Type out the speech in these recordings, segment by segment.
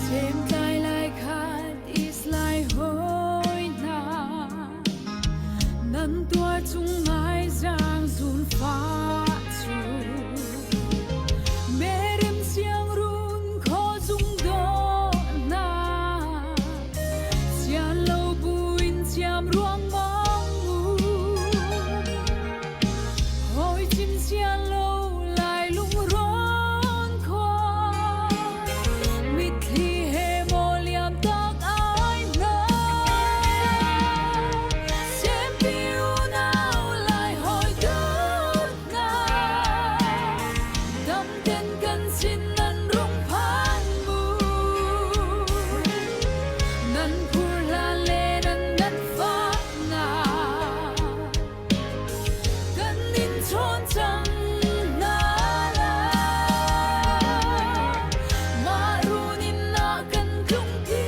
Semtlai lai khat is lai hoi hna nan tuar chung ngai zaang zun fa cu Merim siang run kho zung do na sian lo buin siam ruang mong mu Hoi chim sian lo lai lungrawn khua mitthli he maw liam tak ai hna Sempi unau lai hoi dawt hna damten kan sin nan rung phan mu nan phur hlan le nan nan fak na Kan in chawn cang hna lai. Mah runin ah kan tlungpi.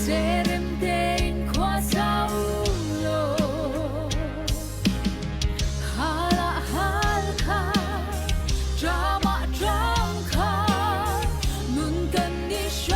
Serem tein khua sa u law. Hal ah hal kha, ṭam ah ṭam kha, nun kan i hrawm.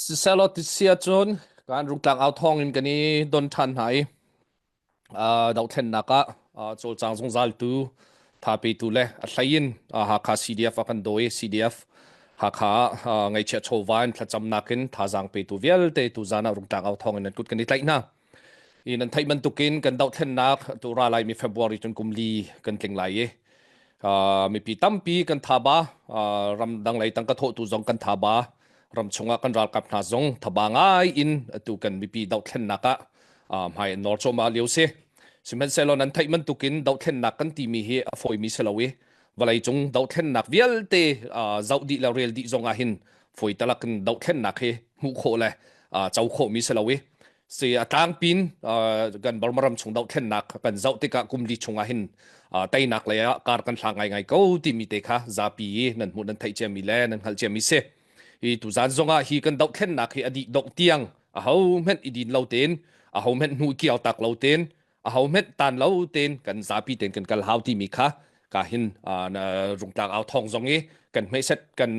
Siselaw ti si ahcun kan Rungtlang au thawng in kan i don ṭhan hna i dohthlennak ah cawlcang zungzaltu thapetu le a hlei in Hakha CDF a kan dawi CDF Hakha ah ngaihchiah chawva in thlacamnak in thazaang petu vialte tuzan ah Rungtlang au thawng in nan kut kan i tlaih hna. I nan theih bantukin kan dohthlennak tu ra laimi February cun kum li kan tling lai i mipi tampi kan thaba ramdang lei tangka thawhtu zong kan thaba ram chungah kan ralkap hna zong thaba ngai in atu kan mipi dohthlennak ah hmai an nawr cuahmah lio si. Sihmanhsehlaw nan theih bantukin dohthlennak kan timi hi a fawimi si lo i vawleicung dohthlennak vialte zoh dih le rel dih zong ah hin fawi talak in dohthlennak hi hmuh khawh le co khawhmi si lo i si a tlangpin kan Burma ram chung dohthlennak kan zoh tikah kum li chung ah hin teinak lei ah kar kan hlang ngaingai ko timi te kha zapi i nan hmuh nan theih ciami le nan hngalh ciami si. Hi tuzan zongah hi kan dohthlennak hi a dih dongh tiang aho hmenh i din lo tein aho hmenh hnu kiau tak lo tein aho hmenh tan lo tein kan zapi tein kan kal hau timi kha ka hin rungtlang au thong zong i kan hmeiset kan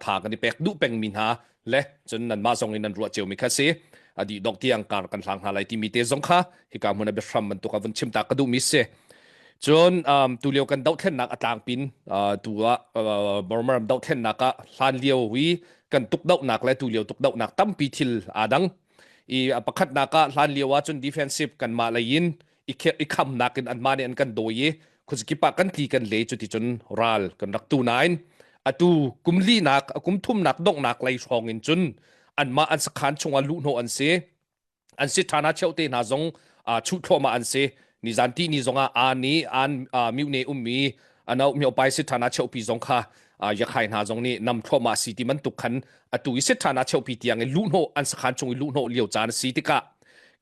tha kan i pek duh pengmi hna le cun nanmah zong in nan ruah ciomi kha si a dih dongh tiang kar kan hlang hna lai timi te zong kha hika hmun a biahram bantuk a vun chim ta ka duhmi si cun tulio kan dohthlennak a tlangpin tu ah Burma ram dohthlennak ah hlan lio i kan tukdohnak le tulio tukdohnak tampi thil aa dang i pakhatnak ah hlan lio ah cun defensive kanmah lei in i khamnak in anmah nih an kan dawi i khuazakip ah kan tli kan le cuti cun ral kan rak tu nain atu kum linak kum thumnak donghnak lei hrawng in cun anmah an sakhan chungah luhhnawh an si an si ṭhan ah cheu te hna zong chuh thluahmah an si nizan ti ni zongah aa ni an myu ne ummi ano myo pai si ṭhan ah cheupi zong kha yakhai hna zong nih nam thluahmah si ti bantuk khan atu i sit ṭhan ah cheupi tiang i luhhnawh an sakhan chung i luhhnawh lio caan a si tikah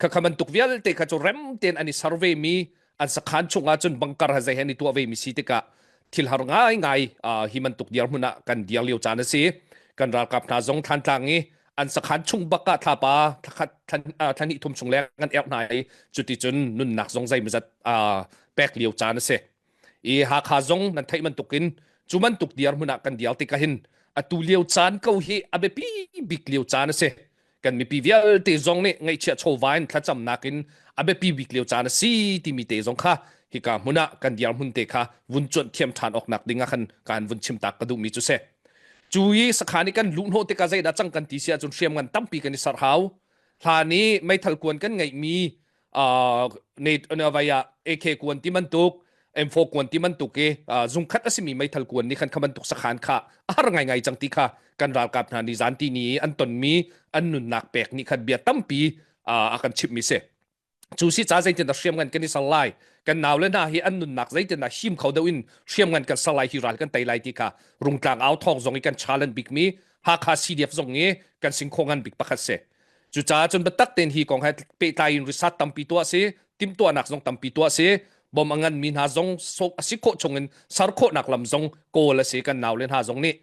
khakha bantuk vialte kha cu rem tein an i survey mi an sakhan chungah cun bunker ha zei he an i tuah ve mi si tikah thil har ngai ngai hi bantuk dirhmun ah kan dir lio caan a si kan ralkap hna zong thlantlang i an sakhan chung bak ah thlapa thlakhat thlahnih thum chung leng an erh hna i cuticun nunnak zong zeimazat pek lio caan a si i Hakha zong nan theih bantukin cu bantuk dirhmun ah kan dir tikah hin atu lio caan ko hi a biapi bik lio caan a si kan mipi vialte zong nih ngaihchiah chawva in thlacamnak in a biapi bik lio caan a si timi te zong kha hika hmun ah kan dirhmun te kha vun cuanh thiam ṭhan awk nak ding ah khan kaan vun chim tak ka duhmi cu si cu i sakhan i kan luhhnawh tikah zeidah cang kan ti si ahcun hriamngan tampi kan i serh hau hlan i meithal kuan kan ngeihmi vai ah AK kuan ti bantuk M4 kuan ti bantuk i zungkhat a simi meithal kuan nih khan kha bantuk sakhan kha a har ngaingai cang ti kha kan ralkap hna nih zan ti ni an tonmi an nunnak pek nih khan bia tampi a kan chimhmi si cu si ca zeitin dah hriamngan kan i ser lai kan nau le hna hi an nunnak zeitin dah him kho deuh in hriamngan kan ser lai hi ral kan tei lai ti kha rungtlang au thawng zong i kan challenge bikmi Hakha CDF zong i kan singkhaw ngan bik pakhat si Cucaah cun biatak tein hi kong he pehtlai in research tampi tuah si, timhtuahnak zong tampi tuah si, bom a nganmi hna zong sok a si khawh chungin ser khawhnak lam zong kawl a si kan naule hna zong nih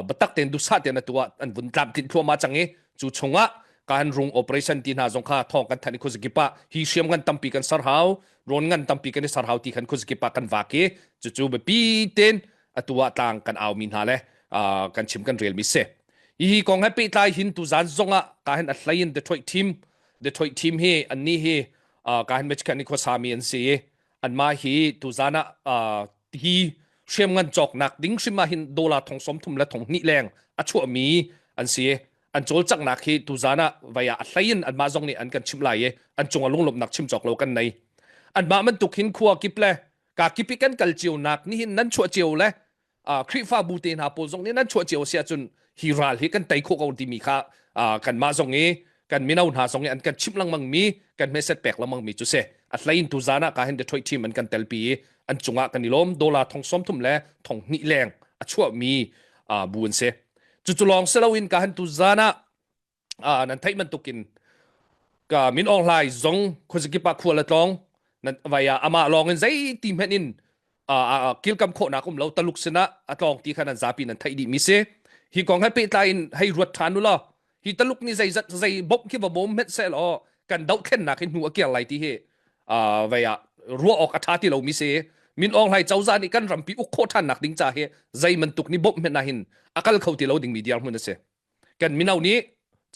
biatak tein duhsah tein atu ah an vun tlamtlinh thluahmah cang i cu chungah kan rung operation ti hna zong kha thawng kan thanh i khuazakip ah hi hriam ngan tampi kan ser hau rawn ngan tampi kan i ser hau ti khan khuazakip ah kan vak i cucu biapi tein atu ah tlang kan aumi hna le kan chim kan relmi si. Hihi kong he pehtlai hin tuzan zongah ka hin a hlei in Detroit team Detroit team hi annih hi ka hin Michigan i khuasami an si i anmah hi tuzan ah hi hriamngan cawknak ding hrim ah hin dollar thong 30 le thong hnih leng a chuahmi an si an cawlcanghnak hi tuzan ah vai ah a hlei in anmah zong nih an kan chimh lai i an cung ah lunglawmhnak chim cawk lo kan nei anmah bantuk hin khua kip le ka kip i kan kal cio nak nihin nan chuah cio le Khrihfabu te hna pawl zong nih nan chuah cio si ahcun hi ral hi kan tei khawh ko timi kha kanmah zong i kan mino hna zong i an kan chimh lengmang mi kan hmeset pek lengmang mi cu si a hlein tu zan ah ka hin Detroit team an kan telpi i an cungah kan i lawm dollar thong sawm thum le thong hnih leng a chuah mi bu an si cucu lawng si loin ka hin tu zan ah nan theih bantukin ka Min Aung Hlai zong khuazakip ah khual a tlawng nan vai ah amah lawng in zeiti hmanh in kilkam khawhnak um lo taluk sinah a tlawng ti kha nan zapi nan theih dih mi si hi kong he pehtlai in hei ruat ṭhan u law hi taluk nih zeizat zei bawmh khi va bawm hmet seh law kan dohthlennak hi hnu a kiar lai ti hi vei ah ruah awk a ṭha ti lomi si Min Aung Hlai cozah nih kan rampi uk khawh ṭhannak ding ca hi zei bantuk nih bawmh hmenh ah hin a kal kho ti lo dingmi dirhmun a si kan mino nih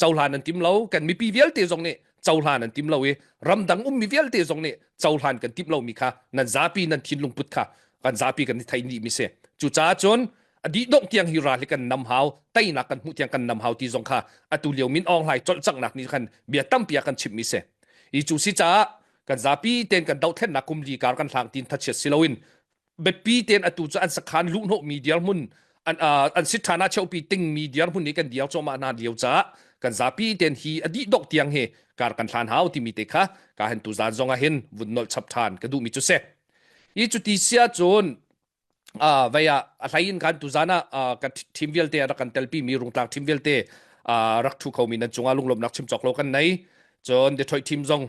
Cohlan an tim lo. Kan mipi vialte zong nih cohlan an tim lo i ramdang ummi vialte zong nih cohlan kan timh lomi kha nan zapi nan thinlung put kha kan zapi kan i thei dih mi si. Cucaah cun a dih dongh tiang hi ral hi kan nam hau, teinak kan hmuh tiang kan nam hau ti zong kha atu lio Min Aung Hlaing cawlcanghnak nih khan bia tampi a kan chimh mi si. Hi cu si caah kan zapi tein kan dohthlennak kum li kar kan hlang tin thachiat si loin biapi tein atu cu an sakhan luhhnawhmi dirhmun an an sit ṭhan ah cheupi tingmi dirhmun nih kan dir cuahmah hna lio caah kan zapi tein hi a dih dongh tiang hi kar kan hlan hau timi te kha ka hen tu zan zong ah hin vun nolh chap ṭhan ka duhmi cu si. Hi cuti sia cun vei ah a hlei in kan tuzan ah kan team vialte a rak kan telpi mi rungtlang team vialte rak thu khomi nan cungah lunglawmnak chim cawk lo kan nei cun Detroit team zong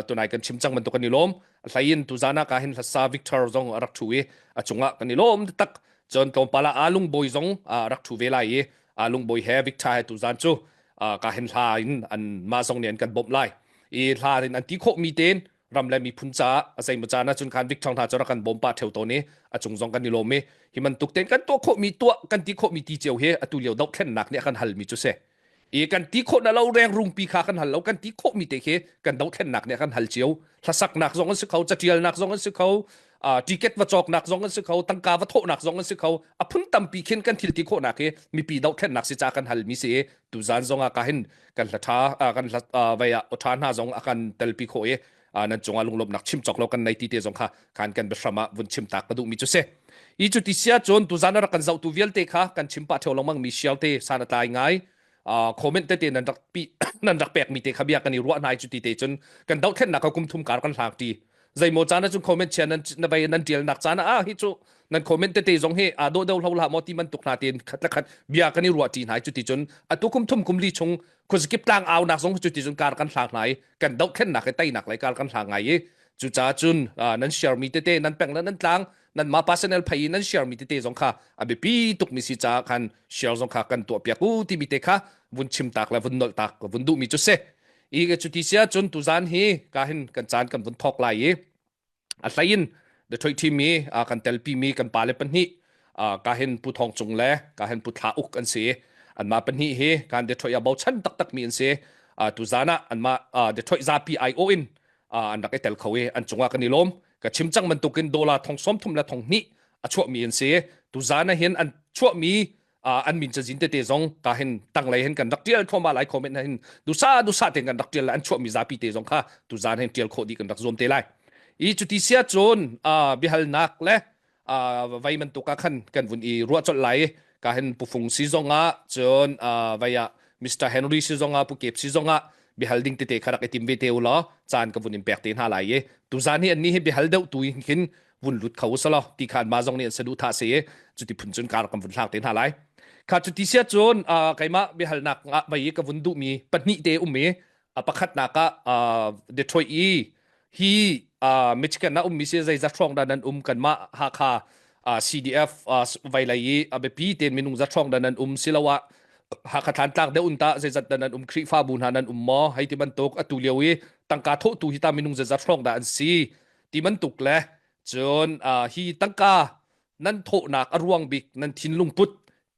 tunai kan chim cang bantuk kan i lawm a hlei in tuzan ah ka hin hlasa Victor zong a rak thu i a cungah kan i lawm tak cun tlawmpal ah Alung Boy zong rak thu ve lai i Alung Boy he Victor he tuzan cu ka hin hla in an mah zong nih an kan bawmh lai i hla in an ti khawh mi tein ram le miphun caah a zeimaw caan ahcun khan Victor hna cu rak kan bawm pah ṭheo tawn i a cung zong kan i lawm i hi bantuk tein kan tuah khawhmi tuah kan ti khawhmi ti cio hi atu lio dohthlennak nih a kan halmi cu si i kan ti khawh na lo reng rungpi kha kan hal lo kan ti khawhmi te khi kan dohthlennak nih a kan hal cio hlasaknak zong an si kho catialnak zong an si kho ticket va cawknak zong an si kho tangka va thawhnak zong an si kho a phun tampi khin kan thil ti khawhnak hi mipi dohthlennak si ca kan halmi si i tuzan zong ah ka hin kan hla ṭha kan hla vei ah awṭha hna zong a kan telpi khawh i nan cungah lunglawmhnak chim cawk lo kan nei ti te zong kha khan kan biahram ah vun chim tak ka duhmi cu si i cu ti sia cun tuzan a rak kan zohtu vialte kha kan chim pah ṭheo lengmang mi share te san a tlai ngai comment tete nan rak pi nan rak pek mi te kha bia kan i ruah hna cu ti te cun kan dohthlennak ka kum thum kar kan hlang ti zeimaw caan ahcun comment chia nan na vei nan tial nak caan ah hi cu nan comment tete zong hi aa dawh deuh hlo hlah maw ti bantuk hna tein khat le khat bia kan i ruah ṭi hna cu ti cun atu kum thum kum li chung khuazakip tlang au nak zong cu ti cun kar kan hlang hna i kan dohthlennak i teinak lei kar kan hlang ngai i cucaah cun nan share mi tete nan peng le nan tlang nan ma personal phei nan share mi tete zong kha a biapi tuk mi si caah khan share zong kha kan tuah piak u timi te kha vun chim tak le vun nolh tak vun duh mi cu si i cuti sia cun tuzan hi ka hin kan caan kan vun thawk lai i a hlei in Detroit team mi kan telpi mi kan pale pahnih ka hin Pu Thawng Cung le ka hin Pu Thla Uk an si anmah pahnih hi kan Detroit ah bochan taktak mi an si tuzan ah anmah Detroit zapi aiawh in an rak i tel kho i an cungah kan i lawm ka chim cang bantukin dollar thong sawm thum le thong hnih a chuahmi an si tuzan ah hin an chuahmi an min cazin tete zong ka hin tanglei hin kan rak tial thluahmah lai comment hin dusa dusa ten kan rak tial an chuahmi zapi te zong kha tuzan hin tial khawh dih kan rak zuam te lai i cuti sia cun biahalnak le vai bantuk ah khan kan vun i ruah colh lai ka hin pufung si zong ah cun vai ah Mr Henry si zong ah pu Kep si zong ah biahal ding tete kha rak i tim ve te u law caan ka vun in pek te hna lai i tuzan hi an ni hi biahal deuh tu hin khin vun lut kho usalaw ti khan ma zong nih an saduhthah si i cuti phun cun kar kan vun hlak te hna lai kha cuti sia cun keimah biahalnak ah vai i ka vun duhmi pahnih te um i pakhatnak ah Detroit i hi Michigan ah ummi si zeizat hrawng dah nan um kanmah Hakha CDF vailei i a biapi tein minung zat hrawng dah nan um siloah Hakha Thlantlang deuh un tah zeizat dah nan um Khrihfabu hna nan um maw hei ti bantuk atu lio i tangka thawhtu hi ta minung zeizat hrawng dah an si ti bantuk le cun hi tangka nan thawhnak a ruang bik nan thinlung put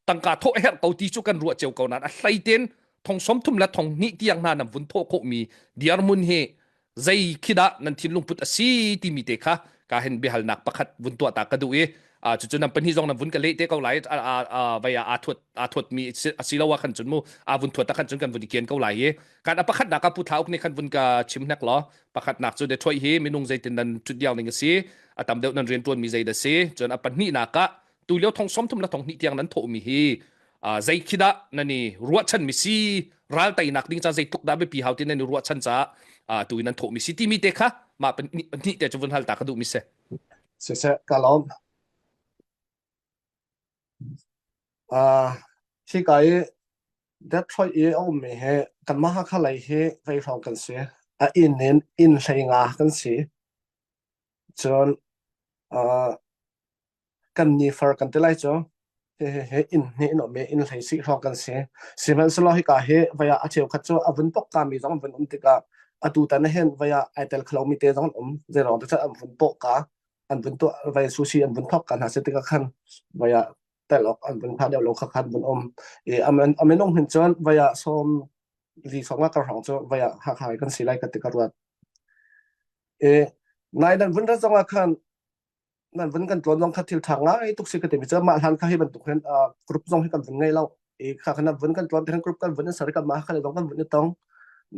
tangka thawh herh ko ti cu kan ruah cio ko nain a hlei ten thong som thum le thong hnih tiang hna nan vun thawh khawhmi dirhmun hi zei khi dah nan thinlung put a si timi te kha ka hin biahalnak pakhat vun tuah ta ka duh i cucu nan pahnih zong nan vun ka leh te ko lai vai ah aa thuat aa thuat mi a si lo ah khan cun mu aa vun thuat ah khan cun kan vun i kian ko lai i kan a pakhatnak ah Pu Thla Uk nih khan vun ka chim hnek law pakhatnak cu Detroit hi minung zeitin nan ṭhut diang ning a si a tam deuh nan rianṭuan mi zei dah si cun a pahnihnak ah tu lio thong sawm thum le thong hnih tiang nan thawhmi hi zei khi dah nan i ruahchan mi si ral teinak ding ca zeitluk dah biapi hau ti nan i ruahchan caah tu in nan thawhmi si timi te kha mah pahnih te cu vun hal ta ka duh mi si. Siseh ka lawm. Uh, hika i Detroit i a ummi hi kanmah Hakha lei hi vei hrawng kan si. A inn in inn hlei nga kan si. Cun uh, kan nifar kan ti lai cu. Hihi inn hnih in um i inn hlei sih hrawng kan si. Sihmanhsehlaw hika hi vei ah a cheukhat cu a vun pok kami zong an vun um tikah atu tan hin vei ah ai tel kholo mi te zong an um. Zeiruang te an vun pawh ka an vun tuah vai sushi an vun thok ka hna si tikah khan vai ah tel awk an vun pha deuh lo kha khan vun um i a minung hin cun vai ah sawm. Li sawm nga kar hrawng cu vai ah Hakha kan si lai ka ti ka ruat. E nai nan vun rat zong ah khan nan vun kan tlawn zong kha thil ṭha ngai tuk si ka timi cu mah hlan kha hi bantuk hin group zong hi kan vun ngei lo. E kha khan nan vun kan tlawn te group kan vun in sar kan mah kha le zong kan vun i tong.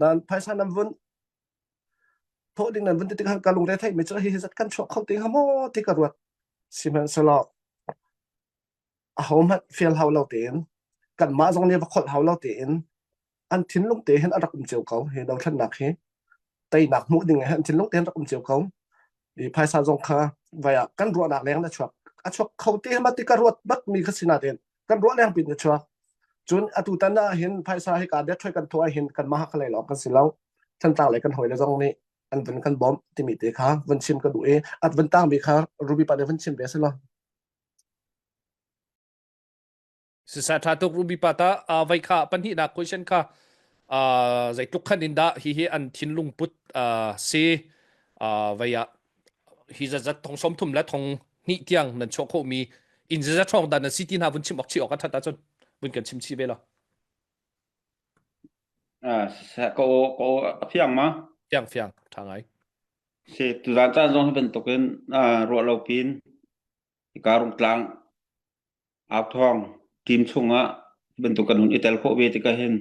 Nan phaisa nan vun thawh ding nan vun ti tikah ka lungre theih mi cu hi hi zat kan chuak kho te hnga maw ti ka ruat. Sihmanhsehlaw ahohmanh fial hau lo tein kanmah zong nih va kholh hau lo tein an thinlung te hin a rak um cio ko hi dothlennak hi teinak hmuh ding hi an thinlung te hin rak um cio ko i phaisa zong kha vai ah kan ruahnak leng na chuak a chuak kho te ma ti ka ruat bak mi kha sina ten kan ruah leng pin na chuak cun atu tan ah hin phaisa hi ka det thoi kan thua hin kan mah kha lei lawng kan si lo thantlang lei kan hoi le zong nih an vun kan bawmh timi te kha vun chim ka duh i at vun tang mi kha ruby pa nih vun chim ve se lo Sisa tha tuk Ruby pa ta uh, vai kha pahnihnak question kha uh, zeitluk khan in dah hi hi an thinlung put uh, si uh, vai ah hi zat thong som thum le thong hnih tiang nan chuah khawh mi in zat thong dan na si ti hna vun chim ok chi ok a that ahcun vun kan chim chi ve lo Ah, ko ko a fiang ma? Fiang fiang tha ngai. Si tuzan caan zong hi bantukin ah ruah lo pin hika Rungtlang Authawng team chungah hi bantuk kan hun i tel khawh ve tikah hin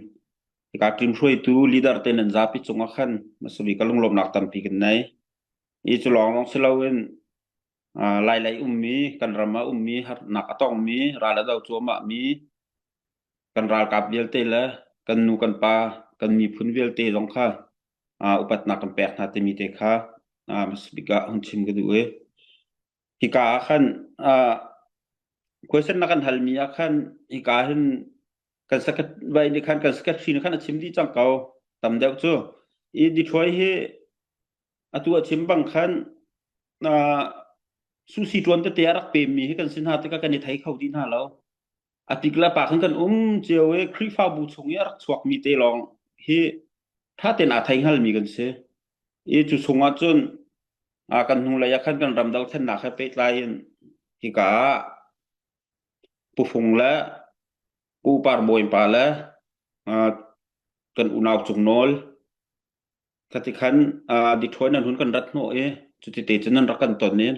hika team hruaitu leader te nan zapi cungah khan hmasabik ka lunglawmhnak tampi kan nei. Hi cu lawnglawng si loin Lailei ummi, kan ram ah ummi, harnak a tongmi, ral a do cuahmahmi kan ralkap vialte le kan nu kan pa, kan miphun vialte zong kha upatnak kan pek hna timi te kha hmasabik ah hun chim ka duh i hika ah khan question na kan halmi ah khan hika hin kan vai nih khan kan secretary nih khan a chim dih cang ko tam deuh cu i Detroit hi atu a chim bang khan susi tuan tete a rak pemmi hi kan si hna tikah kan i thei kho dih hna lo a tik le pa khan kan um cio i Khrihfabu chung i a rak chuakmi te lawng hi ṭha tein aa thei hngalmi kan si i cu chungah cun kan hnulei ah khan kan ram dothlennak he pehtlai in hika ah Pu Fung le Pu Par Bawi pa le kan unau Cung Nawl khati khan Detroit nan hun kan rat hnawh i cuti te cun nan rak kan ton i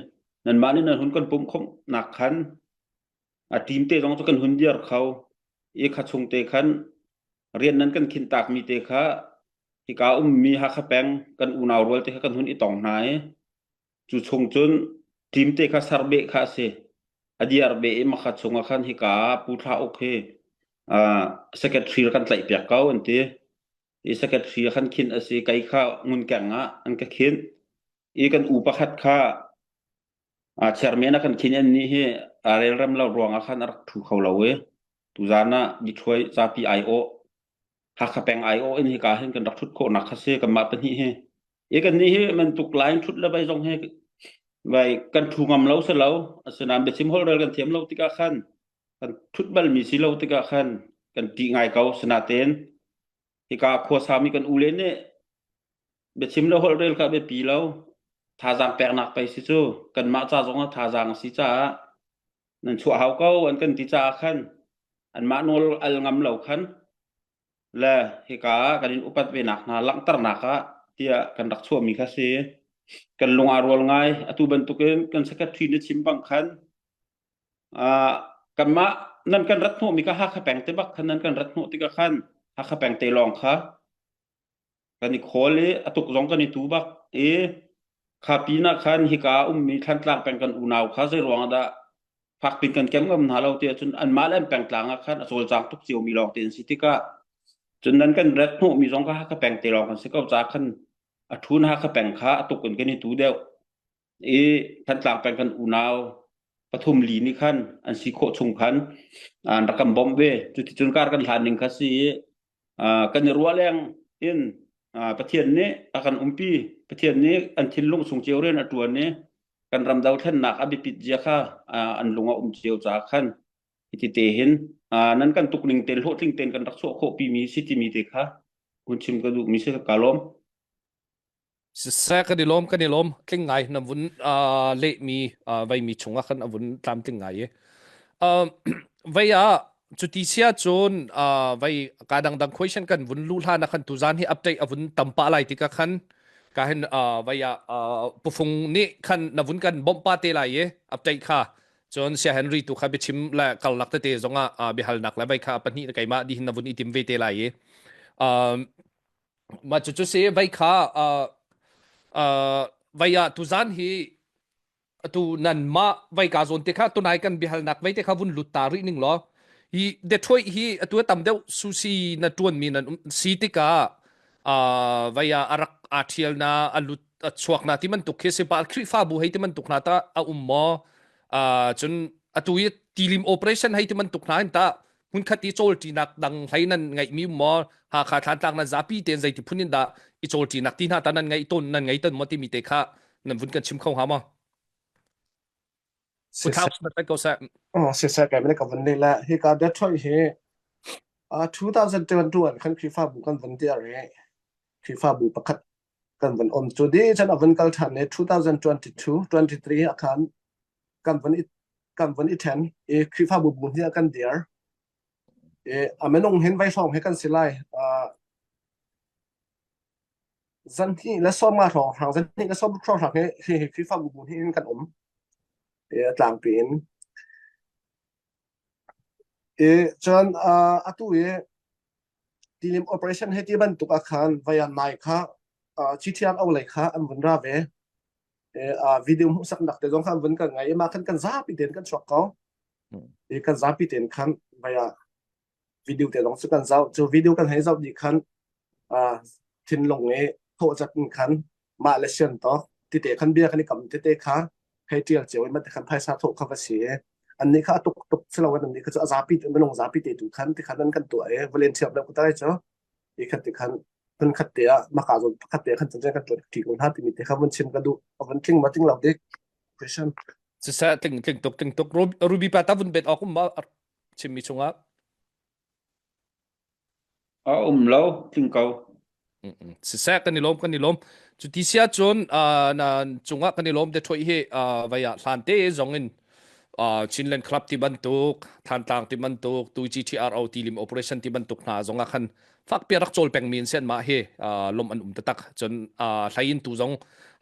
nanmah nih nan hun kan pumh khawmhnak khan a team te zong cu kan hun diar kho i kha chung te khan rian nan kan khin takmi te kha hika ummi Hakha peng kan unau rual te kha kan hun i tong hna i cu chung cun team te kha ser beh kha a si a diar beh i makha chungah khan hika Pu Thla Uk hi secretary kan tlaih piak ko an ti i secretary khan khin a si kei kha ngunkeng ah an ka khinh i kan u pakhat kha chairman a kan khin an nih hi a relrem lo ruangah khan a rak ṭhu kho lo i tuzaan ah Detroit zapi aiawh Hakha peng aiawh in hika hin kan rak ṭhut khawhnak kha si kanmah pahnih hi i kannih hi mantuk line ṭhut le vai zong hi vai kan ṭhu ngam lo si lo asinain biachim holhrel kan thiam lo tikah khan kan ṭhut balmi si lo tikah khan kan ṭih ngai ko sinatein hika khuasami kan ule nih biachim le holhrel kha biapi lo thazaang peknak pei si cu kanmah ca zongah thazaang a si caah nan chuah hau ko an kan ti caah khan anmah nawl al ngam lo khan le hika ah kan in upat ve nak hna langhternak ah tiah kan rak chuahmi kha si kan lung aa rual ngai atu bantukin kan secretary na chim bang khan kanmah nan kan rat hnawhmi kha Hakha peng te bak khan nan kan rat hnawh tikah khan Hakha peng te lawng kha kan i khawl i a tuk zong kan i tu bak i kha pinah khan hika ummi Thlantlang peng kan unau kha zei ruangah dah fak pin kan kem ngam hna lo ti ahcun anmah le an pengtlang ah khan a cawlcang tuk ciomi lawng te an si tikah cun nan kan rat hnawhmi zong kha Hakha peng te lawng kan si ko caah khan a ṭhun Hakha peng kha a tuk in kan i tu deuh i Thantlang peng kan unau pathum li nih khan an si khawh chung khan an rak kan bawmh ve cuticun kar kan hlan ning kha si i kan i ruah leng in Pathian nih a kan umpi Pathian nih an thinlung chung cio rian a ṭuan i kan ram dothlennak a biapit zia kha an lung a um cio caah khan hiti te hin nan kan tuk ning tein hlawhtling tein kan rak chuah khawh pimi si timi te kha hun chim ka duh mi si ka lawm Siseh kan i lawm kan i lawm tling ngai na vun uh, lehmi uh, veimi chungah khan a vun tlamtling ngai i uh, vei ah. Cuti sia cun vai ka dangdang question kan vun lu hlan ah khan tuzan hi update a vun tam pah lai tikah khan ka hin vai ah pufung nih khan na vun kan bawmh pa te lai i update kha cun sia Henry tu kha biachim le karlak tete zongah biahalnak le vai kha pahnih keimah dihin na vun i tim ve te lai i mah cu cu si vai kha vai ah tuzan hi atu nan mah vai ka zawn te kha tunai kan biahalnak vai te kha vun lut ta rih ning law hi Detroit hi atu tam deuh sushi na tuan mi nan um si tikah vai ah arak aa thial na a lut a chuak na ti bantuk khi si pa Khrihfabu hei ti bantuk hna ta a um maw cun atu hi tilim operation hei ti bantuk hna hin ta hmunkhat i cawlṭinak dang hlei nan ngeihmi um maw Hakha Thlantlang nan zapi tein zeiti phun in dah i cawlṭinak ti hna ta nan ngeih tawn nan ngei ton maw timi te kha nan vun kan chim kho hnga maw? Puthau seh ko seh. Oh, siseh kai mene ka vun le la hi ka Detroit hi 2022 an khan Khrihfabu kan vun ti are Khrihfabu pakhat kan vun om cu di chan a vun kal than ne 2022 23 akhan kan vun i kan vun i then i Khrihfabu bu hnih ah kan dir i a minung hin vai hrawng he kan si lai zan hnih le sawm nga hrawng hrang zan hnih le sawm hrawng hrang he hi Khrihfabu bu hnih in kan um i a tlangpi in i cun atu i tilim operation he ti bantuk ah khan vaya nai kha GTRO lei kha an vun ra ve video hmuhsaknak te zong kha an vun kan ngai i mah khan kan zapi tein kan chuak ko i kan zapi tein khan vaya video te zong cu kan zoh cu video kan hei zoh dih khan thinlung i thawh zat in khan mah le sian tawk tite khan bia kan i kam tete kha hei tial cio i mate khan phaisa thawh kha va si i annih kha a tuk tuk siloin annih kha cu a zapi minung zapi te tu khan ti khan an kan tuah i volunteer deuh ka tai cu i khat ti khan phun khat te ah maka zawn pakhat te khan cun kan tuan ti ko hna timi te kha vun chim ka duh a vun tling ma tling lo dik question Siseh tling tling tuk tling tuk Ruby pa ta vun bet awk um ma chimmi chungah A um lo tling ko. Siseh kan i lawm kan i lawm. Cu ti sia cun na cungah kan i lawm te thoi hi vai ah hlan te zong in Chinland Club ti bantuk Thantlang ti bantuk tu GTRO tilim operation ti bantuk hna zong ah khan fakpi rak cawl pengmi in sen mah hi lom an um taktak cun hlei in tu zong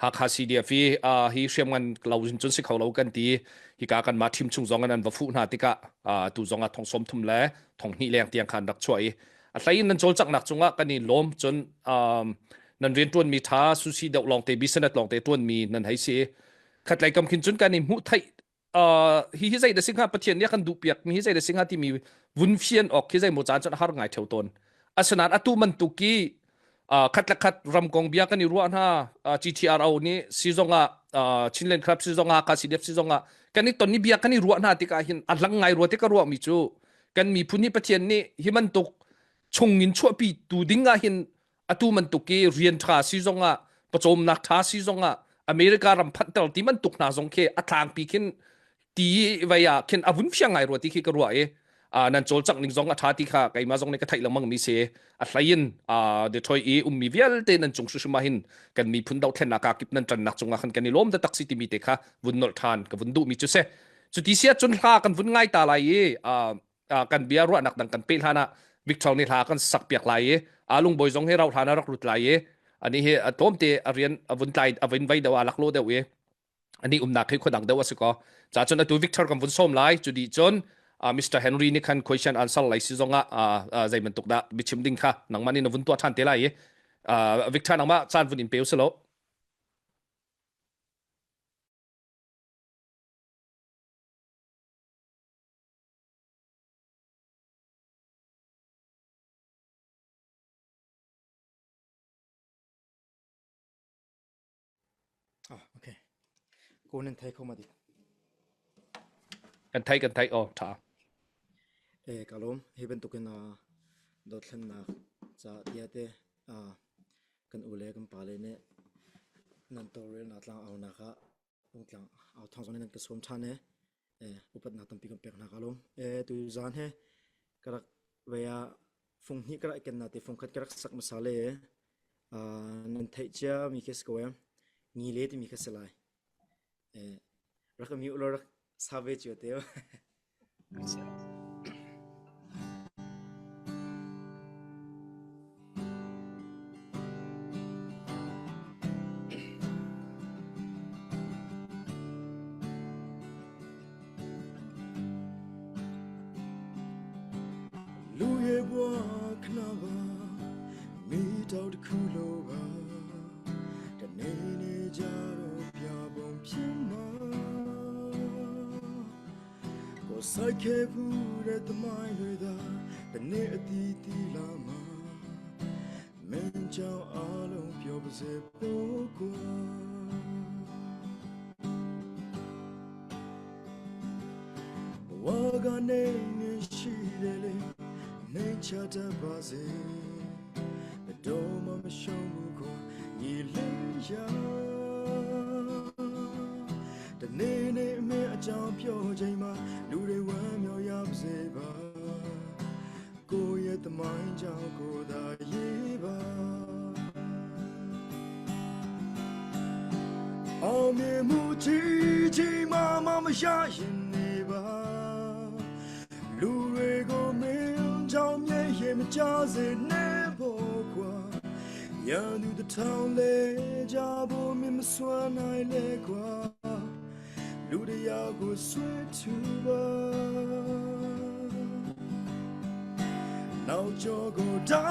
Hakha CDF hi hi hriamngan lo in cun si kho lo kan ti hika kan mah thim chung zong an va fuh hna tikah tu zong ah thong sawm thum le thong hnih leng tiang khan rak chuah i a hlei in nan cawlcanghnak cungah kan i lawm cun nan rian ṭuanmi ṭha susi deuh lawngte business lawngte ṭuanmi nan hei si khatlei kam khin cun kan i hmuh theih hi hi zei da sing hnga Pathian nih a kan duh piak mi hi zei da sing hnga timi vun fian awk khi zei maw caan cun a har ngai theo tawn asinain atu bantuk i khat le khat ram kong bia kan i ruah hna GTRO nih si zongah Chinland Club si zongah Hakha CDF si zongah kan i ton i bia kan i ruah hna tikah hin a lang ngai rua ti ka ruah mi cu kan miphun hi Pathian nih hi bantuk chungin chuahpi tu ding ah hin atu bantuk i rian ṭha si zongah pawcawmnak ṭha si zongah America ram phanhter ti bantuk hna zong khi a tlangpi khin ti vei ah khin a vun fiang ngai rua ti khi ka ruah i nan cawlcangh ning zong a ṭha ti kha keimah zong nih ka theih lengmang mi si a hlei in Detroit i ummi vialte nan cung hrimhrim ah hin kan miphun dohthlennak ah kip nan ṭannak cungah khan kan i lawm taktak si timi te kha vun nolh ṭhan ka vun duhmi cu si cuti si ahcun hla kan vun ngai ta lai i kan bia ruahnak dang kan peh hlan ah Victor nih hla kan sak piak lai i Lungbawi zong hi rau hlan a rak lut lai i ani hi a tlawmte a rian a vun tlai a vun vei deuh a lak lo deuh i ani umnak hi khuadang deuh a si ko ca cun atu Victor kan vun sawm lai cu dih cun Mr. Henry nih khan question answer lai si zong ah zei bantuk dah biachim ding kha nangmah nih na vun tuah ṭhan te lai i Victor nangmah caan vun in pe usilo Ah, okay. Ko nan thei kho ma dik. Kan thei kan thei oh tha. Eh kalom hi bantukin a dothlennak ca tia te a kan u le kan pa le nih nan tawlrel na tlang au nak ah Ungtlang au thawng zong in nan ka sawm ṭhan e upatnak tampi kan pek hna ka lawm. E tu zan he ka rak ve ah fung hnih ka rak ken na te fung khat ka rak sak hmasa le nan theih cia mi khi si ko em ngi le timi kha si lai. E rak mi ulaw rak sa ve cio te. လူရဲ့ဘဝခဏပါမိတော့တခုလိုပါတနေ့နေ့ကြတော့ပြပုံဖြစ်မှာကိုဆိုင်ခဲ့ဘူးတဲ့သမိုင်းတွေသာတနေ့အတီးတီလာမှာမင်းကြောင့်အလုံးပြောပါစေပို့ကွာ ဘဝကနေနေရှိတယ်လေနေချတတ်ပါစေဘယ်တော့မှမရှုံးဘူးကွာညီလေးရာတနေ့နေ့အမေအကြောင်းပြောချိန်မှာလူတွေဝမ်းမြောက်ရပါစေပါကိုယ့်ရဲ့တမိုင်းကြောင့်ကိုယ်သာရေးပါ အောင်မြင်မှုကြီးကြီးမားမားမရရင်နေပါလူတွေကိုမင်းကြောင့်မျက်ရည်မကျစေနဲ့ပေါ့ကွာရန်သူတစ်ထောင်လဲကြဖို့မင်းမစွမ်းနိုင်လေကွာလူတယောက်ကိုဆွဲထူပါနောက်ကျောကိုဓာ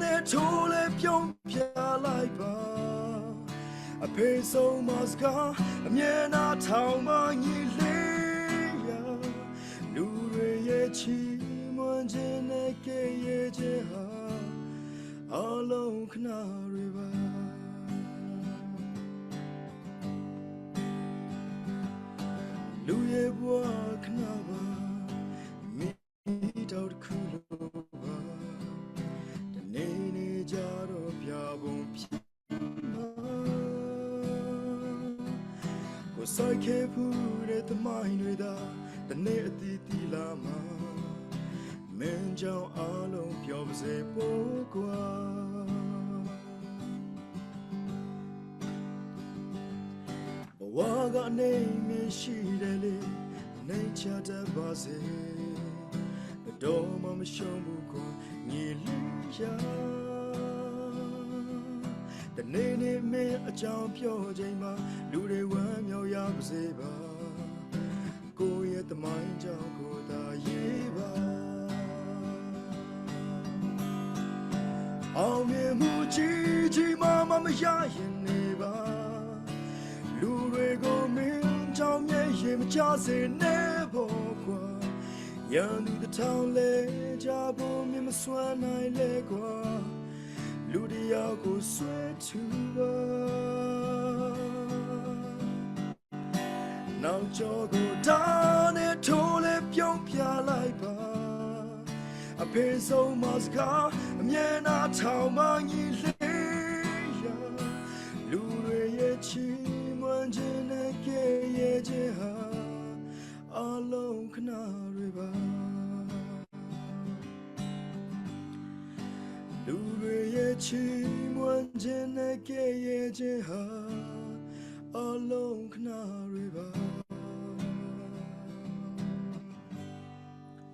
နဲ့ထိုးလဲပြုံးပြလိုက်ပါ အဖေဆုံးမစကားအမြဲနာထောင်မှညီလေးရလူတွေရဲ့ချီးမွမ်းခြင်းနဲ့ကဲ့ရဲ့ခြင်းဟာအလုံးခဏတွေပါလူရဲ့ဘဝခဏပါမိတော့တစ်ခုလိုပါတနေ့နေ့ကြတော့ပြပုံဖြစ် ကိုဆိုင်ခဲ့ဖူးတဲ့သမိုင်းတွေသာတနေ့အတီးတီလာမှာမင်းကြောင့်အလုံးပြောပါစေပို့ကွာဘဝကနေမြရှိတယ်လေနေချတတ်ပါစေဘယ်တော့မှမရှုံးဘူးကွာညီလေးရာတနေ့နေ့မင်းအကြောင်းပြောချိန်မှာလူတွေဝမ်းမြောက်ရပါစေပါကိုယ့်ရဲ့တမိုင်းကြောင့်ကိုယ်သာရေးပါအောင်မြင်မှုကြီးကြီးမားမားမရရင်နေပါလူတွေကိုမင်းကြောင့်မျက်ရည်မကျစေနဲ့ပေါ့ကွာရန်သူတစ်ထောင်လဲကြဖို့မြင်မစွမ်းနိုင်လေကွာလူတယောက်ကိုဆွဲထူပါနောက်ကျောကိုဓာနဲ့ထိုးလဲပြုံးပြလိုက်ပါအဖေဆုံးမစကားအမြဲနာထောင်မှညီလေးရာလူတွေရဲ့ချီးမွမ်းခြင်းနဲ့ကဲ့ရဲ့ခြင်းဟာအလုံးခဏတွေပါလူတွေရဲ့ချီးမွမ်းခြင်းနဲ့ကဲ့ရဲ့ခြင်းဟာအလုံးခဏတွေပါ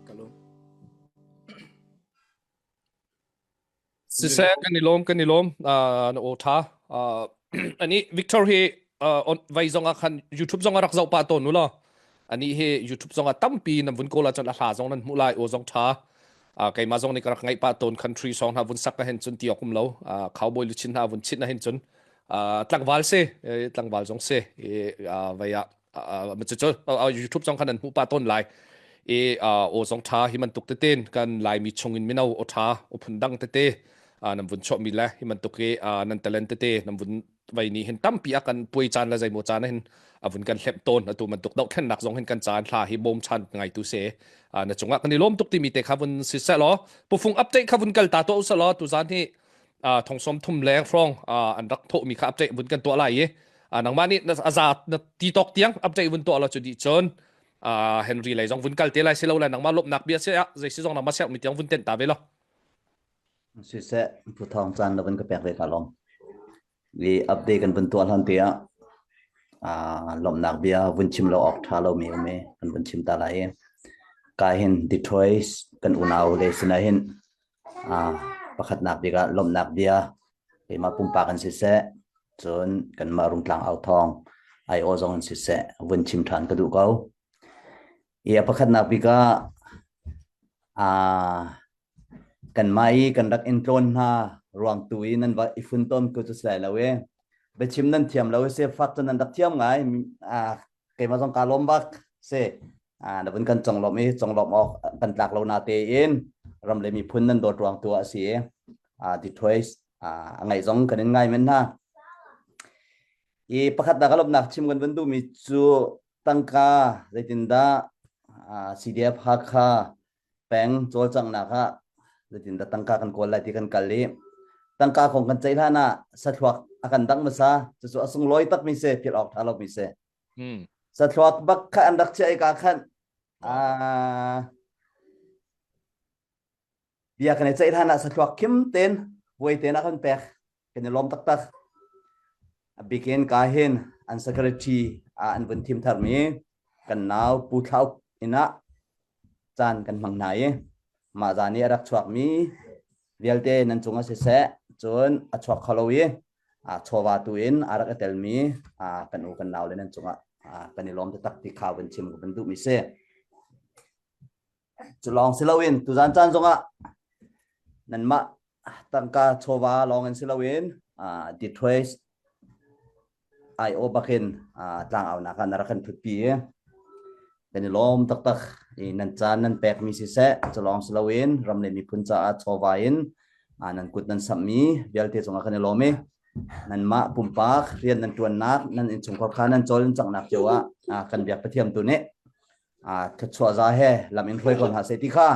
ကလုံး Siseh kan i lawm kan i lawm na aw tha ani Victor hi vai zong ah khan YouTube zong a rak zoh pah tawn u law ani hi YouTube zong ah tampi nan vun kawl ahcun a hla zong nan hmuh lai aw zong tha keimah zong nih ka rak ngaih pah tawn country song hna vun sak ka hen cun ti awk um lo cowboy luchin hna vun chit na hen cun tlangval si tlangval zong si vai ah cucu YouTube zong khan an hmuh pah tawn lai i aw zong ṭha hi bantuk tete kan Laimi chungin mino aw ṭha aw phundang tete nan vun chuahmi le hi bantuk i nan talent tete nan vun vai ni hin tampi a kan puai caan le zeimaw caan hin a vun kan hlep tawn atu bantuk dohthlennak zong hin kan caan hla hi bawm chan ngai tu se na cungah kan i lawm tuk timi te kha vun si se law pufung update kha vun kal ta to usah law tu zan hi thong som thum leng hrawng an rak thawhmi kha update vun kan tuah lai i nangmah nih a za na ti tawk tiang update vun tuah lo cu dih cun Henry lei zong vun kal te lai si lo le nangmah lawmhnak bia si ah zei si zong nangmah siak mi tiang vun tenh ta ve lo Siseh Pu Thawng caan na vun ka pek ve ka lawm. I update kan vun tuah hlan te ah lawmhnak bia vun chim lo awk ṭha lomi um i kan vun chim ta lai i ka hin Detroit kan unau le sinah hin Pakhatnak bik ah lawmhnak bia keimah pumpak in siseh, cun kanmah Rungtlang authawng aiawh zong in siseh vun chim ṭhan ka duh ko. I a pakhatnak bik ah aa. Kanmah i kan rak in tlawn hna ruang tu i nan va i funtom ko cu si lai lo e. Biachim nan thiam lo si fak cu nan rak thiam ngai. Ah, keimah zong kaa lawm bak si. Ah, na vun kan conglawmh i conglawmh awk kan tlak lo na tein ram le miphun nan dawt ruang tu ah si. Ah, Detroit ah, a ngaih zong kan in ngai men hna. I pakhat nak a lawmhnak chim kan vun duhmi cu tangka zeitindah ah, CDF Hakha peng cawlcanghnak ah zeitindah tangka kan kawl lai ti kan kal i tangka kong kan ceih hlan ah sathluak a kan dang hmasa cucu a sunglawi takmi si philh awk ṭha lomi si sathluak bak kha an rak chiah i ka khan bia kan i ceih hlan ah sathluak khim ten vuai ten a kan pek kan i lawm taktak a bikin ka hin an secretary ah an vun thim tharmi kan nau Pu Thlauk inn ah caan kan hmang hna i mah zan i a rak chuakmi vialte nan cung ah siseh cun a chuak kho lo i chawva tu in a rak i telmi kan u kan nau le nan cungah kan i lawm taktak ti kha vun chim ka vun duhmi si. Cu lawng si loin tuzan caan zongah nanmah tangka chawva lawng in si loin Detroit IO bakin tlangaunak ah na rak kan thutpi i kan i lawm taktak i nan caan nan pekmi siseh cu lawng si loin ram le miphun caah chawva in nan kut nan samhmi vialte cungah kan i lawm i nanmah pumpak rian nan ṭuannak nan innchungkhar kha nan cawl cangnak cio ah kan biak Pathian tu nih thluachuah za he lam in hruai ko hna seh ti kha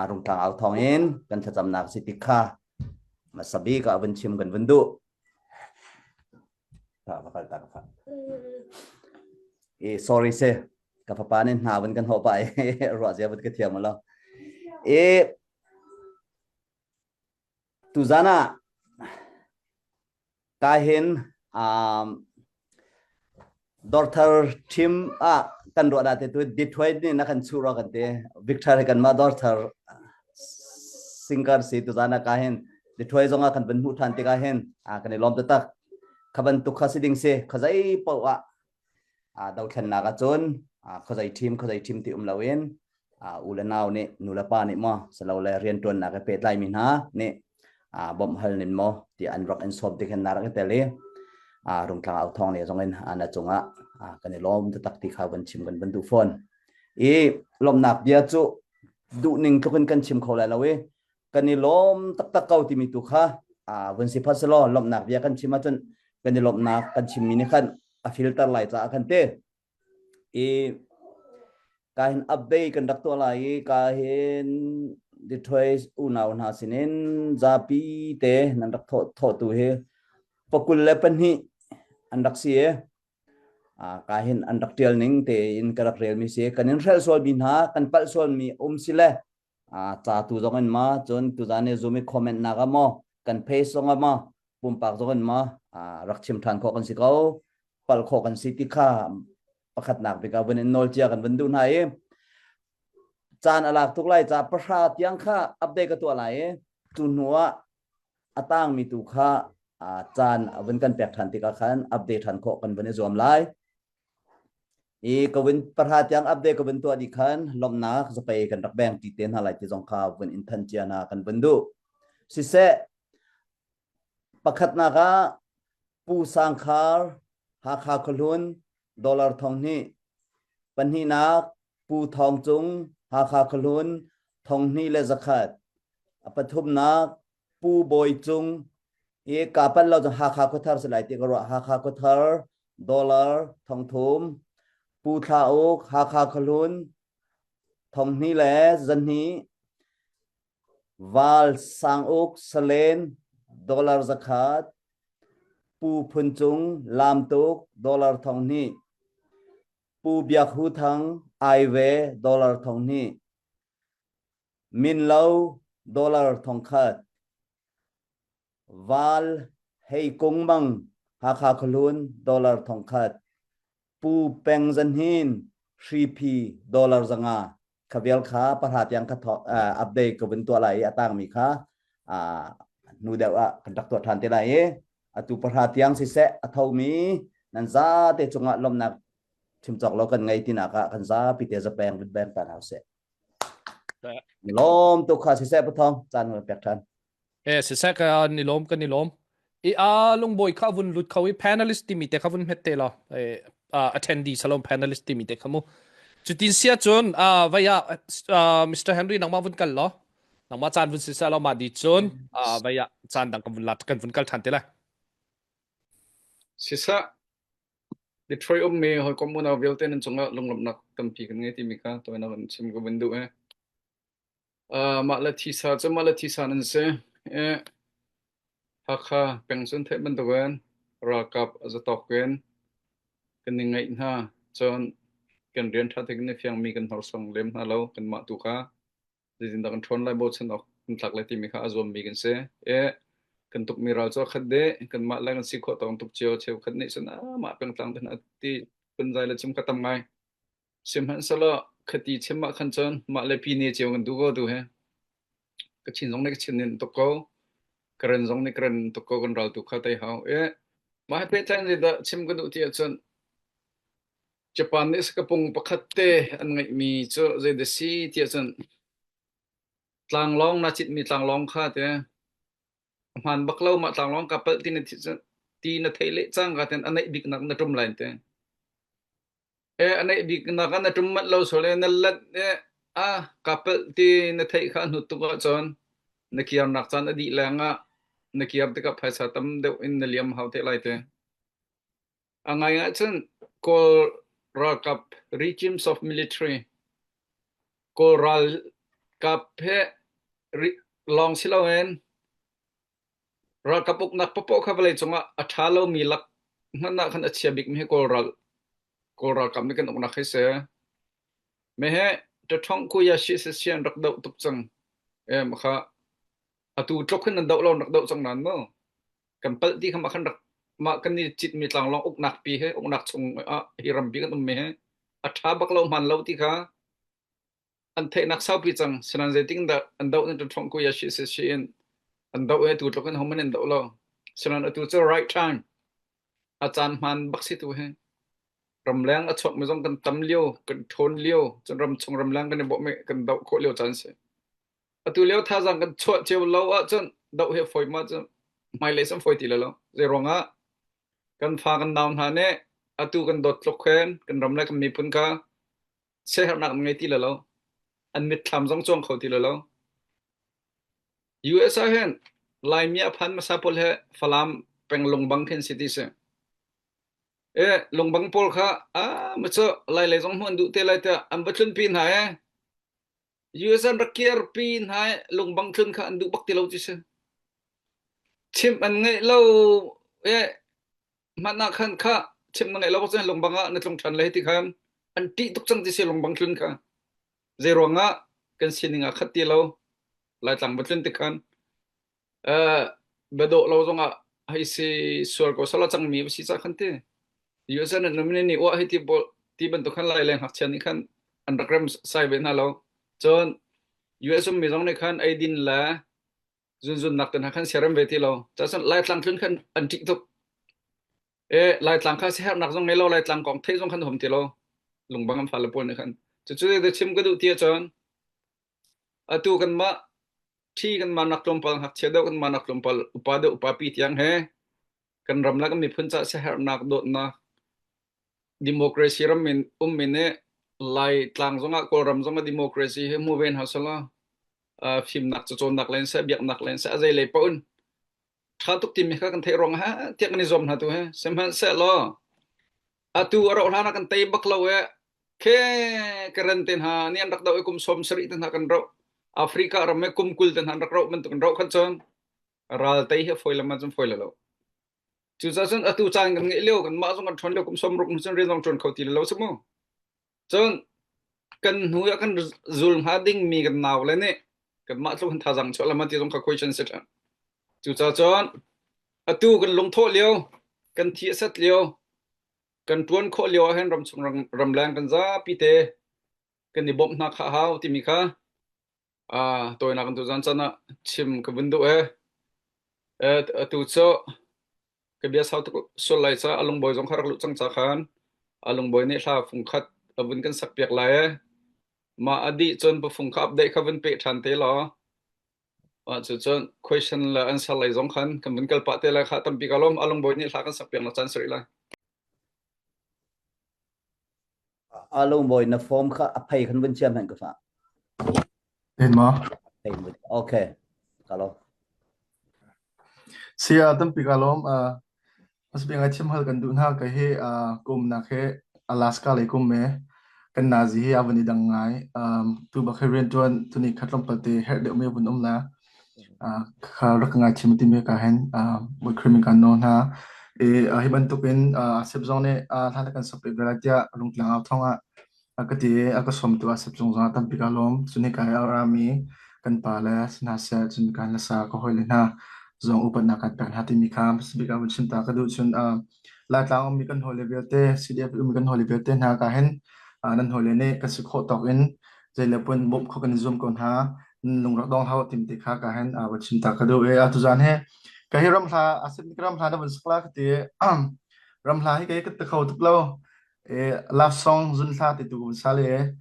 rungtlang au thawng in kan thlacamnak si ti kha hmasa bik ah vun chim kan vun duh. E sorry se ka fapa nih hna vun kan hawh pa i ruah zia vun ka thiam lo. E tuzan ah Ka hin um, dawrthar team ah kan ruah dah te tu Detroit nih na kan chuh ro kan ti. Victor he kan mah dawrthar singer si tu zan ah ka hin Detroit zong ah kan van hmuh than tikah hin ah kan i lawm taktak. Kha bantuk kha si ding si khazai paoh ah dothlennak ahcun khuazei ṭhim khuazei ṭhim ti um loin u le nau nih nu le pa nih maw silole rianṭuannak he pehtlaimi hna nih bawmh hal nin maw ti an rak in sawm ti khan na rak i tel i rungtlang au thawng ne zong in na cungah kan i lawm taktak ti kha van chim kan van duh fawn. I lawmhnak bia cu duhning tluk in kan chim kho lai lo i kan i lawm taktak ko timi tu kha vun si phat selaw lawmhnak bia kan chim ahcun kan i lawmhnak kan chimmi nih khan a filter lai caah khan te i ka hin update kan rak tuah lai i ka hin Detroit unau hna sinin zapi te nan rak thawh thawhtu hi pakul le pahnih an rak si i ka hin an rak tial ning tein ka rak relmi si kan in hrelh sualmi hna kan palh sualmi um si le ca tu zong in ma cun tuzan i zoom i comment nak ah maw kan face zong ah maw pumpak zong in ma rak chim than khawh kan si ko pal khawh kan si ti kha pakhatnak bik ah vun in nawl cia kan vun duh hna i caan a lak tuk lai ca pahra tiang kha update ka tuah lai i cu hnu ah a tangmi tu kha caan a vun kan pek than tikah khan update than khawh kan vun i zuam lai I ka vun pahra tiang update ka vun tuah dih khan lawmhnak zapei kan rak beng ti te hna lai ti zong kha vun in than cia hna kan vun duh. Siseh, pakhatnak ah Pu Sang Khar, Hakha Khuahlun, dollar thong hnih. Pahnihnak Pu Thawng Cung, Hakha Khuahlun, thong hnih le zakhat. A pathumnak Pu Bawi Cung, hi ka pan lo cu Hakha Khuathar si lai ti ka ruah. Hakha Khuathar dollar thongthum, Pu Thla Uk Hakha Khuahlun thonghnih le zahnih, Val Sang Uk Salen dollar zakhat, Pu Phun Cung Lamtuk dollar thonghnih, Pu Biak Hu Thang Aive dollar thonghnih, Minlo dollar thongkhat, Val Hei Kung Mang Hakha Khuahlun dollar thongkhat, Pu Peng Zan Hnin Hriphi dollar zanga kha vial kha pahra tiang kha update ka vun tuah lai i a tangmi kha hnu deuh ah kan rak tuah ṭhan te lai i atu pahra tiang siseh a thomi nan zate cungah lawmhnak chim cawk lo kan ngei tinak ah kan zapi te zapeng vun beng ta hna usih. Lawm tuk kha siseh Pu Thawng caan kan pek ṭhan. Eh siseh kan i lawm kan i lawm. I a lungbawi kha vun lut kho i panelist timi te kha vun hmet te law eh attendee salom panelist timi te kha mu. Cutin sia cun vai ah Mr. Henry nangmah vun kal law nangmah caan vun siseh law mah di cun vai ah caan dang kan vun lat kan vun kal ṭhan te lai. Siseh Detroit ummi hawikom unau vialte nan cungah lunglawmhnak tampi kan ngei timi kha tawinak in chim ka vun duh e. Uh, mah le thisa cu mah le thisa nan si. E, Hakha peng cun theih bantukin ralkap a zatawk in kan i ngaih hna. Cun kan rian ṭha tein kan i fiangmi kan hnorsuang lem hna lo kanmah tu kha. Zeitindah kan ṭhawn lai bochan awk kan tlak lai timi kha a zuammi kan si. E, kan tukmi ral cu a khat dih. Kanmah le kan si khawh tawk tuk cio cheukhat nih cun ah mah pengtlang te hna ti phunzai le chim kha tam ngai. Sihmanhsehlaw khati chim ah khan cun mah le pine cio kan duh ko tu he. Ka chin zong nih ka chin nin tuk ko. Karen zong nih karen tuk ko kan ral tu kha tei hau. E, mah he pehtlai in zeidah chim ka duh ti ahcun Japan nih sakapung pakhat te an ngeihmi cu zeidah si ti ahcun tlanglawng na citmi tlanglawng kha te a hmaan bak lo mah tlanglawng ka palh ti na ti na theih leh cangka ten a neih biknak na ṭum lai te. E a neih biknak ah na ṭum manh lo sual e na lanh e a ka palh ti na theih kha a hnut tuk ahcun na kiarnak caan a dih leng ah na kiar tikah phaisa tam deuh in na liam hau te lai te. A ngai ahcun Kawl ralkap regimes of military Kawl ralkap he lawng si loin ralkap uknak paohpaoh kha vawleicung ah a ṭha lomi lak hmanh ah khan a chia bikmi hi Kawl ral Kawl ralkap nih kan uknak hi si. Mehe ṭaṭhawng kuya shi si an rak doh tuk cang. Em kha atu tluk hin an doh lo an rak doh cang nain mu. Kan palh ti kha mah khan rak mah kan i citmi tlanglawng uknak pi he uknak chung ah hi rampi kan ummi he a ṭha bak lo hmaan lo ti kha an theihnak saupi cang. Sinan zeitin dah an doh nan ṭaṭhawng kuya shi si shi in an doh i atu tluk in homan an doh lo. Sinan atu cu right time a caan hmaan bak si tu hi. Ramleng a chuakmi zong kan tam lio, kan ṭhawn lio, cun ramchung ramleng kan i bawmh i kan doh khawh lio caan si. Atu lio thazaang kan chuah cio lo ahcun doh hi a fawi ma cu hmailei cun fawi ti lo lo. Zei ruangah kan fa kan nau hna nih atu kan dawt tluk khin kan ram le kan miphun kha siaherhnak an ngei ti lo. An mitthlam zong cuang kho ti lo. US ah hin Laimi a phan hmasa pawl he Falam peng lungbang khin si ti si. E lungbang pawl kha a ma cu Lai lei zong hmuh an duh te lai tiah an va tlunpi hna e. US an rak kirpi hna i lungbang tlun kha an duh bak ti lo ti si. Chimh an ngeih lo e hmanh ah khan kha chimh na ngeih lo cun lungbang ah na tlung ṭhan lai ti khan an ṭih tuk cang ti si lungbang tlun kha. Zei ruangah kan sining ah khat ti lo Laitlang va tlun ti khan uh, biadawh lo zongah hei si sual ko sala cangmi va si ca khan ti. US an nominee nih uah hei ti bol ti bantuk khan lai leng ngakchia nih khan an rak rem sai ve hna lo. Cun US ummi zong nih khan eidin le zunzunnak te hna khan siarem ve ti lo. Cun Laitlang tlun khan an ṭih tuk. E Laitlang kha siaherhnak zong ngei lo Laitlang kong theih zong khan hum ti lo. Lungbang an fale pawl nih khan. Cucu te chim ka duh ti ahcun atu kanmah ṭhi kanmah nak tlawmpal ngakchia deuh kanmah nak tlawmpal upa deuh upa pi tiang he kan ram le kan miphun caah siaherhnak dawtnak democracy ram in ummi nih Laitlang zongah Kawlram zongah democracy hi hmu ve hna selaw uh, fimnak cacawnnak len seh biaknak len seh a zei lei paoh in ṭha tuk timi kha kan theih ruang ah tiah kan i zuam hna tu he sihmanhsehlaw atu a rauh hlan ah kan tei bak lo e khe karen te hna nih an rak doh i kum 70 te hna kan roh Africa ram i kum 20 te hna an rak roh bantuk in roh khan cun ral tei hi fawi lam cun fawi lo cucaah cun atu caan kan ngeih lio kan mah zong kan ṭhawn lio kum 60 cun rian zong ṭuan kho ti lo si mu cun kan hnu ah kan zul hnga dingmi kan nau le nih kanmah tluk hin thazaang chuah lama ti zong kha question si ṭhan cucaah cun atu kan lungthawh lio kan thi a set lio kan ṭuan khawh lio ah hin ramchung ramleng kan zapi te kan i bawmh hna kha hau timi kha ah tawinak in tuzan chan ah chim ka vun duh e atu cu ka bia sau tuk sual lai ca a lungbawi zong kha rak luh cang ca khan a lungbawi nih hla fungkhat a vun kan sak piak lai e. Mah a dih cun pafung kha update kha vun peh ṭhan te law cucun question le answer lei zong khan kan vun kal pah te lai kha tampi ka lawm. Alung Bawi nih hla kan sak piak na caan sari lai. Alung Bawi na form kha a phei khan vun chiam hen ka fa. En ma. Okay. Ka lo. Sia tampi ka lawm. Hmasabik ngaithiam hal kan duh hna. Kei hi ka umnak hi Alaska lei ka um i kan nazi hi a van i dang ngai. Tu bak hi rianṭuan tuni kha tlawmpal te herh deuhmi a vun um le kha rak ka ngaithiam timi ka hin Bawi Khrih min kan nawl hna. I hi bantukin Asip zong nih hlan kan sak ve lai tiah Rungtlang au thawng ah A ka ti i a ka sawmtu a sep cung zongah tampi kaa lawm. Cun hika i a rami kan pa le si hna seh, cun kan le sa ka hawile hna zong upatnak kan pek hna timi kha hmasa bik ah vun chim ta ka duh. Cun Laitlang ummi kan hawile vialte, CDF ummi kan hawile vialte hna ka hin nan hawile nih kan si khawh tawk in zei le pun bawmh khawh kan i zuam ko hna. Nan lung rak dong hlah tim ti kha ka hin vun chim ta ka duh i tuzaan hi ka hi ramhla a sip ramhla na vun sak la ka ti ramhla hi kei ka ti kho tuk lo. Love song zunhla ti tu sa le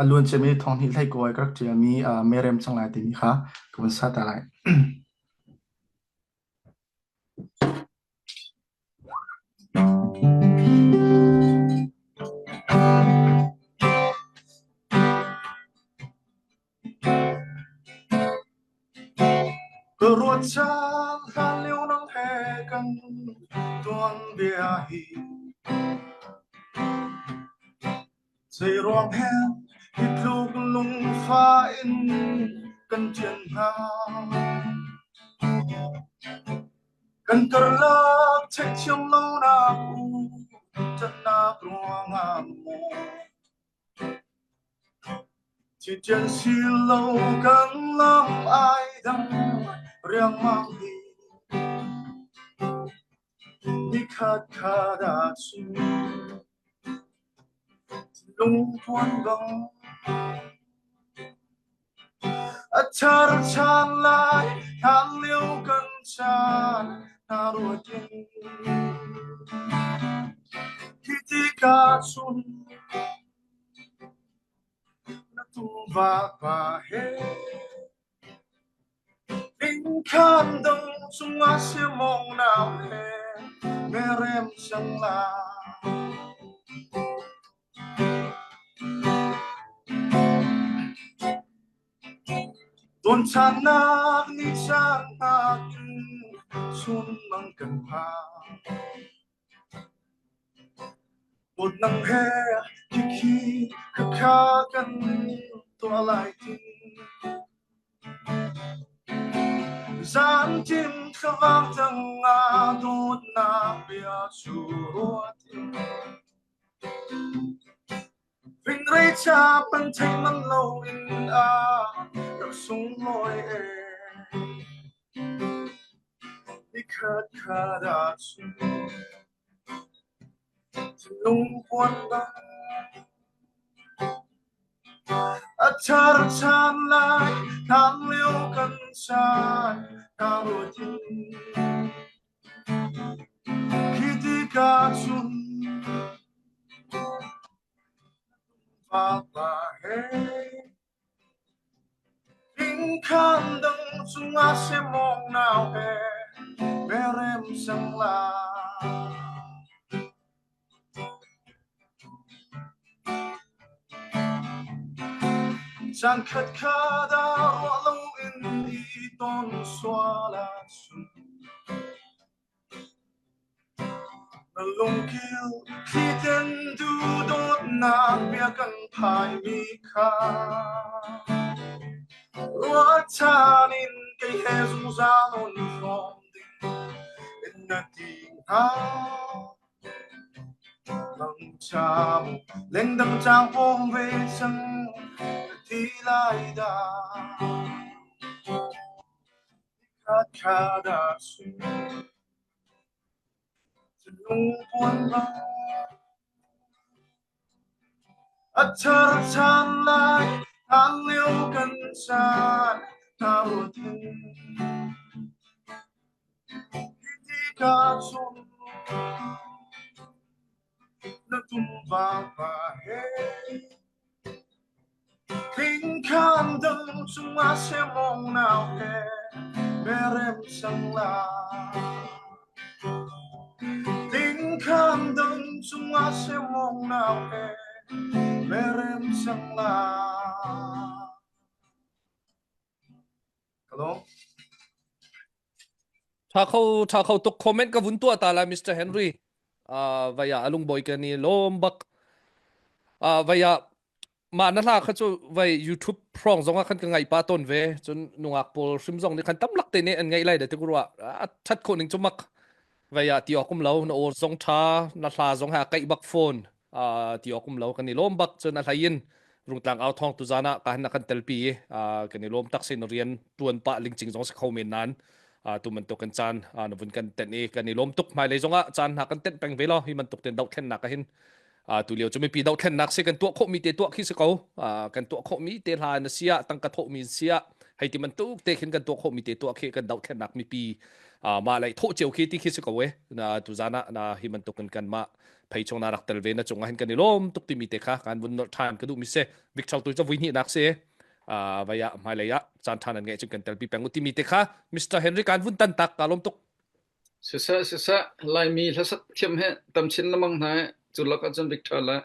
a luan ciami thong hnih hlei kawi ka rak ṭialmi merem cang lai timi kha ka vun sa ta lai. Ka ruat caan hlan lio nang he kan tuanbia hi Zei ruang he hi tluk lungfa in kan ṭian hna. Kan karlak theihthiam lonak u ṭannak ruangah maw Thitṭian silo kan lam ai dang riangmang hi nikhat khat ah cun lungpuan bang a thar ṭhan lai hlan lio kan caan hna ruat in hi tikah cun Na tuva pa he Inn-khaan dang cungah siamawng nau he merem cang lai. Tuanchannak ni caan hngak in chunmang kan phan. Dawtnak he khikhi khakha kan tuah lai tin. Zanṭim thlavang tangah dawtnak bia cu ruat in. Fingrei cha pan thei man loin a rak sunglawi ee. Nikhat khat ah cun thinlung puan bang a thar ṭhan lai hlan lio kan caan ka ruat in khi tikah cun vapa he Inn-khaan dang cungah semawng nau he merem cang lai. Caan khat khat ah ruah loin i ton sual ahcun Na lungkil thliten duhdawtnak bia kan phaimi kha ruahchan in kei he zungzal on hrawm ding in na ti hnga. Mangṭha mu lengdang caang pawm ve cang na ti lai dah. Nikhat ah cun lungpuan bang a thar ṭhan lai hlan lio kan caan hna ruat in hi tikah cun na tum vapa he. Tingkhan dang cungah semong nau he merem cang lai. Tingkhan dang cungah semong nau he merem cang lai. Hello. Tha kho tha kho tuk comment ka vun tuah ta la Mr. Henry. Uh, vaya alung boy ka ni lom bak. Uh, vaya mah na hla kha cu vai YouTube prong zong ah khan ka ngai pa ton ve cun nungak pawl hrim zong nih khan tam lak te nih an ngaih lai da ti ku ruah a that khawh ning cu mak vai ah ti awk um lo na aw zong tha na hla zong ha kaih bak phone ti awk um lo kan i lawm bak cun a hlei in rungtlang au thong tu zan ah ka han na kan telpi i kan i lawm tak sin rian tuan pah lingcing zong si kho men nan tu bantuk kan caan na vun kan tenh i kan i lawm tuk hmailei zong ah caan hna kan tenh peng ve lo hi bantuk ten dohthlennak ah hin tu lio cu mipi dohthlennak si kan tuah khawhmi te tuah khi si ko kan tuah khawhmi te hla na sia tangka thawhmi sia hei ti bantuk te khin kan tuah khawhmi te tuah khi kan dohthlennak mipi mah lei thawh cio khi ti khi si ko e na tu zan ah na hi bantuk in kan mah phei chung na rak tel ve na cung ah hin kan i lawm tuk timi te kha kan vun nolh than ka duh mi si Victor tu cu vui hnih nak si vai ah hmailei ah caan than an ngeih cun kan telpi peng u timi te kha Mr. Henry kan vun tan tak ka lawm tuk Siseh siseh Laimi hlasak thiam he tam chin lamang hna he cu lak ahcun Victor le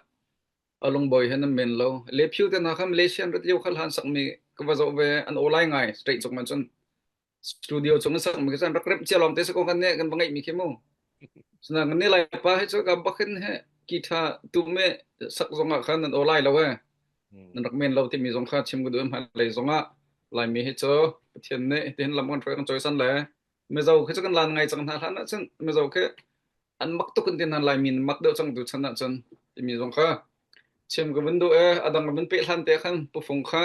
Alungbawi he nan men lo. Le phiu te hna kha Malaysia an rat lio kha hlan sakmi ka va zoh ve an aw lai ngai straight cuk man cun studio chung in sakmi kha rak remh cia lawng te si ko kan nih kan va ngeih mi khi mu. Sina kan nih Laipa hi cu ka bakin he guitar tu me sak zong ah khan nan aw lai lo e. Nan rak men lo timi zong kha chim ka duh hmai lei zong ah Laimi hi cu Pathian nih tihin lam kan hruai kan cawisan le Mizo khi cu kan lan ngai cang hna hlan ahcun Mizo khi an mak tuk in tin han Laimi mak deuh cang tu chan ahcun timi zong kha chim ka vun duh e a dang ka vun peh hlan te khan pufung kha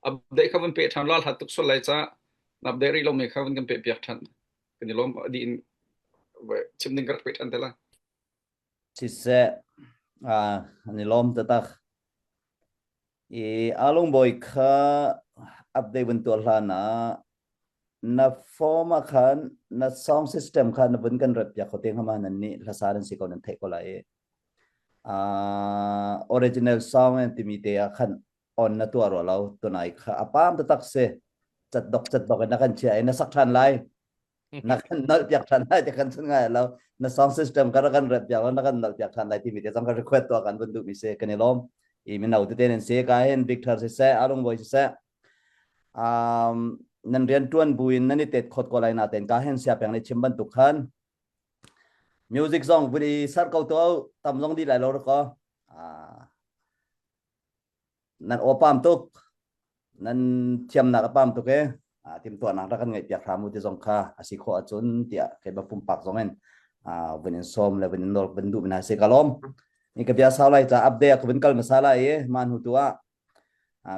update kha vun peh ṭhan la hlat tuk sual lai ca na update rih lomi kha vun kan peh piak ṭhan kan i lawm di in chim ding ka rak peh ṭhan te la Siseh, an i lawm taktak. I Alung Bawi kha update vun tuah hlan ah na form ah khan na sound system kha na vun kan rep piak kho te hnga ma nan nih hlasa nan si ko nan theih ko lai i. Uh, original sound an timi te ah khan on na tuah rua lo tunai kha a pam taktak si cat dok cat dok in na kan chia i na sak ṭhan lai na kan nolh piak ṭhan lai ti kan chun ngai lo na sound system ka kan rep piak lo na kan nolh piak ṭhan lai timi te zong ka request tuah kan vun duh mi si kan i lawm i mino tete nan si ka hin Victor siseh Alung Boy siseh um nan rian ṭuan buin nan i tet khot ko lai na ten ka hin sia peng ni chim bantuk khan music zong vun i ser ko to tam zong di lai lo ko nan aw pam tuk nan thiamnak a pam tuk e timtuahnak rak kan ngaih piak hram u ti zong kha a si khawh ahcun tiah kei ba pumpak zong in vun in sawm le vun in nawl vun duh mina si ka lawm ni ka bia sau lai ca update ka vun kal hmasa lai i ma hnu tu ah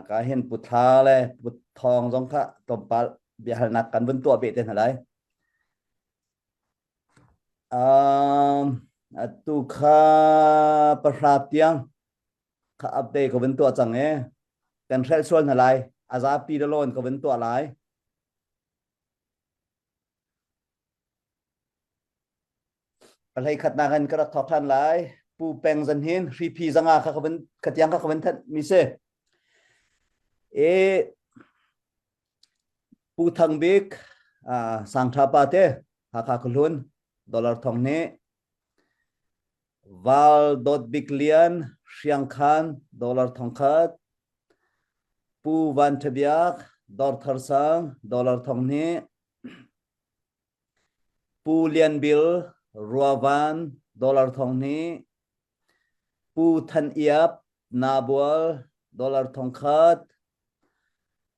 ka hin puthla le puthong zong kha tlawmpal biahalnak kan vun tuah beh te hna lai um atu kha pahra tiang kha update ka vun tuah cang e kan hrelh sual hna lai a zapi da lawn ka vun tuah lai Palhei khatnak in ka rak thawk ṭhan lai pu peng zan hin hripi zanga kha ka vun ka tiang kha ka vun thanh mi si e pu Thang Bik sang tha pa te Hakha Khuhlun dollar thong hnih Val Dawt Bik Lian, Hriangkhan, dollar 1000. Pu Van Tha Biak, Dawrthar Sang, dollar 2000. Pu Lian Bil, Ruavan, dollar 2000. Pu Than Iap, Nabual, dollar 1000.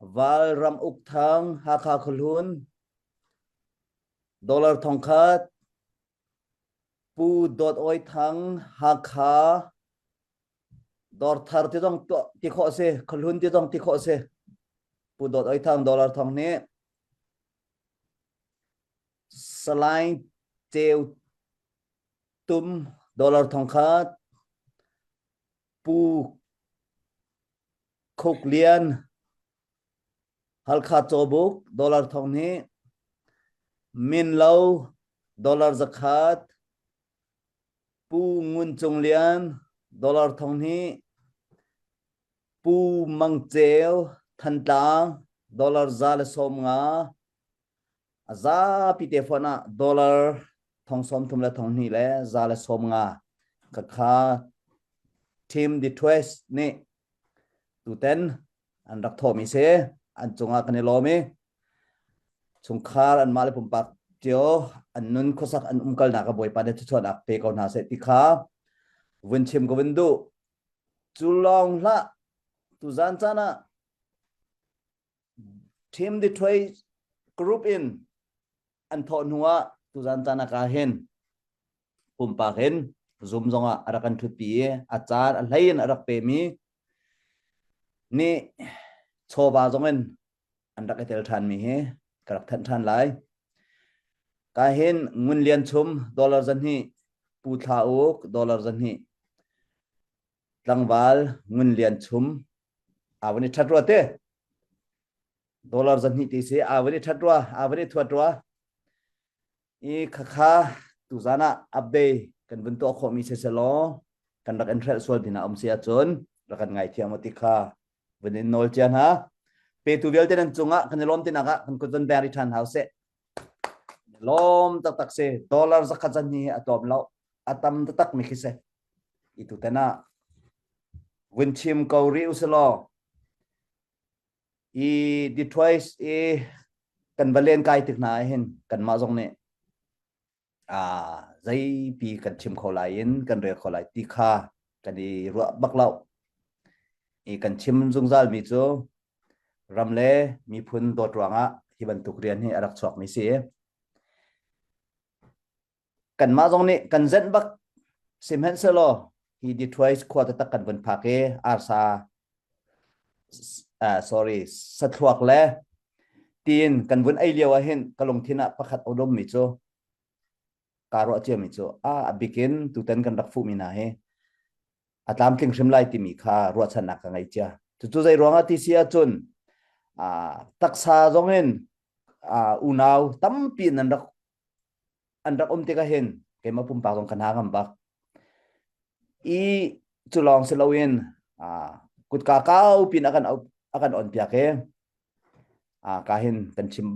Val Ram Uk Thang, Hakha Khuhlun, dollar 1000. Pu Dawt Awi Thang, Hakha, Dawrthar ti zong tuah ti khawh a si, Khuahlun ti zong ti khawh a si. Pu Dawt Awi Thang dollar thong nih Salai Ceu Tum dollar thong khat, Pu Khuk Lian Halkha cawbuk dollar 2000, Minlo dollar 100, Pu Ngun Cung Lian dollar 2000, Pu Mang Ceu. Thantlang dollar 150 a zapi te fon ah dollar 32 le 2 le 150 khakha Team Detroit nih tuten an rak thawhmi si an cungah kan i lawm i chungkhar anmah le pumpak cio an nun khuasak an umkalnak a Bawipa nih thluachuahnak pe ko hna seh ti kha vun chim ka vun duh. Cu lawng hlah tuzan caan ah Team Detroit group in an thawh hnu ah tuzan caan ah ka hin pumpak in Zoom zongah a rak kan ṭhutpi i a caan a hlei in a rak pemi nih chawva zong in an rak i tel ṭhanmi hi ka rak thanh ṭhan lai. Ka hin Ngun Lian Chum dollar 200, Pu Thla Uk dollar 200, tlangval Ngun Lian Chum aa van i ṭhat rua te. Dollar 200 ti si aa van i ṭhat rua, aa van i thuat rua. I khakha tuzan ah update kan vun tuah khawhmi si selaw kan rak in hrelh sual ding ah um si ahcun rak kan ngaithiam u ti kha vun in nawl cia hna. Petu vialte nan cungah kan i lawm tinak ah kan kut vun beng rih ṭhan hau seh. Lawm taktak si. Dollar zakhat zan hi a tlawm lo. A tam taktak mi khi si. I tutan ah vun chim ko rih u selaw i Detroit i kan va len kai tik hna ah hin kanmah zong nih zeipi kan chim kho lai in kan rel kho lai ti kha kan i ruah bak lo. I kan chim zungzal mi cu ram le miphun dawt ruangah hi bantuk rian hi a rak chuak mi si. Kanmah zong nih kan zenh bak sihmanhsehlaw hi Detroit khua taktak kan vun phak i arsa uh, sorry sathluak le tiin kan vun ei lio ah hin ka lungthin ah pakhat a um mi cu kaa ruah cia mi cu a a bikin tutan kan rak fuh mi hna hi a tlamtling hrim lai timi kha ruahchannak ka ngei cia. Cucu zei ruangah ti si ahcun taksa zong in unau tampi in an rak an rak um tikah hin keimah pumpak zong ka hna ngam bak. I cu lawng si loin kutka kau pin a kan a kan on piak i ka hin kan chim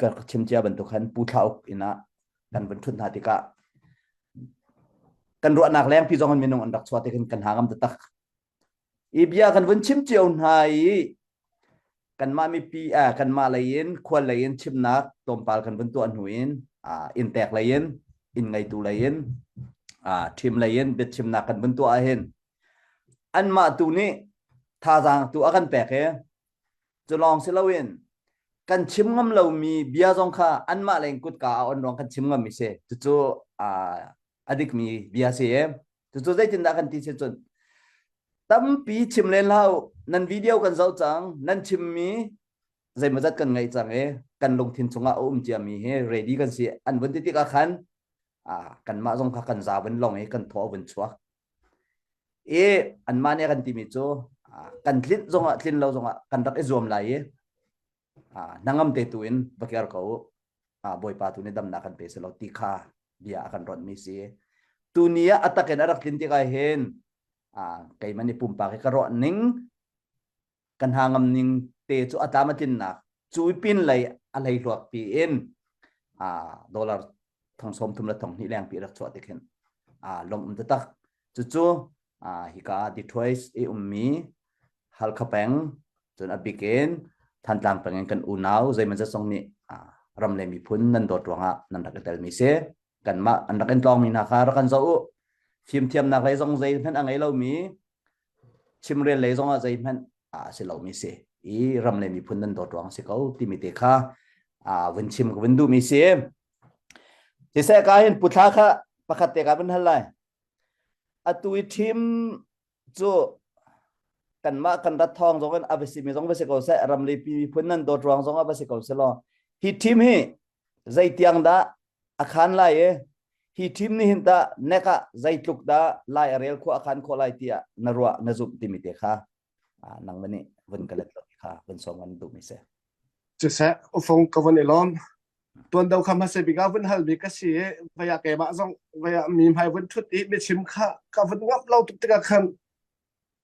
ka chim cia bantuk khan Pu Thla Uk inn ah kan vun ṭhut hna tikah kan ruahnak lengpi zong in minung an rak chuah tikin kan hna ngam taktak. I bia kan vun chim cio hna i kanmah mipi eh, kanmah lei in khual lei in chimnak tlawmpal kan vun tuah hnu in inn tek lei in inn ngeitu lei in ṭhim lei in biachimnak kan vun tuah ahhin anmah tu nih thazaang tu a kan pek i cu lawng si loin kan chim ngam lomi bia zong kha anmah leng kutka a on ruang kan chim ngam mi si cucu a dikmi bia si i cucu zeitindah kan ti si cun tampi chim len hlah nan video kan zoh cang nan chimmi zeimawzat kan ngaih cang i kan lungthin chungah a um ciami hi ready kan si an vun ti tikah khan kanmah zong kha kan za vun long i kan thaw vun chuak i anmah nih kan timi cu kan tlinh zongah tlin lo zongah kan rak i zuam lai i hnangam te tu in va ker ko u bawipa tu nih damnak kan pe selaw ti kha bia a kan rawnh mi si tuni ah a tak in a rak tlin tikah hin keimah nih pumpak hi ka ruah ning kan ha ngam ning te cu a tlam a tlinnak cu pin lei a hlei hluak pi in dollar 32 le 2 leng pi rak chuah tik hin lom um taktak cucu hika Detroit i ummi Halkha peng cun a bik in Thantlang peng in kan unau zeiman zat zong nih ram le miphun nan dawt ruangah nan rak i telmi si kanmah an rak in tlawngmi hna kha rak kan zoh u fimthiamnak lei zong zeihmanh a ngei lomi chimrel lei zongah zeihmanh a si lomi si i ram le miphun nan dawt ruang si ko timi te kha vun chim ka vun duhmi si siseh ka hin puthla kha pakhat te ka vun hal lai atu i thim cu kanmah kan rat thawng zong in a va simi zong va si ko seh ram le miphun nan dawt ruang zong a va si ko seh law hi thim hi zeitiang dah a khan lai i hi thim nih hin tah nek ah zeitluk dah lai a rel khawh a khan khawh lai tiah na ruah na zumh timi te kha nang nih vun ka let lo kha vun sawm kan duh mi si. Siseh ufung ka vun i lawm tuan do kha hmasa bik ah vun hal mi ka si i vaya keimah zong vaya mi hmai vun thut i biachim kha ka vun ngap lo tuk tikah khan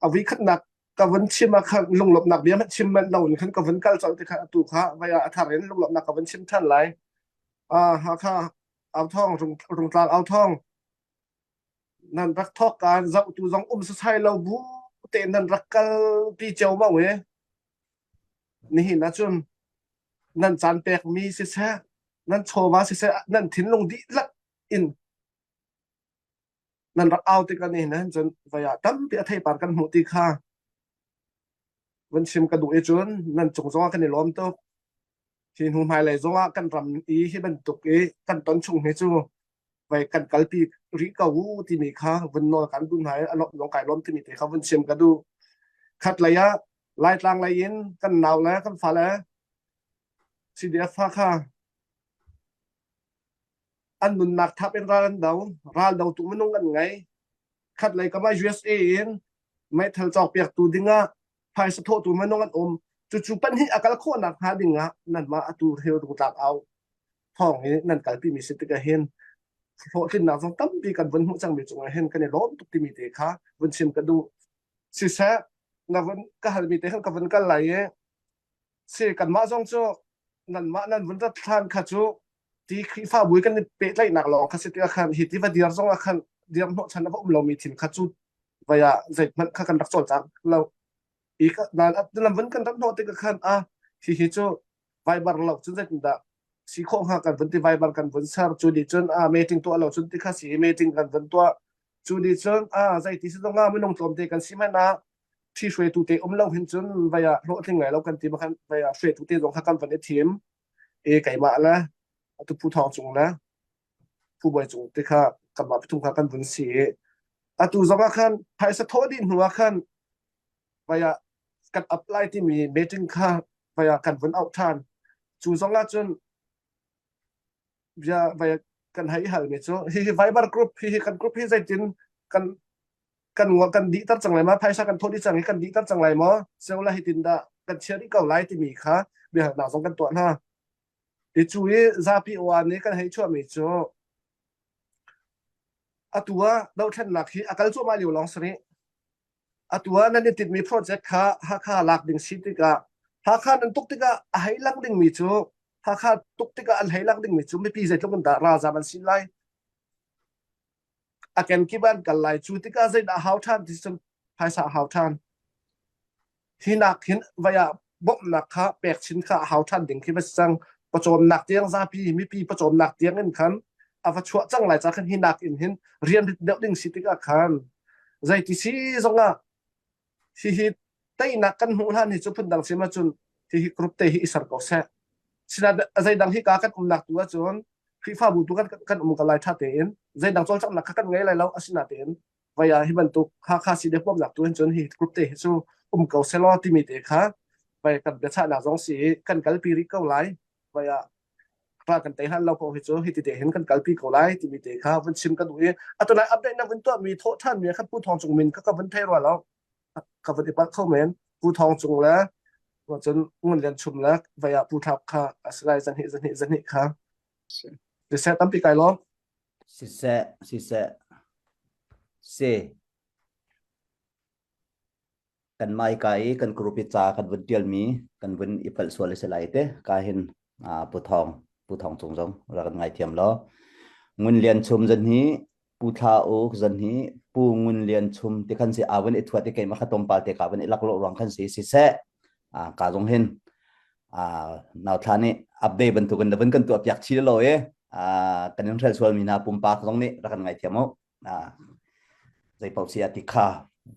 a vi khatnak. Ka vun chim ah khan lunglawmhnak bia hmanh chim manh lo in khan ka vun kal colh ti kha atu kha vai ah a thar in lunglawmhnak ka vun chim ṭhan lai. Ah Hakha authawng Rungtlang authawng nan rak thawk kaan zohtu zong um sasai lo bu tein nan rak kal pi ceomao i nihin ahcun nan caan pekmi siseh nan chawva siseh nan thinlung dihlak in nan rak au tikah nihin ahhin cun voi ah tampi a theipar kan hmuh ti kha vun chim ka duh i cun nan cung zongah kan i lawm tuk. Hi hnu hmailei zongah kan ram i hi bantuk i kan ton chung hi cu vai kan kalpi rih ko u timi kha vun nawl kan duh hna i a lawmh zong kai lawm timi te kha vun chim ka duh. Khat lei ah Laitlang lei in kan nau le kan fale CDF fa kha an nunnak thap in ral an do. Ral dotu minung an ngei. Khat lei kam ah USA in meithal cawkpiaktu dingah phaisa thawhtu minung an um. Cucu pahnih a kal khawhnak hnga dingah nanmah atu heo tlak au thawng hi nan kalpi mi si tikah hin hlawhtlinnak zong tampi kan vun hmuh cangmi cungah hin kan i lawm tuk timi te kha vun chim ka duh. Siseh na vun ka halmi te khan ka vun kal lai i si kanmah zong cu nanmah nan vun rat hlan kha cu ti Khrihfabu kan i pehtlaihnak lawng kha si tikah khan hi ti va dir zong ah khan dir hnawhchan a va um lomi thil kha cu vai ah zeihmanh kha kan rak cawlcang lo i nan vun kan rat hnawh tikah khan a hi hi cu Viber lo cun zeitindah si khawh hnga kan vun ti Viber kan vun ser cu nih cun a meeting tuah lo cun ti kha si meeting kan vun tuah cu nih cun a zeiti si zong ah minung tlawmte kan si hmanh ah ṭhi hruaitu te um lo hin cun vai ah hlawhtling ngai lo kan ti khan vai ah hruaitu te zong kha kan van i thim e keimah le atu phu thawng cung le phu bawi cung te kha kanmah pathum kha kan vun si i atu zong ah khan phaisa thawh dih hnu ah khan vai ah kan apply timi meeting kha vai ah kan vun auh ṭhan cu zong ah cun bia vai kan hei halmi cu hihi Viber group hihi kan group hi zeitin kan kan kan dihter cang lai ma phaisa kan thawh dih cang i kan dihter cang lai maw seola hitin dah kan chia rih ko lai timi kha biahalnak zong kan tuah hna i cu i zapi aw nih kan hei chuahmi cu atu ah dohthlennak hi a kal cuahmah lio lawng si rih atu ah nan i tinhmi project kha Hakha lak ding si tikah Hakha nan tuk tikah a hei lang dingmi cu Hakha tuk tikah an hei lang dingmi cu mipi zeitluk in dah ralzam an si lai a kenkip an kal lai cu tikah zeidah hau ṭhan ti cun phaisa a hau ṭhan hi nak hin vai ah bawmhnak kha pek chin kha a hau ṭhan ding khi va si cang pawcawmnak tiang zapi mipi pawcawmnak tiang in khan a va chuah cang lai ca khan hi nak in hin rian rit deuh ding si tikah khan zeiti si zongah hihi teinak kan hmuh hlan hi cu phundang chim ahcun hihi group te hi i ser ko seh sinain zeidang hi ka kan umnak tu ahcun Khrihfabu tu kan kan um ko lai ṭha tein zeidang cawlcanghnak kha kan ngei lai lo asinatein vai ah hi bantuk Hakha si de huamnak tu hin cun hi group te hi cu um ko selaw timi te kha vai kan biachahnak zong si i kan kalpi rih ko lai vai ah pa kan tei hlan lo ko hi cu hi ti te hin kan kalpi ko lai timi te kha vun chim ka duh i atu lai update na vun tuah mi thawh ṭhan mi kha Pu Thawng Cung min kha ka vun thei rua lo ka vun i palh kho men Pu Thawng Cung le cun Ngun Lian Chum le vai ah Pu Thlap kha a si lai zanhnih zanhnih zanhnih kha siseh tampi kai lawm siseh siseh si Kan maika i kan group i ca kan vun ṭialmi kan vun i palh sual a si lai te ka hin Pu Thawng Pu Thawng Cung zong rak kan ngaithiam law Ngun Lian Chum zan hi Pu Thla Uk zan hi Pu Ngun Lian Chum ti khan si a vun i thuat i keimah kha tlawmpal te ka vun i laklawh ruang khan si siseh ka zong hin nau thla nih update bantukin na vun kan tuah piak chi lo i kan in hrel sual mi hna pumpak zong nih rak kan ngaithiam u zeipaoh si ah ti kha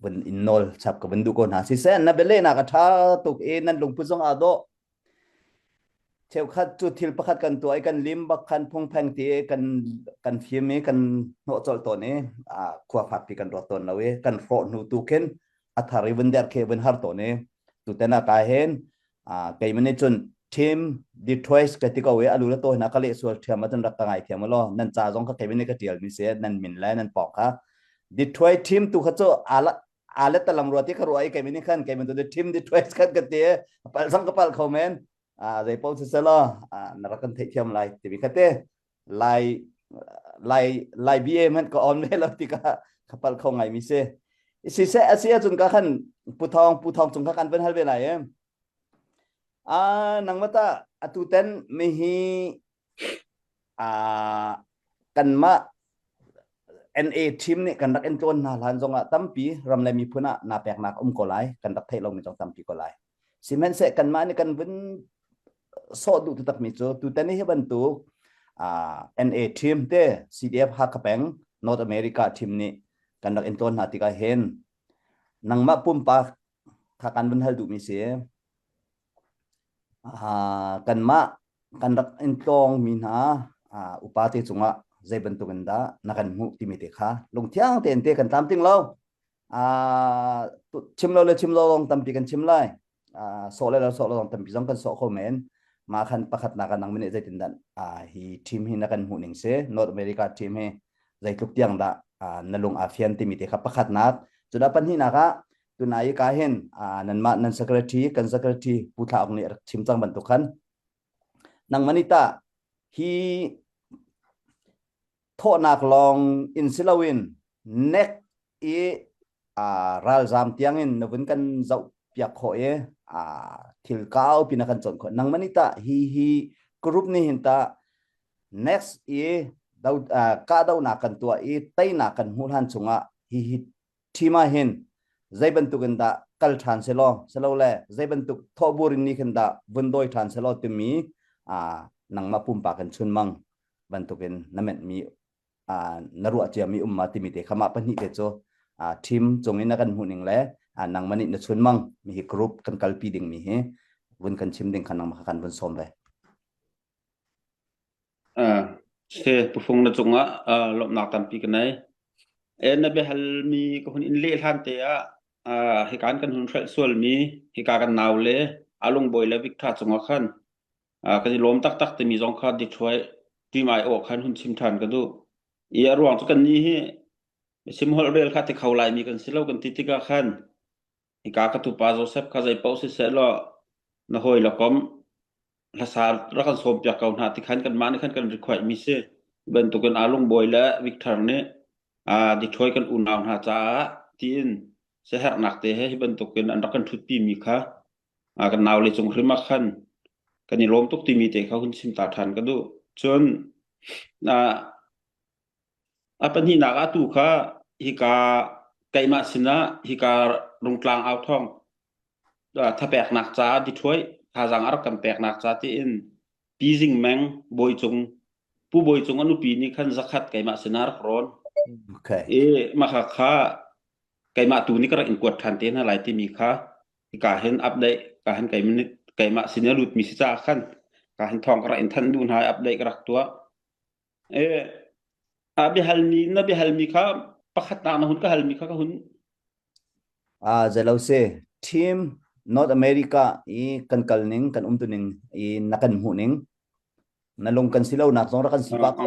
vun in nawl chap ka vun duh ko hna siseh na bialehnak a ṭha tuk i nan lungput zong aa dawh cheukhat cu thil pakhat kan tuah i kan lim bak khan phungpheng ti i kan kan fim i kan hnawh colh tawn i khua fakpi kan ruat tawn lo i kan hrawh hnu tu khin a thar i vun der khi vun har tawn i tuten ah ka hin keimah nih cun team Detroit ka ti ko i alu le to hna ka leh sual thiam ahcun rak ka ngai thiam law nan ca zong kha keimah nih ka tial mi si nan min le nan pawng kha Detroit team tu kha cu ala ale talam rua ti ka ruah i keimah nih khan keimah tu team Detroit khan ka ti pal sang ka pal kho men zei paoh si selaw na rak kan theih thiam lai timi kha te lai lai lai BA man ka on ve lo ti ka ka pal kho ngai mi si. Siseh a si ahcun ka khan Pu Thawng Pu Thawng cung kha kan van hal ve lai em. Ah nangmah ta atu ten mihi ah kanmah NA team nih kan rak in tlawn hna hlan zongah tampi ram le miphun ah naa peknak um ko lai kan rak theih lomi zong tampi ko lai sihmanhseh kanmah nih kan vun sawh duh takmi cu tutan hi bantuk uh, NA team te CDF Hakha peng North America team nih kan rak in tlawn hna tikah hin nangmah pumpak kha kan vun hal duhmi si uh, kanmah kan rak in tlawng mi hna uh, upa te cungah zei bantuk in dah na kan hmuh timi te kha lungthiang tein te kan tlamtling lo uh, chim lo le chim lo lawng tampi kan chim lai uh, sawh le lo sawh lo lawng tampi zong kan sawh kho men ma khan pakhat nak nang mene zeitin dan uh, hi team hi na kan hmuh ning si North America team hi zeitluk tiang dah uh, na lung a fian timi te kha pakhat nak cuda pahnih nak ah tunai ka hin uh, nanmah nan secretary kan secretary Pu Thla Aung nih rak chim cang bantuk khan nang manita hi thawhnak lawng in si loin nek i ralzam tiangin na vun kan zoh piak khawh i thil kau pi na kan cawn khawh nangmah nih tah hi hi group nih hin tah next i do kahdohnak kan tuah i teinak kan hmuh hlan chungah hi hi team ah hin zei bantuk in dah kal ṭhan selaw selole zei bantuk thawhbur in ni khin dah vun dawi ṭhan selaw timi nangmah pumpak in chunmang bantukin na menhmi na ruah ciami um ma timi te kha mah pahnih te cu team cung in na kan hmuh ning le nangmah nih na chunmang mi hi group kan kalpi ding mi hi vun kan chim ding kha nangmah kan vun sawm ve. Se pufung na cungah lawmhnak tampi ka nei. E na biahalmi ka hun in leh hlan te ah hikan kan hun hrelh sualmi hika kan nau le alungbawi le Victor cungah khan kan i lawm taktak timi zong kha Detroit team aiawh khan hun chim ṭhan ka duh. I a ruang cu kannih hi sim holh rel kha ti kho laimi kan si lo kan ti tikah khan hika ka tupa Joseph kha zei paoh siseh law na hawi le kom hlasa rak kan sawm piak ko hna ti khan kanmah nih khan kan request mi si. Bantukin Alungbawi le Victor nih Detroit kan unau hna caah tiin siaherhnak te he hi bantukin an rak kan ṭhutpi mi kha kan naule cung hrim ah khan kan i lawm tuk timi te kha hun chim ta ṭhan ka duh. Cun a pahnihnak ah tu kha hika keimah sinah hika Rungtlang au thawng thapeknak ca Detroit thazaang a rak kan peknak ca tiin Pi Zing Meng Bawi Cung Pu Bawi Cung a nupi nih khan zakhat keimah sinah rak rawn. Okay. I mah kha keimah tu nih ka rak in kuat ṭhan te hna lai timi kha hika hin update ka hin keimah sin a lutmi si caah khan ka hin thawng ka rak in thanh duh hna i update ka rak tuah. E, a biahalmi na biahalmi kha pakhat nak na hun ka halmi kha ka hun Ah zelo si team North America i kan kal ning kan umtu ning i na kan hmuh ning na lung kan si lo nak zong rak kan si pa ko.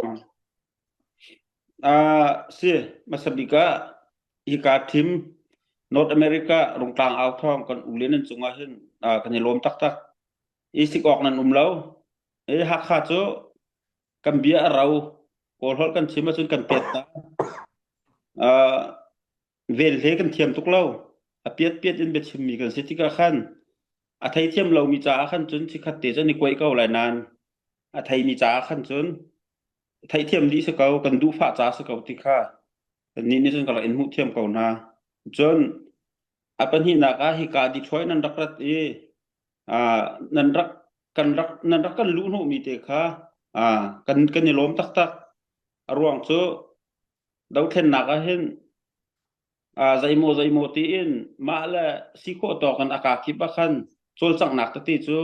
Uh, si hmasa bik ah hika thim North America Rungtlang au thawng kan u le nan cungah hin uh, kan i lawm taktak. I sik awk nan um lo. I Hakha cu kan bia a ro. Kawl holh kan chim ahcun kan piat ta. Uh, vel hle kan thiam tuk lo. A piat piat in biachimmi kan si tikah khan a theithiam lomi caah khan cun chikhat te cun i kuaih ko lai nain a theimi caah khan cun theihthiam dih si ko kan duhfah ca si ko ti kha kannih nih cun ka rak in hmuh thiam ko hna cun a pahnihnak ah hika Detroit nan rak rat i nan rak kan rak nan rak kan luh hnawhmi te kha kan kan i lawm taktak a ruang cu dothlennak ah hin zeimaw zeimaw tiin mah le si khawh tawk in a kaa kip ah khan cawlcanghnak tete cu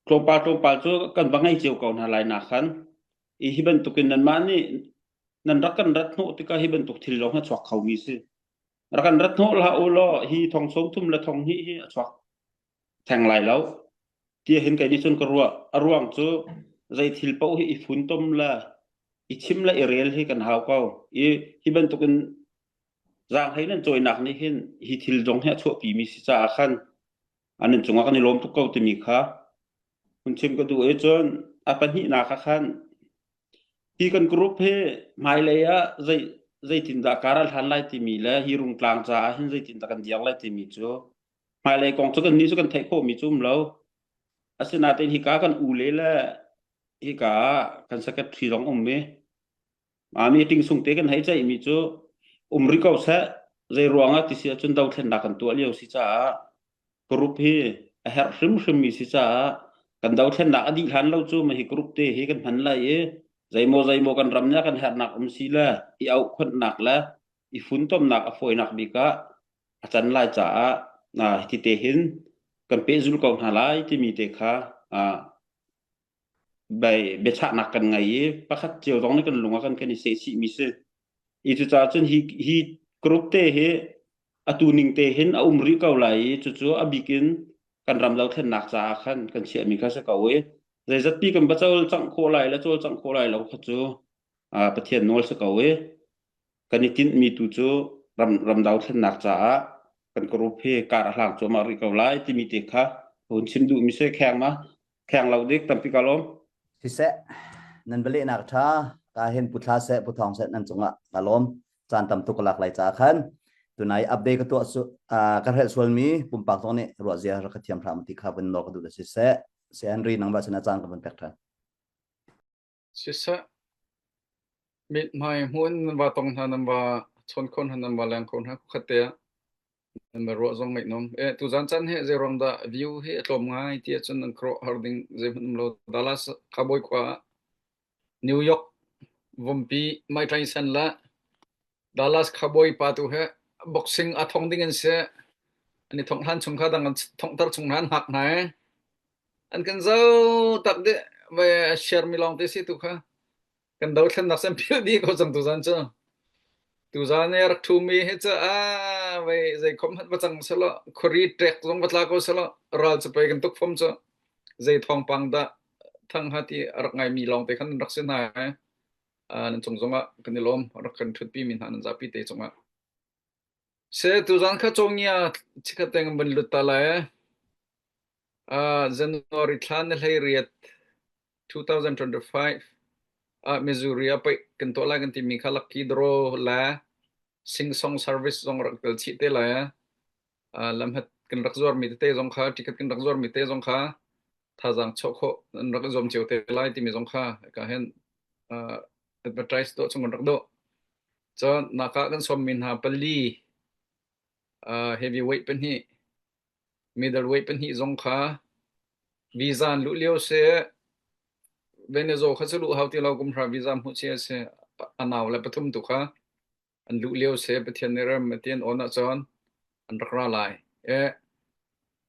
tlawmpal tlawmpal cu kan va ngei cio ko hna lai nak khan i hi bantukin nanmah nih nan rak kan rat hnawh tikah hi bantuk thil lawng hi a chuak khomi si rak kan rat hnawh hlah u law hi thong sawm thum le thong hnih hi a chuak theng lai lo ti hin kei nih cun ka ruah a ruang cu zei thil paoh hi i funtom le i chim le i rel hi kan hau ko i hi bantukin zaanghlei nan cawinak nih hin hi thil zong hi a chuahpi mi si caah khan an in cungah kan i lawm tuk ko timi kha hun chim ka duh i cun a pahnihnak ah khan hi kan group hi hmailei ah zei zeitindah kar a hlan lai timi le hi rungtlang caah hin zeitindah kan diar lai timi cu hmailei kong cu kan nih cu kan theih khawhmi cu um lo. Asinain hika kan u le le hika ah kan secretary zong um i a meeting sung te kan hei ceihmi cu um rih ko seh zei ruangah ti si ahcun dothlennak kan tuah lio si caah group hi a herh hrimhrim mi si caah kan dothlennak a dih hlan lo cu mah hi group te hi kan hman lai i zeimaw zeimaw kan ram nih a kan herhnak um si le i auhkhonhnak le i funtomnak a fawinak bik ah a can lai caah hiti te hin kan pehzul ko hna lai timi te kha bai biachahnak kan ngei i pakhat cio zong nih kan lung ah kan kan i sehchihmi si. I cucaah cun hi hi group te hi atu ning te hin a um rih ko lai i cucu a bik in kan ram dothlennak caah khan kan chiahmi kha si ko i zeizatpi kan va cawlcangh khawh lai le cawlcangh khawh lai lo kha cu Pathian nawl si ko i kan i tinhmi tu cu ram ram dothlennak caah kan group hi kar a hlang cuahmah rih ko lai timi te kha hun chim duhmi si kheng ma kheng lo dik tampi ka lawm. Siseh, nan va lehnak ṭha ka hin pu thla seh pu thawng seh nan cungah ka lawm caan tam tuk ka lak lai caah khan tunai update ka tuah su ka hrelh sualmi pumpak zong nih ruah zia rak ka thiam hram ti kha vun nawl ka duh le siseh se Henry nangmah sinah caan ka vun pek ṭhan. Siseh, mithmai hmuh in nan va tong hna, nan va chawn kho hna, nan va leng kho hna khat te ah nan va ruah zong ngaih nom. Eh, tuzan caan hi zei ruang dah view hi a tlawm ngai ti ahcun nan khuaruah har ding zeihmanh um lo. Dallas Cowboy khua ah New York vompi Mike Tyson le Dallas Cowboy pa tu he boxing a thong ding an si. An i thongh hlan chung kha dang an thonghter chung hna an hngak hna i An kan zoh tak dih vai a share mi lawng te si tu kha. Kan dothlennak sem phil dih ko cang tuzan cu. Tuzan i rak ṭhu mi hi cu a vai zei khom hmanh va cang selaw khuari ṭek zong va tla ko selaw ral cu pei kan tuk fom cu zei thawngpang dah thang ha ti a rak ngai mi lawng te khan rak si hna ai. Nan cung zongah kan i lawm rak kan ṭhutpi mi hna nan zapi te cungah. Se tuzan kha cawngia chikhat te kan van lut ta lai. January thla ni 18 2025 ah Missouri ah paih kan tuah lai kan timi kha lucky draw le sing song service zong rak tel chih te lai. Lamhat kan rak zuarmi tete zong kha ticket kan rak zuarmi te zong kha thazaang chuah khawh an rak i zuam cio te lai timi zong kha ka hin advertise tuah chung kan rak duh. Cun naka kan sawmmi hna pali heavyweight pahnih middleweight pahnih zong kha visa an luh lio si Venezuela kha cu luh hau ti lo kum hra visa hmuh cia si a nau le pathum tu kha an luh lio si Pathian nih rem a ti an on ahcun an rak ra lai. E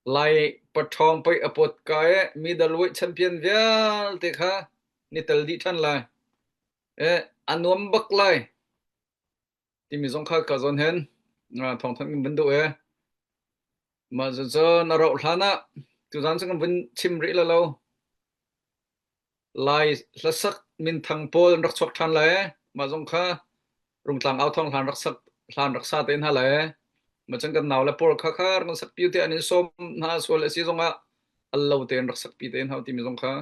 Lai paṭhawng pei a pawt ka e middleweight champion vialte kha ni tel dih ṭhan lai. E a nuam bak lai. Timi zong kha ka zawn hen thawngthanh kan vun duh e. Mah cucu na rauh hlan ah tuzaan cu kan vun chim rih la lo. Lai hlasak minthang pawl an rak chuak ṭhan lai e. Mah zong kha Rungtlang au thawng hlan rak sak hlan rak sa te hna lai e. Mah cun kan nau le pawl kha kha rak sak piu te an in sawm hna sual a si zong ah al lo te an rak sak pi te hna timi zong kha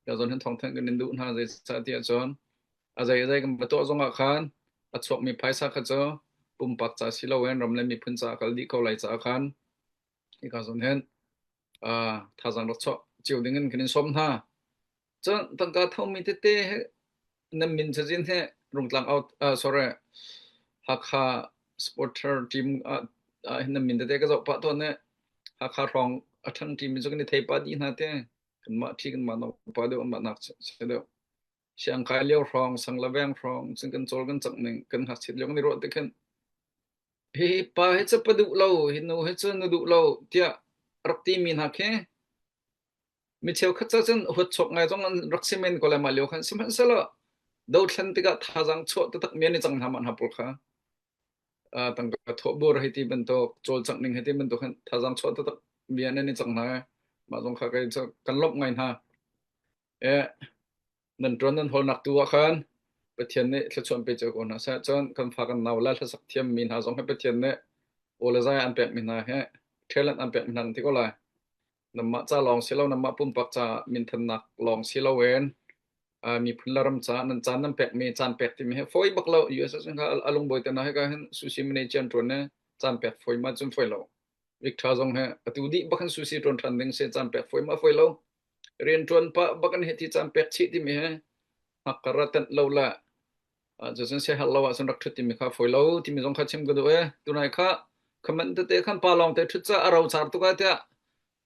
ya zawn hin thawngthanh kan in duh hna zei ca ti ahcun A zei a zei kan va tuah zongah khan a chuakmi phaisa kha cu pumpak ca si loin ram le miphun ca a kal dih ko lai caah khan hika zawn hin uh, thazaang rak chuah cio ding in kan in sawm hna. Cun tangka thomi tete he nan min cazin he Rungtlang out uh, sorry Hakha supporter team ah uh, hin nan min tete ka zoh pah tawn ne Hakha hrawng a ṭhang team cu kan i thei pah dih hna te kanmah ṭhi kanmah no pa deuh anmah nak si deuh Siangkai lio hrawng, sang le veng hrawng cun kan cawl kan cangh ning kan ngakchiat lio kan i ruah tik hin hi pa hi cu pa duh lo, hi nu hi cu nu duh lo tiah rak timi hna khi mi cheukhat ca cun huatchuak ngai zong an rak si men ko lai mah lio khan sihmanhsehlaw dothlen tikah thazaang chuah taktak mi an i cang hna mah hna pawl kha tangka thawhbur hei ti bantuk cawlcangh ning hei ti bantuk hin thazaang chuah taktak mi an i cang hna mah zong kha kei cu kan lawmh ngai hna Eh, nan ṭuan nan hawlnak tu ah khan Pathian nih thluachuah pe cio ko hna seh. Cun kan fa kan nau le hlasak thiammi hna zong hi Pathian nih aw le zai an pekmi hna hi talent an pekmi hna nan ti ko lai. Nanmah ca lawng si lo, nanmah pumpak ca minthannak lawng si loin Miphun le ram caah nan caan nan pekmi caan pek timi hi fawi bak lo. US ah a lungbawi te hna hika hin sushi manager an ṭuan i caan pek fawi ma cun fawi lo. Victor zong he atu dih bak hin sushi ṭuan ṭhan ding si caan pek fawi ma fawi lo. Rian ṭuan pah bak in hiti caan pek chih timi hi hngak a tenh lo le cucun siaherh lo ahcun rak ṭhut timi kha fawi lo timi zong kha chim ka duh e. Tunai kha comment tete khan pa lawng te ṭhut ca a rocar tuk ah tiah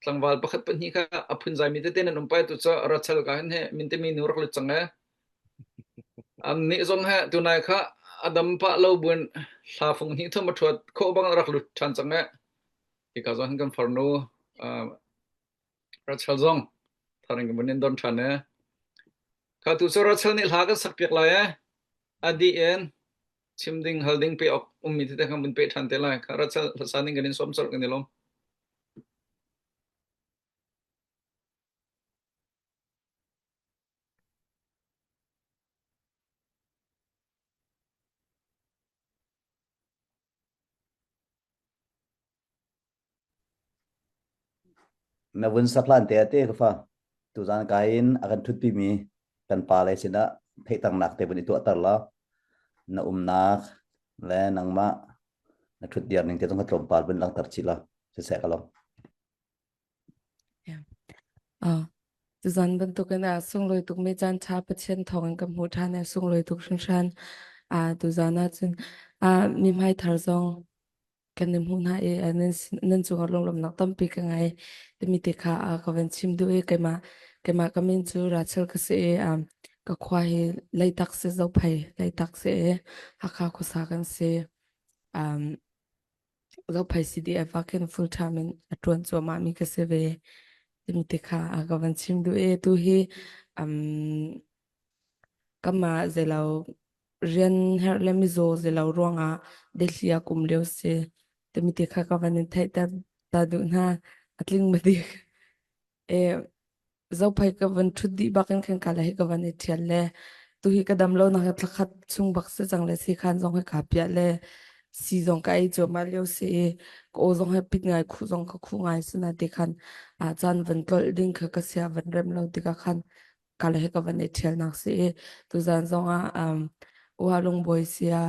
tlangval pakhat pahnih kha a phunzai mi tete nan um pai tu cu Rachel ka hin he min timi nu rak lut cang e. An nih zong he tunai kha adam pah lo buin hla fung hnih thum a ṭhuat khawh bang rak lut ṭhan cang e. Hika zong hin kan farnu Rachel zong tharing kan in don ṭhan e. Kha tu cu Rachel nih hla kan sak piak lai e. A dih in chim ding hal ding pe awk ummi tete kan vun pe ṭhan te lai. Kha Rachel hlasa ning kan in sawm colh kan i lawm. Na vun sak hlan te te ka fa tuzan ka in a kan thutpi mi kan pa le sinah theihternak te vun i tuahter la na umnak le nangmah na thut dir ning te zong kha tlawmpal vun langhter chih la siseh ka lawm. Yeah. Ah, tuzan bantukin a sunglawi tukmi caan ṭha Pathian thawngin ka hmuh ṭhan i a sunglawi tuk hringhran. Ah, tuzan ahcun ah mihmai thar zong kan i hmuh hna i nan nan cungah lunglawmhnak tampi ka ngei timi te kha ah ka van chim duh i keimah keimah ka min cu Rachel ka si i um, ka khua hi Leitak si Zophei Leitak si i Hakha khuasa kan si. Um, Zophei CDF ah khin full time in a ṭuan cuahmah mi ka si ve timi te kha a ka van chim duh i tu hi um, kamah zeilo rian herh le mizaw zeilo ruangah Delhi ah kum lio si timi te kha ka van in theihter ta duh hna a tling ma dik E Zophei ka van ṭhut dih bak in khan ka le hi ka van i ṭhial le tuhi ka dam lo nak hi thlakhat chung bak si cang le sikhan zong hi kaa piah le si zong ka ei cuahmah lio si i ka aw zong hi pit ngai khuh zong ka khuh ngai si na ti khan a caan van tlolh ding kha ka sia van rem lo tikah khan ka le hi ka van i ṭhial nak si i tuzan zong ah um, Ua lungbawi sia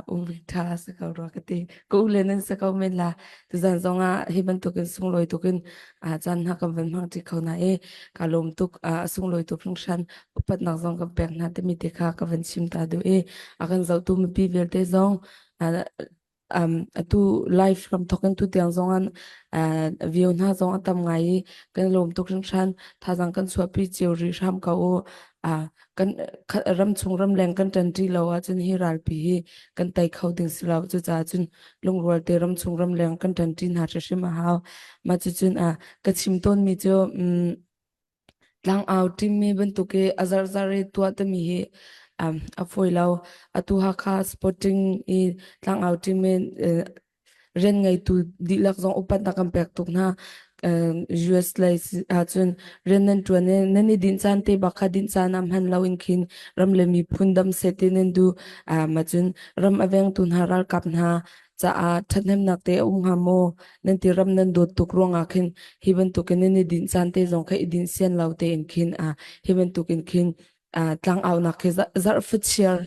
um ṭha si ko rua ka ti. Ka u le nan si ko men la. Tuzan zong ah hi bantukin sunglawi tukin caan hna kan van hmang ṭi kho hna i ka lawm tuk a sunglawi tuk hringhran upatnak zong kan pek hna timi te kha ka van chim ta duh i a kan zohtu mipi vialte zong um, atu live ram thok in tu tiang zong an uh, view hna zong a tam ngai i kan lawm tuk hringhran thazang kan chuahpi cio rih hram ko u uh, kan ram chung ram leng kan ṭanṭi lo ahcun hi ralpi hi kan tei kho ding si lo cucaah cun lungrual te ram chung ram leng kan ṭanṭi hna hrimhrim a hau mah cucun uh, ka chim tawnmi cu um, Tlangau ṭimmi bantuk i a zarhzarh i tuah timi hi um, a fawi lo. Atu Hakha Sporting i tlangau ṭim i uh, rian ngeitu dihlak zong upatnak kan pek tuk hna. Um, US lei ahcun rian nan ṭuan i nan i dinh caan te bak kha dinh caan ah hman lo in khin ram le miphun dam seh ti nan duh. Um, ahcun ram a vengtu hna ralkap hna caah ṭhathnemnak te a um hnga maw? Nan ti ram nan dawt tuk ruangah khin hi bantukin nan i dinh caan te zong kha i dinh sian lo tein khin hi bantukin khin tlangaunak khi zarh fachiar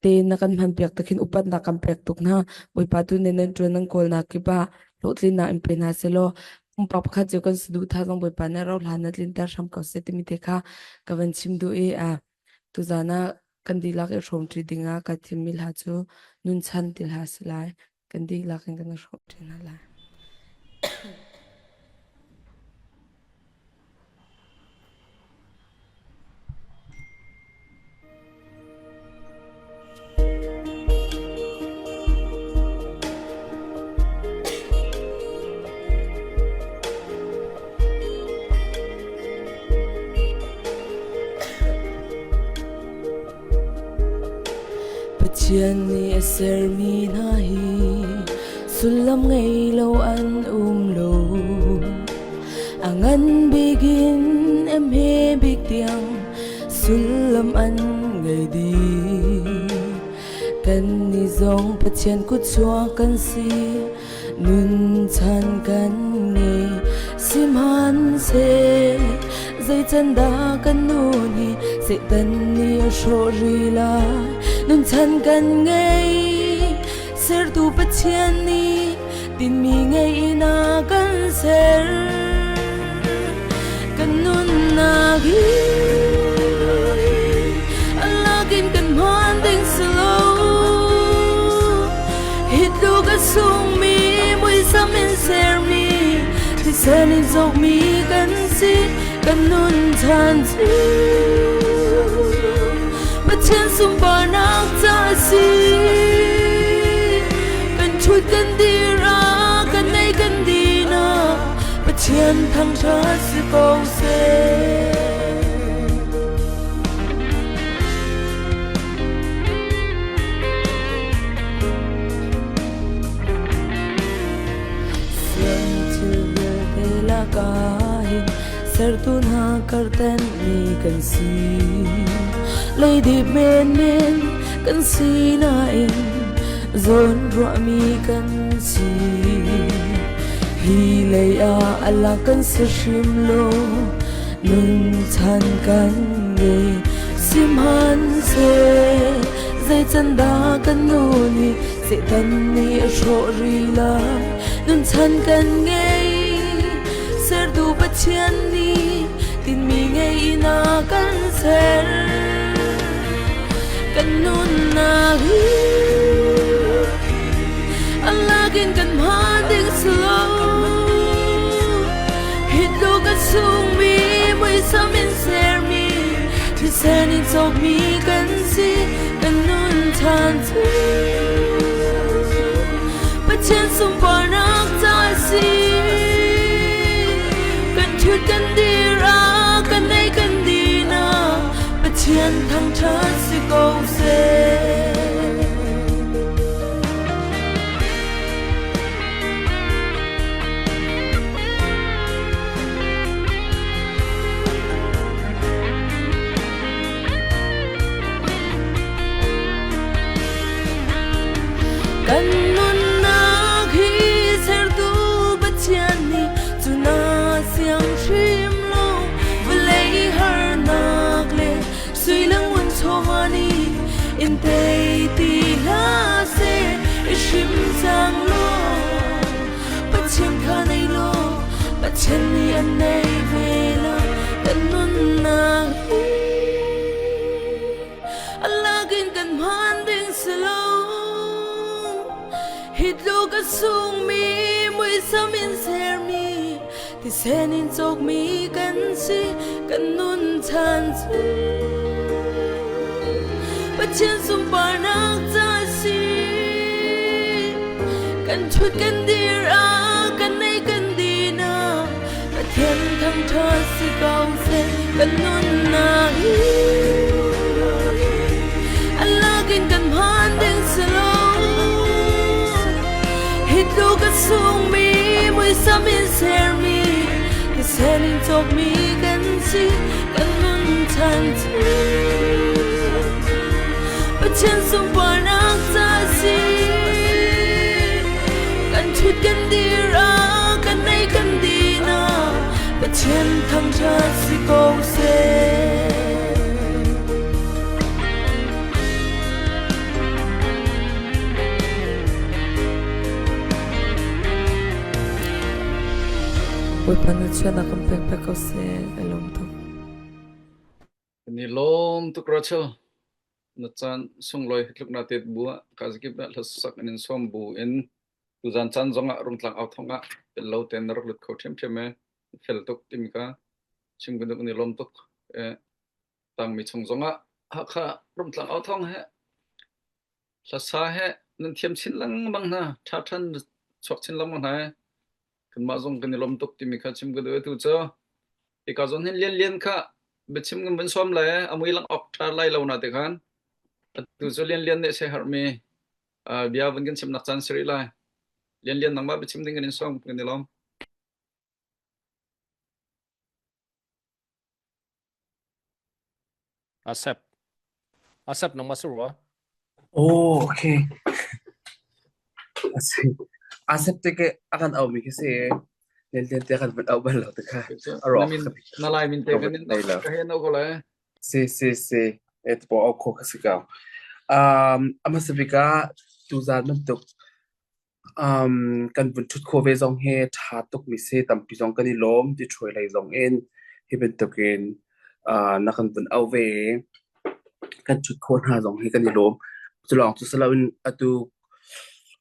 te na kan hman piak te khin upatnak kan pek tuk hna. Bawipa tu nih nan ṭuan nan kawlnak kip ah hlawhtlinnak in pe hna sehlaw pumpak pakhat cio kan saduhthah zong Bawipa nih rauhhlan na tlinter hram ko seh timi te kha ka van chim duh i tuzaan ah kan dihlak i hrawmṭi dingah ka thimmi hla cu Nunchan ti hla a si lai. Kan dihlak in kan i hrawmṭi hna lai. Pathian nih a sermi hna hi sullam ngei lo an um lo. A ngan bik in a hme bik tiang sullam an ngei dih. Kannih zong Pathian kutchuak kan si. Nun chan kan ngei sihmanhseh zei can dah kan nun hi? Satan nih a hrawh rih lai. Nunchan kan ngei. Sertu Pathian nih tinhmi ngei in a kan ser. Kan nunnak hi a lakin kan hman ding si lo. Hi tluk a sungmi muisam in sermi thisen in cawkmi kan si kan nun ṭhan cu Pathian sunparnak ca a si. Kan ṭhut kan dir ah kan ei kan din ah Pathian thangṭhat si ko seh. Siang thil vialte lakah hin sertu hna karten mi kan si. Leidip menmen kan si nain zawn ruahmi kan si. Hi lei ah a lak kan si hrim lo, nun chan kan ngei. Sihmanhseh zei can dah kan nu nih Satan nih a hrawh rih lai, nun chan kan ngei. Sertu Pathian nih tinhmi ngei in a kan ser. Kan nunnak hi a lakin kan hman ding si lo. Hi tluk a sungmi muisam in sermi thisen in cawkmi kan si kan nun ṭhan cu. Pathian sunparnak ca a si. Kan ṭhut kan dir ah kan ei kan din ah Pathian thangṭhat si ko seh. Kan nunnak hi sertu Pathian nih cu na siang hrim lo vawlei harnak le sui le ngun chawva nih in tei ti hlah seh i hrim cang law Pathian kha nei law Pathian nih an nei ve lai kan nunnak hi a lakin kan hman ding si lo. Hi tluk a sungmi muisam in sermi thisen in cawkmi kan si kan nun chan cu Pathian sunparnak ca a si. Kan ṭhut kan dir ah kan ei kan din ah Pathian thangṭhat si ko seh kan nunnak hi. A lakin kan hman ding si lo. Hi tluk a sungmi muisam in sermi thisen in cawkmi kan si kan nun ṭhan cu. Pathian sunparnak ca a si. Kan ṭhut kan dir ah kan ei kan din ah Pathian thangṭhat si ko seh. Bawipa na chuahnak kan pek pek ko seh. Ka lawm tuk. Kan i lawm tuk Rachel. Na caan sunglawi hi tluk na tet bu ah kazakip ah hlasak in in sawm bu in tuzan caan zong ah rungtlang au thong ah tel lo ten na rak lut kho ṭhiamṭhiam e. Fel tuk timi ka chim kan i lawm tuk. Eh, tangmi chung zong ah Hakha rungtlang au thong he hlasa he nan thiam chin lengmang hna. Ṭha ṭhan chuak chin lengmang hna e. Kanmah zong kan i lawm tuk timi kha chim ka duh. Atu cu hika zawn hin Lianlian kha biachim kan vun sawm lai a mui lang awk ṭha lai lo na ti khan. Atu cu Lianlian nih siaherhmi bia vun kan chimnak caan si rih lai. Lianlian nangmah biachim ding kan in sawm kan i lawm. Asep. Asep nangmah si rua. Oh, okay. Asi. Asep te ke akan au mi khi si. Len len te kan van au bal lo te kha. A Na min na lai min te kan in ka he no ko lai. Si si si e po au kho ka si ko. Um a hmasa bik ah tuzaan bantuk um kan vun ṭhut khawh ve zong hi ṭha tuk mi si tampi zong kan i lawm ti ṭhuai lei zong in hi bantukin uh, na kan vun au ve i kan ṭhut khawh hna zong hi kan i lawm. Cu lawng cu si loin atu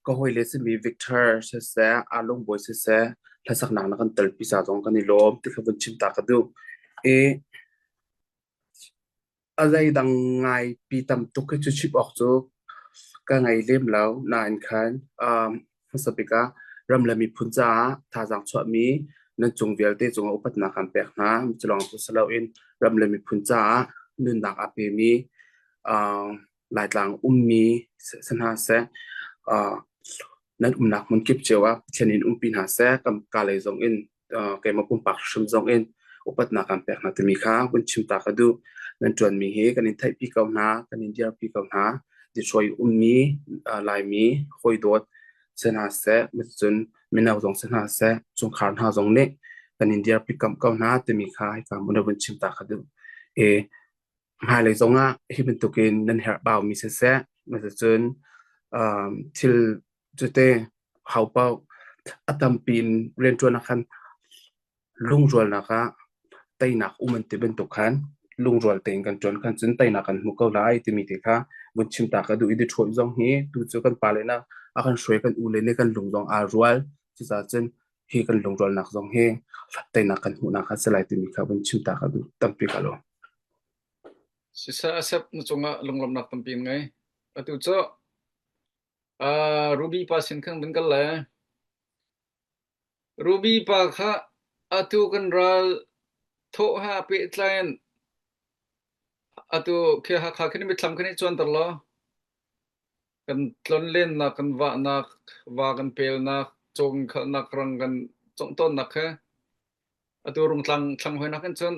ka hawile simi Victor siseh, Alung Bawi siseh, hlasaknak na kan telpi ca zong kan i lawm ti kha vun chim ta ka duh. I A zeidang ngaipi tam tuk hi cu chim awk cu ka ngei lem lo. Nain khan um, hmasa bik ah ram le miphun caah thazaang chuahmi nan cung vialte cungah upatnak kan pek hna. Cu lawng cu si loin ram le miphun caah nunnak aa pemi uh, Laitlang ummi si hna seh, uh, nan umnak hmun kip cio ah Pathian in umpi hna seh. Kan ka lei zong in keimah pumpak hrim zong in upatnak kan pek hna timi kha vun chim ta ka duh. Nan ṭuanmi hi kan in theihpi ko hna, kan in dirpi ko hna. Detroit ummi Laimi hawi dawt si hna seh, cun mino zong si hna seh, chungkhar hna zong nih kan in dirpi kam ko hna timi kha hika hmun ah vun chim ta ka duh. E, hmailei zongah hi bantukin nan herh baumi siseh, cun thil cute ho paoh a tampi in rianṭuan ah khan lungrualnak ah teinak um an ti bantuk khan lungrual tein kan ṭuan khan cun teinak kan hmu ko lai timi te kha vun chim ta ka duh i Detroit zong hi tu cu kan pale na a kan hruai kan ule nih kan lung zong aa rual cucaah cun hi kan lungrualnak zong hi teinak kan hmuhnak a si lai timi kha vun chim ta ka duh tampi ka lawm. Siseh a sep na cungah lunglawmhnak tampi in ngei. Atu cu Ruby pa sin khan vun kal le Ruby pa kha atu kan ral thawh ha pehtlai in atu khi Hakha khin mitthlam khin i cuanter law kan tlonlennak kan vahnak va kan pelnak caw kan khalhnak rang kan congh tawnnak kha atu rungtlang thlang hoinak hin cun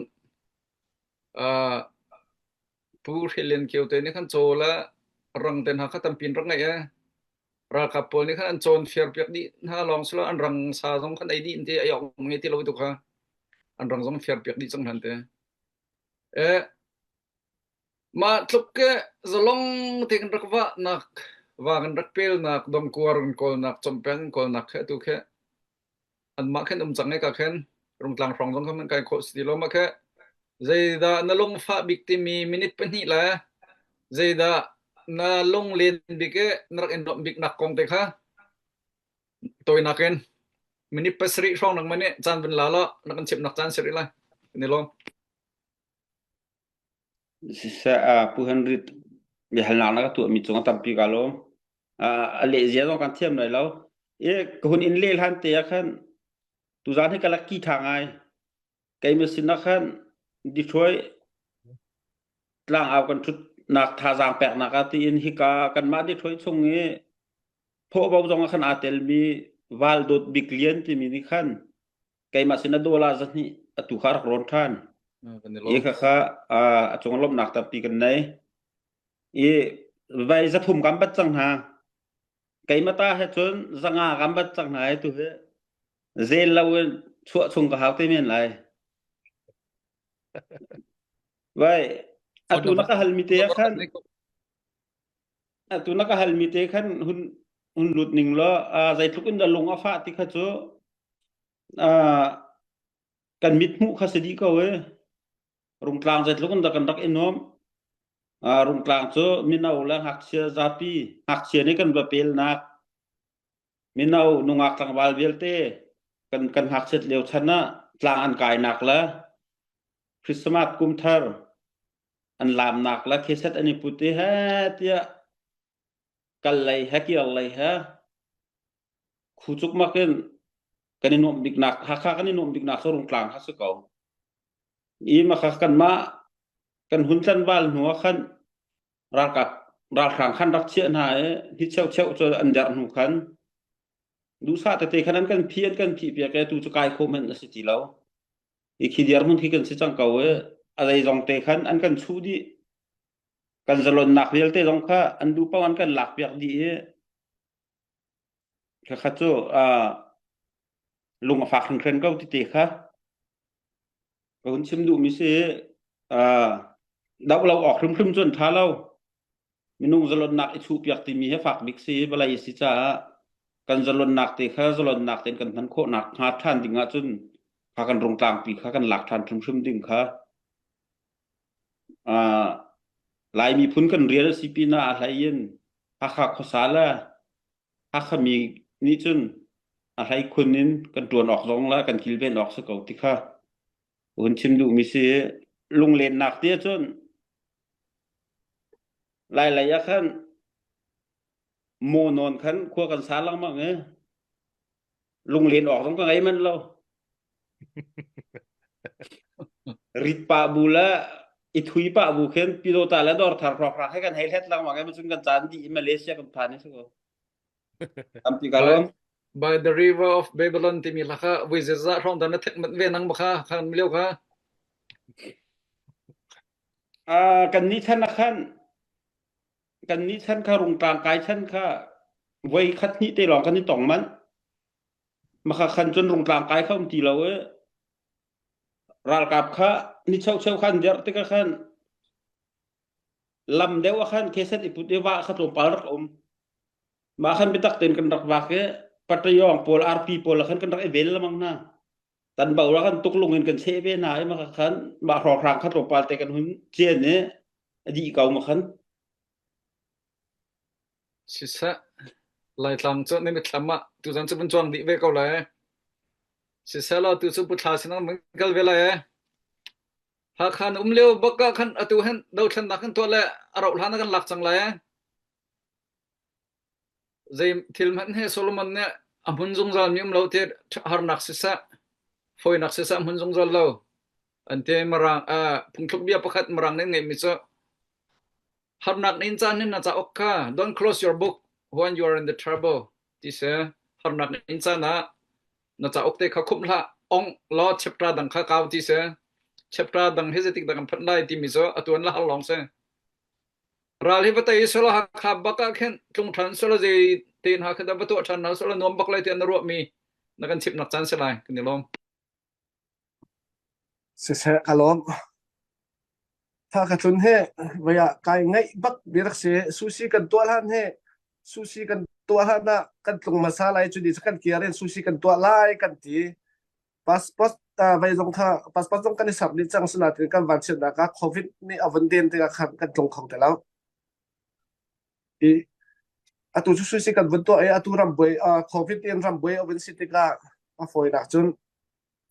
uh, Pu Hre Lian Kio te nih khan caw le rang te hna kha tampi in rak ngeih ee. Ralkap pawl nih khan an cawn fiar piak dih hna lawng silo an rang sa zong khan ei dih in ti ei awk ngei ti lo tu kha an rang zong fiar piak dih cang hlan te. Eh mah tluk ke zalong te kan rak vah nak va kan rak pel nak dongkuar kan kawl nak chompeng kan kawl nak khe tu khe anmah khin um cang e ka khin rungtlang hrawng zong khan kai khawh si ti lo ma khe zeidah na lungfah bik timi minute pahnih le zeidah na lunglen bik e na rak in nuamh bik nak kong te kha tawinak in minute pasarih hrawng nak mani caan vun la lo na kan chimh nak caan siri lai ni lawm Siseh, Pu Henry biahalnak na ka tuahmi cung a tampi ka lawm. A leh zia zong kan thiam lai lo. I ka hun in leh hlan te ah khan tuzaan hi ka lucky tha ngai. Keimah sin ah khan Detroit tlangau kan ṭhutnak thazaang peknak ah tiin hika kanmah Detroit chung i thawhbo zong ah khan aa telmi Val Dawt Bik Lian timi nih khan keimah sin a dollar zahnih atu kha rak rawn ṭhan. I khakha a cung lawmhnak tampi kan nei. I vai zathum kan bat cang hna. Keimah ta he cun zanga kan bat cang hna i tu hi zel lo in chuah chung ka hau te men lai. Vai atu na ka halmi te ah khan atu na ka halmi te khan hun hun lut ning law zeitluk in dah lung a fah ti kha cu kan mit hmuh kha si dih ko e rungtlang zeitluk in dah kan rak i nuam rungtlang cu mino le ngakchia zapi ngakchia nih kan va pelnak mino nungak tlangval vialte kan kan ngakchiat lio chan ah tlang an kainak le Christmas kum thar an lamnak le kheset an i put i he tiah kal lei he kir lei he khu cukmak in kan i nuamh biknak Hakha kan i nuamh biknak cu Rungtlang kha si ko. I makha kanmah kan hun tlanval hnu ah khan ralkap ralhrang khan rak chiah hna i hi cheu cheu cu an derh hnu khan duhsah tete khan an kan phi an kan phih piak i tu cu kai khawh hmanh a si ti lo. I khi dirhmun khi kan si cang ko i a zeizong te khan an kan chuh dih. Kan zalonnak vialte zong kha an duh paoh an kan lak piak dih i khakha cu lung a fak hringhren ko ti te kha ka hun chim duhmi si. Doh lo awk hrimhrim cu an ṭha lo. Minung zalonnak i chuhpiak timi hi fak bik si vawlei si caah kan zalonnak te kha zalonnak tein kan hman khawhnak hnga ṭhan ding ahcun kha kan rungtlangpi kha kan lak ṭhan hrimhrim ding kha uh, Lai miphun kan rian a si pinah a hlei in Hakha khuasa le Hakha mi nih cun a hlei khun in kan ṭuan awk zong le kan kilven awk si ko ti kha hun chim duhmi si lunglennak ti ahcun Lailei ah khan maw nawn khan khua kan sa lengmang i lunglen awk zong ka ngei manh lo. Rit pah bu le i thui pah bu khin Pyidawta le Dawrthar hrawkhrang he kan hei hlet lengmang i cun kan caan dih i Malaysia kan phan i si ko. Tampi ka lawm. By the river of Babylon timi hla kha vui zeizah hrawng dah na thek manh ve nang kha khan lio kha. Uh, kan nih chan ah khan kan nih chan kha rungtlang kai chan kha voi khat hnih te lawng kan i tong manh. Maka khan cun rungtlang kai kha um ti lo i ralkap kha ni cheu cheu khan der tikah khan lam deuh ah khan kheset i put i va kha tlawmpal rak um. Mah khan biatak tein kan rak vak i patayong pawl arpi pawl khan kan rak i vel lamang hna. Tan bo ra kan tuk lung in kan cheh ve hna i maka khan mah hrawkhrang kha tlawmpal te kan hun cien i a dih ko ma khan. Siseh, Laitlang cu na mitthlam ah tuzan cu vun cuang dih ve ko lai. Siseh law tu cu Pu Thla sinah vun kal ve lai. Hakha na um lio bak ah khan atu hin dothlennak kan tuah le a rauh hlan ah kan lak cang lai. Zei thil hmanh he Solomon nih a hmun zungzal mi um lo ti harnak siseh, fawinak siseh a hmun zungzal lo. An ti Mirang uh, phungthluk bia pakhat Mirang nih ngeihmi cu harnak na in caan hin na cauk kha don't close your book when you are in the trouble ti si harnak na in caan ah na cauk te kha khumh hlah ong law chapter dang kha kau ti si chapter dang hi zeitik dah kan phanh lai timi cu a tuan la har lawng si ral hi va tei sala Hakha bak ah khin tlung ṭhan sala zei te hna kha dah va tuah ṭhan hna sala nuam bak lai tiah na ruahmi na kan chimhnak caan si lai kan i lawm. Siseh ka lawm. Tha ka tlun he voi ah kai ngaih bak mi rak si. Sushi kan tuah hlan he sushi kan tuah hlan ah kan tlung hmasa lai cu ni kan kir in sushi kan tuah lai kan ti. Passport vai zong kha passport zong kan i serh dih cang sinain kan vanchiatnak ah COVID nih a vun den tikah khan kan tlung kho ti lo. I atu cu sushi kan vun tuah i atu rambuai COVID in rambuai a vun si tikah a fawinak cun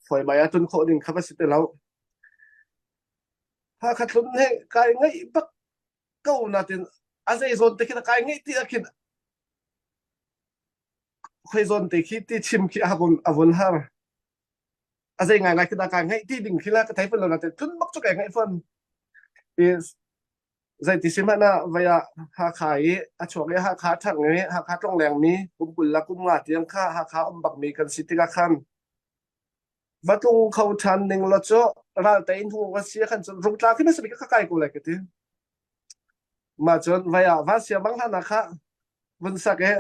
fawi ah tun khawh ding kha va si ti lo. Hakha tlun he kai ngaih bak ko natin a zei zawn te khin kai ngaih ti ah khin khoi zawn te khi ti chim khi a vun a vun har. A zei ngai ngai khi da kai ngaih ti ding khi la ka thei fon lo natin tlun bak cu kai ngaih fon. Is zeiti si hmanh ah vai ah Hakha i a chuak i Hakha ṭhang i Hakha tlongleng mi kum 20 le kum nga tiang kha Hakha um bak mi kan si tikah khan va tlung kho ṭhan ning law cu ral tein hung ka si khan cun rungtla khi na ka kai ko lai ka ti. Mah cun vai ah van sia bang hlan ah kha vun sak i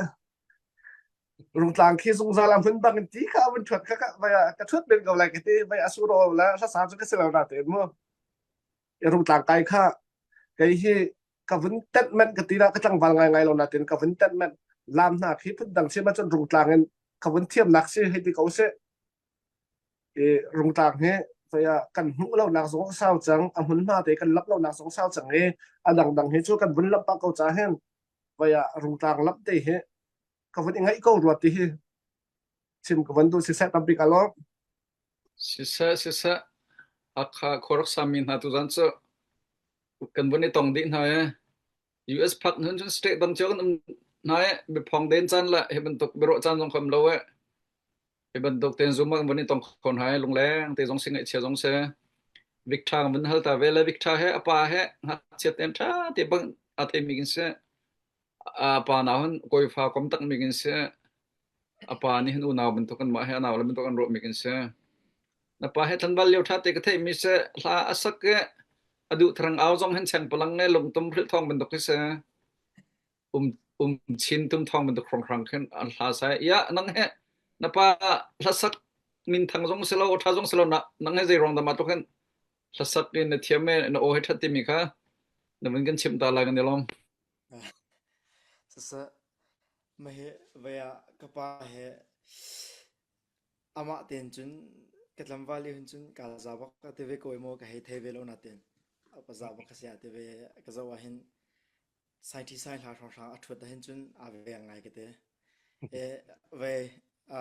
rungtlang khi zungzal a hmun bang in ti kha vun ṭhuat kha vai ah ka ṭhuat men ko lai ka ti vai a suro la hlasa cu ka si lo na tein mu. Rungtlang kai kha kei hi ka vun tenh manh ka ti la ka tlangval ngaingai lo natin ka vun tenh manh lam hna khi phun dang si ma cun rungtlang in ka vun thiamnak si hei ti ko sih i rungtlang hi saya kan hmuh lo nak zong sau cang a hmun hma te kan lap lo nak zong sau cang i a dangdang hi cu kan vun lap pah ko ca hin vaya rungtlang lap te hi ka vun i ngaih ko ruat ti hi chim ka vun duh siseh tampi ka lawm. Siseh siseh Hakha khuarak sami hna tuzan cu kan vun i tong dih hna i US phak nun cun state dang cio kan um hna i biaphong den caan le hi bantuk biaruah caan zong kham lo i hi bantuk ten zoom ah kan vun i tong kho hna i lungleng te zong si ngaihchia zong si Victor kan vun hal ta ve le Victor he a pa he ngakchia ten ṭha te bang a theimi kan si a pa nau hin kawifa kom takmi kan si A pa nih hin unau bantuk anmah he a naule bantuk an ruahmi kan si. Na pa he tlanval lio ṭha te ka theihmi si hla a sak i a duh tharang au zong hin chengpalang nge lungtum hrilh thawng bantuk hi si. Um um chin tum thawng bantuk hrawnghrang khin an hla sai. Ia nang he na pa hlasak minthang zong si lo, ṭha zong si lo na nang he zei ruang dah mah tluk hin hlasak in na thiam e na aw he ṭhat timi kha. Na vun kan chimh ta lai kan i lawm. Siseh, mahi vei ah ka pa he amah tein cun ka tlangval i hun cun kaa za bak ka ti ve ko i maw ka hei thei ve lo natin a za bak ka si a ti ve ka zoh ah hin saiṭhi sai hla hrawnghrang a ṭhuat ahhin cun aa veng ngai ka ti. E, ve a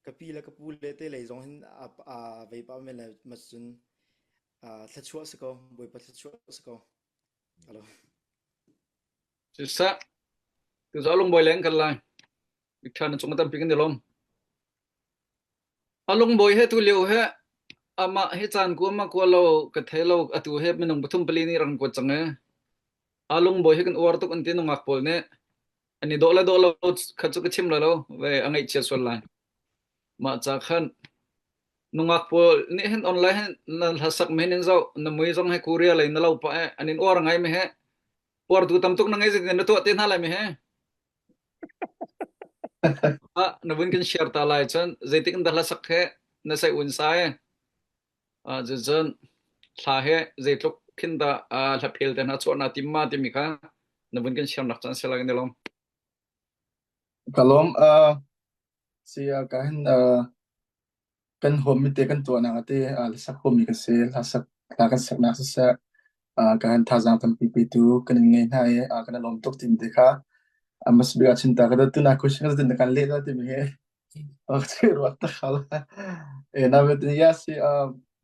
ka pi le ka pu le te lei zong hin a, a vei pah men le ma cun thluachuah si ko Bawipa thluachuah si ko. Alo. Siseh, tu za lungbawi leng kan lai. Mikṭha na cung tampi kan i lawm. A lungbawi he tu lio he amah he caan kua ma kua lo ka thei lo atu he minung pathum pali nih rak kuat cang e. A lungbawi he kan uar tuk an ti nungak pawl nih an i dawh le dawh lo kha cu ka chim lai lo ve a ngaihchia sual lai. Mah ca khan nungak pawl nih hin online hin na hlasak men in zoh na mui zong he Korea lei na lo pah e an in uar ngai me he uartu tam tuk na ngei zeitin na tuah te hna lai me he ah na vun kan share ta lai cun zeitik in dah hlasak he na sai un sai ah cun thla he zeitluk khin dah hlaphel te hna chuah na tim ma timi kha na vun kan share nak chan sela kan i lawm. Ka lawm. Si ka hin kan huammi te kan tuahnak ate hlasak huammi ka si. Hlasak hla kan saknak siseh ka hin thazaang tampi petu kan in ngei hna i kan i lawm tuk timi te kha mas bik ah chim ta ka tuna question ka tin kan leh la timi hi ruat ta khal. E na bet ya si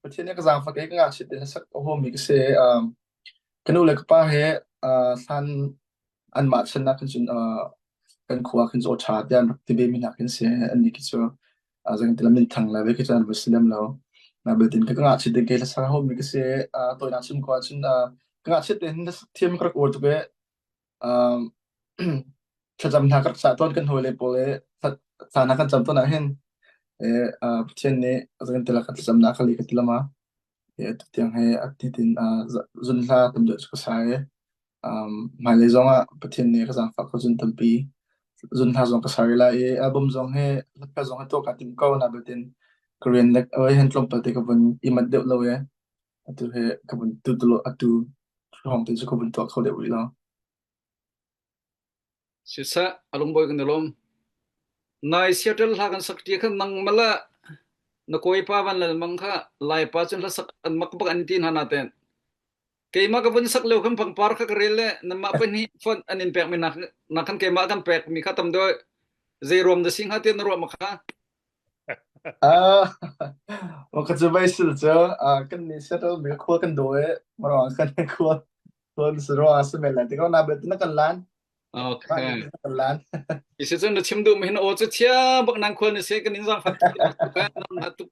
Pathian nih ka zaangfak i ka ngakchia te hlasak a huammi ka si. Ka nu le ka pa he hlan anmah chan ah khan cun kan khua khin cu ṭha tiah an rak ti ve mi hna khin si. Annih khi cu zeiti minthang le ve khi cu an va si lem lo. Nabetin ka ngakchia te ke hlasak a huammi ka si. Tawinak chim ko ahcun ka ngakchia te hin hlasak thiam ka rak uar tuk i thlacam hna ka rak cah tawn kan hawile pawl i thla hna kan cam tawn ah hin Pathian nih zeitin ka thlacamnak ka leh ka ti lama. Atu tiang hi a titin zunhla tam deuh cu ka sa i hmailei zong ah Pathian nih ka zaangfah ko cun tampi zunhla zong ka sa rih lai i album zong hi hlaphel zong hi tuah kaa tim ko na betin ka rian le oi hin tlawmpal te ka vun i manh deuh lo i atu hi ka vun tu atu hrawng te cu ka vun tuah kho deuh rih lo. Siseh, a lungbawi kan i lawm. Nai Seattle hla kan sak ṭi khan nang mala na kawipa van lal mang kha Laipa cun hlasak an mak bak an ti hna naten. Keimah ka vun sak lio khan pangpar kha ka rel le nanmah pahnih font an in pekmi nak nak khan keimah kan pekmi kha tam deuh zei ruam da si hnga tiah na ruah ma kha? Ah, ka cu bai sil cu kan nih Seattle mi khua kan daw i marang kan khua khua si ruang ah si men lai ti ko na bet na kan lan. Okay. Isi cun na chim duh mi hin aw cu chia bak nang khual na si kan in zang fat tuk tuk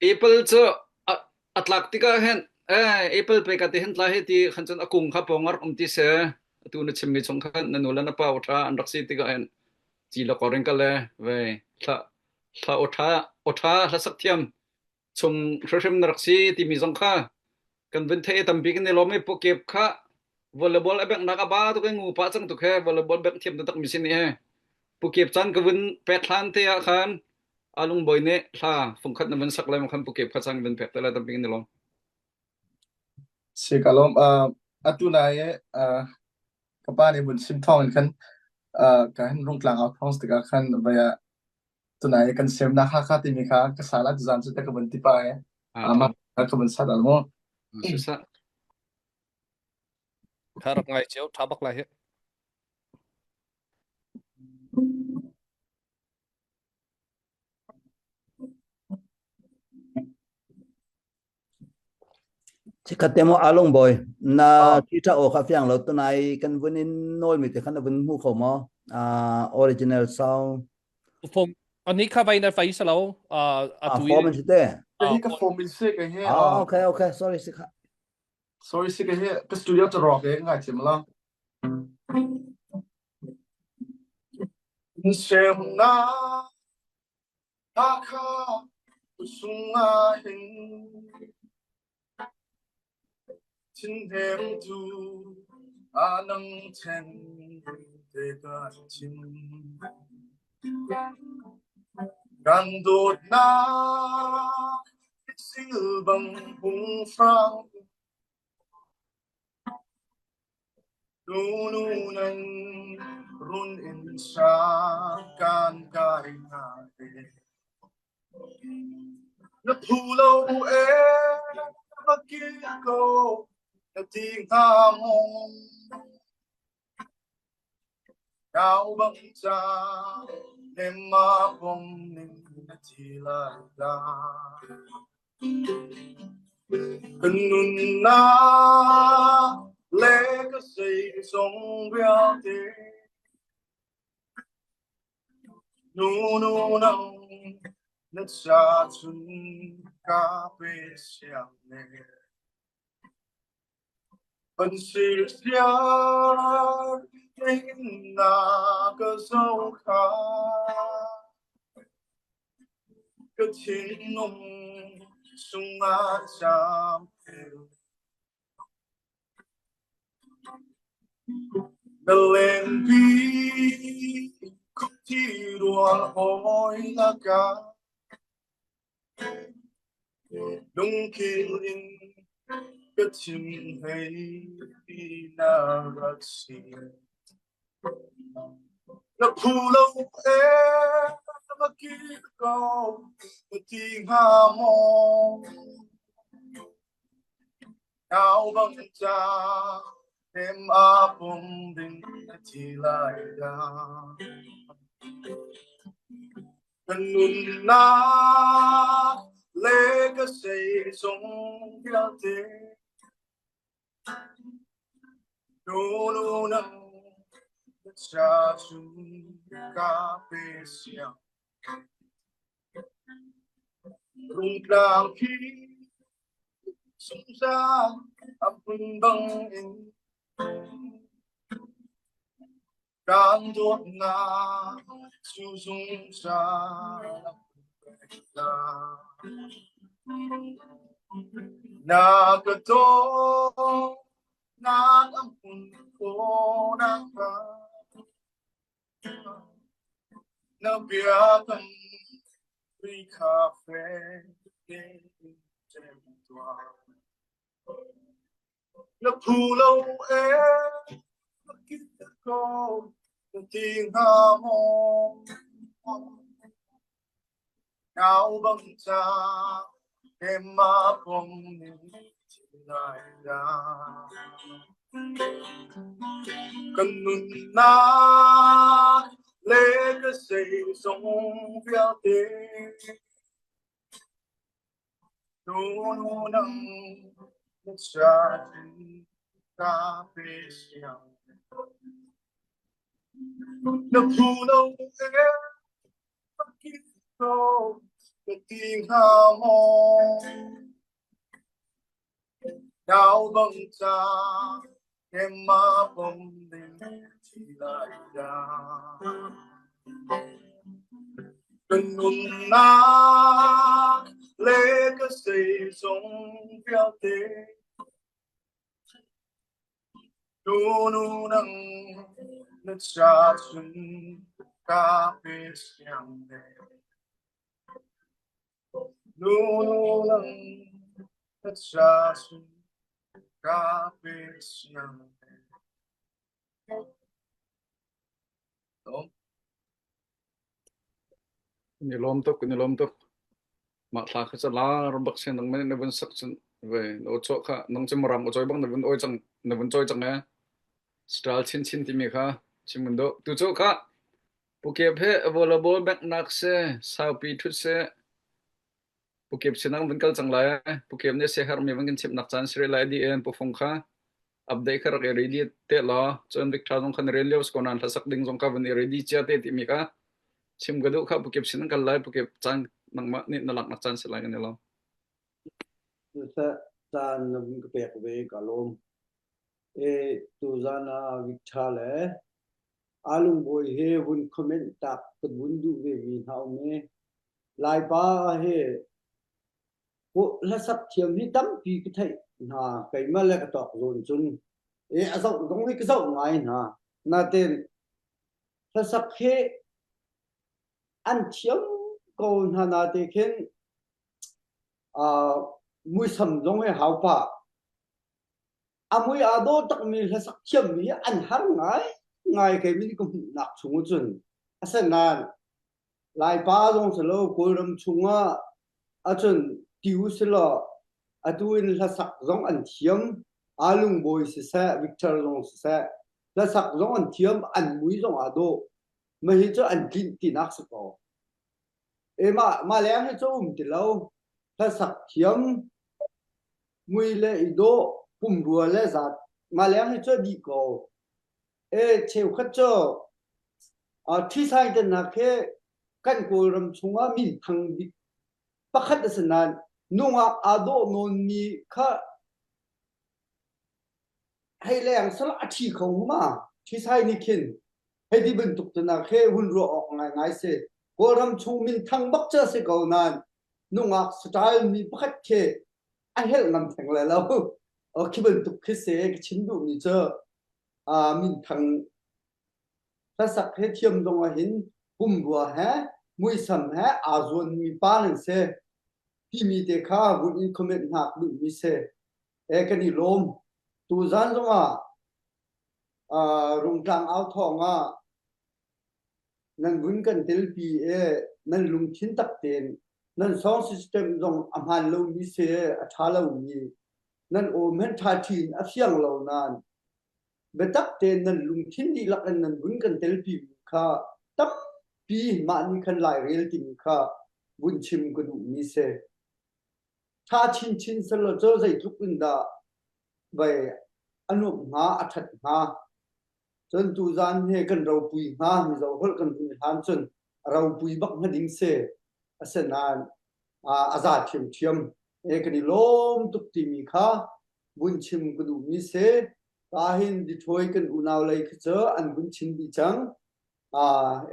Apple cu a tlak tikah hin eh Apple pe ka ti hin tla hi ti khan cun a kung kha pawng ar um ti se atu na chimmi chung khan na nu le na pa aw tha an rak si tikah hin ci la koring ka le ve thla thla aw tha aw tha hlasak thiam chung hrimhrim na rak si timi zong kha kan vun thei tampi kan i lawm i pukep kha volleyball a bengh nak a ba tuk i ngu pah cang tuk he volleyball bengh thiam taktak mi si ni he pukep caan ka vun pek hlan te ah khan alung boy nih hla fungkhat na vun sak lai khan pukep kha cang vun pek te lai tampi kan i lawm Si ka lawm. Atu nai ka pa nih vun chim thawng in khan ka hin rungtlang au thawng tikah khan vai ah tunai kan semnak Hakha timi kha ka sal ah tuzaan cu te ka vun ti pa e. Amah ka vun sat al mu. Sisa. Tha rak ngai cio, tha bak lai hi. Chikkhat te maw Alung Bawi, na ṭha aw kha fiang lo tunai kan vun in nawl mi te khan na vun hmu kho maw? Uh, original sound. Form ani kha vai na fai salo uh atu form in si te. Hi ka form in si ka hi. Ah okay okay sorry si kha. Sorry si ka hi ka studio ta rock e ngai chim la. Sem na Hakha sungah hin thinheng tu a nang then te ka chim. Kan dawtnak sil bang hung hrang. Nu nang run in sa kan kai na te. Na phu lo e va ki ko na ti hnga mong. Nau bang ca nem ma pom ning na thi lai la. Kan nunnak le ka zeizong vialte nu nu nang na ca cun ka pe siang ne. Kan sirsiar in na ka zohkha ka thinlung sungah caam Na lengpi khuti rual hawi lakah Lungkil in ka chim hei ti na rak si. Na phu lo ee na kir ko na ti hnga maw? Nau bang ca nem a pum ding na thi lai dah. Kan nunnak le ka zeizong vialte nu nu nang cha cu ka pe siang. Rungtlang khi sungzang a hmun bang in Kan dawtnak cu zungzal a Na ka dawtnak a hmun khawhnak hnga na biakam ri kha fek tein chem tuah. Na phu lo ee na kit ko na ti hnga maw? Nau bang ca ema pom ning lai da. Kan nunnak le ka zeizong vialte Nu nang na chatin ka pe siang. Na phu lo e ko ka ti hnga maw? Nau bang ca ema pom ding thi lai dah. Kan nunnak le ka zeizong vialte Nu nu nang na ca cun ka pe siang ne. Nu nu nang na ca cun ka pe siang ne. Kan i lawm tuk, kan i lawm tuk. Mah thla kha ca lar bak sin nang man na vun sak cun ve na aw chuah kha nang cu Mirang aw cawi bang na vun awi cang na vun cawi cang ee. Style chinchin timi kha chim kan duh. Tu cu kha Pukep he volleyball bengh nak si saupi ṭhut si Pukep sinang vun kal cang lai. Pukep nih siaherhmi van kan chimhnak caan si rih lai di in pufung kha update kha rak i ready te law cun Victor zong kha na rian lio si ko nain hlasak ding zong kha van i ready cia te timi kha chim ka duh kha Pukep sin an kal lai Pukep caan nangmah nih na laknak caan si lai kan i lawm. Siseh caan na vun ka pek ve ka lawm. E tuzan ah Victor le Alungbawi he vun comment tak ka vun duh ve mi hna um e. Laipa he hlasak thiam hi tampi ka theih hna keimah le ka tawk zawn cun e a zoh zong hi ka zoh ngai hna natein hlasak hi an thiam ko hna nate khin uh, muisam zong hi hau pah. A mui aa dawh takmi hlasak thiammi hi an har ngai ngai kei min ka hmuhnak chung cun. Asinain Laipa zong si lo Kawlram chungah ahcun ti u si law atu in hlasak zong an thiam. Aa Lungbawi siseh, Victor zong siseh, hlasak zong an thiam, an mui zong aa dawh. Mah hi cu an tlinh tinak si ko. E mah mah leng hi cu um ti lo. Hlasak thiam, mui le i dawh, pumrua le zat mah leng hi cu a dih ko. E cheukhat cu ṭhisaing tennak hi kan Kawlram chungah minthang bik pakhat a si nain nungak aa dawh nawnmi kha hei leng sal a ṭhi kho ma ṭhisai nih khin hei ti bantuk tunak he hun ruah awk ngaingai si. Kawlram chung minthang bak cu a si ko nain nungak style mi pakhat khi a helh ngam theng lai lo. Khi bantuk khi si ka chim duhmi cu minthang hlasak he thiam zong ah hin pumrua he muisam he aa zuanmi pa nan si timi te kha vun in comment hna ka duhmi si. E kan i lawm. Tuzan zong ah Rungtlang au thawng ah nan vun kan telpi i nan lungthin tak tein nan song system zong a hmaan lomi si a ṭha lomi nan aw hmanh ṭha ṭhin a fiang lo nain biatak tein nan lungthin dihlak in nan vun kan telpi mi kha tampi mah nih khan lairel timi kha vun chim ka duhmi si. Ṭha chinchin selaw cu zeitluk in dah vai a nuamh hnga, a ṭhat hnga. Cun tuzaan hi kan ropui hnga, Mizo holh kan vun hlan cun a ropui bak hnga ding si. Asinain a za ṭhiamṭhiam. E kan i lawm tuk timi kha vun chim ka duhmi si. Ka hin Detroit kan unau lei khi cu an vun chim dih cang.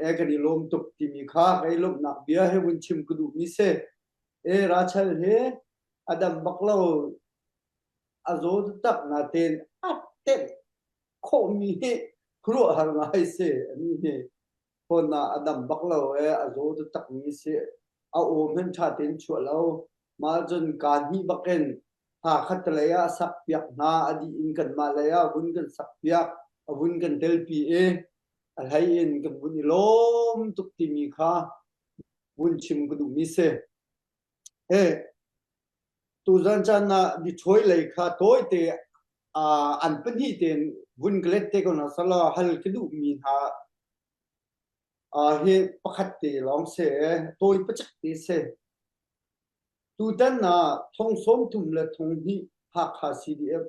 E kan i lawm tuk timi kha kei lawmhnak bia he vun chim ka duhmi si. E Rachel hi a dam bak lo a zaw taktak natein a temh khawhmi hi khuaruahhar ngai si. Ani hi phone ah a dam bak lo e a zaw taktakmi si. A aw hmanh ṭha tein chuah lo. Mah cun kaa hnih bakin hna khattelei ah a sak piak hna a dih in kanmah lei ah vun kan sak piak a vun kan telpi i a hlei in kan vun i lawm tuk timi kha vun chim ka duhmi si. He tuzan caan ah Detroit lei kha tawite an pahnih tein vun ka let te ko hna selaw hal ka duhmi hna hi pakhat te lawng si tawi pacak te si. Tutan ah thong 30 le thong hnih Hakha CDF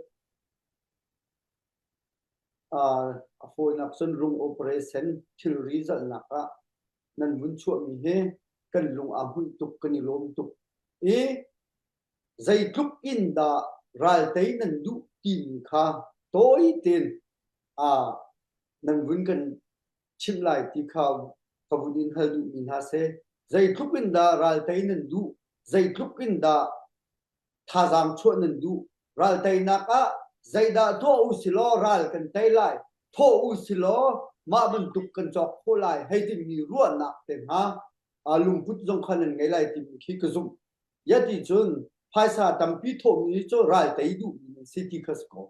a fawinak cun rung operation thilri zalhnak ah nan vun chuahmi hi kan lung aa hmuih tuk kan i lawm tuk i zeitluk in dah raltei nan duh timi kha tawi tein nan vun kan chimh lai ti kha ka vun in hal duhmi hna si. Zeitluk in dah raltei nan duh zeitluk in dah thazaang chuah nan duh. Ralteinak ah zeidah tuah u si law ral kan tei lai, thawh u si law mah bantuk kan cawk khawh lai hei timi ruahnak te hna lungput zong kha nan ngei lai timi khi ka zumh. Yati cun phaisa tampi thawhmi cu ral tei duhmi nan si ti kha si ko.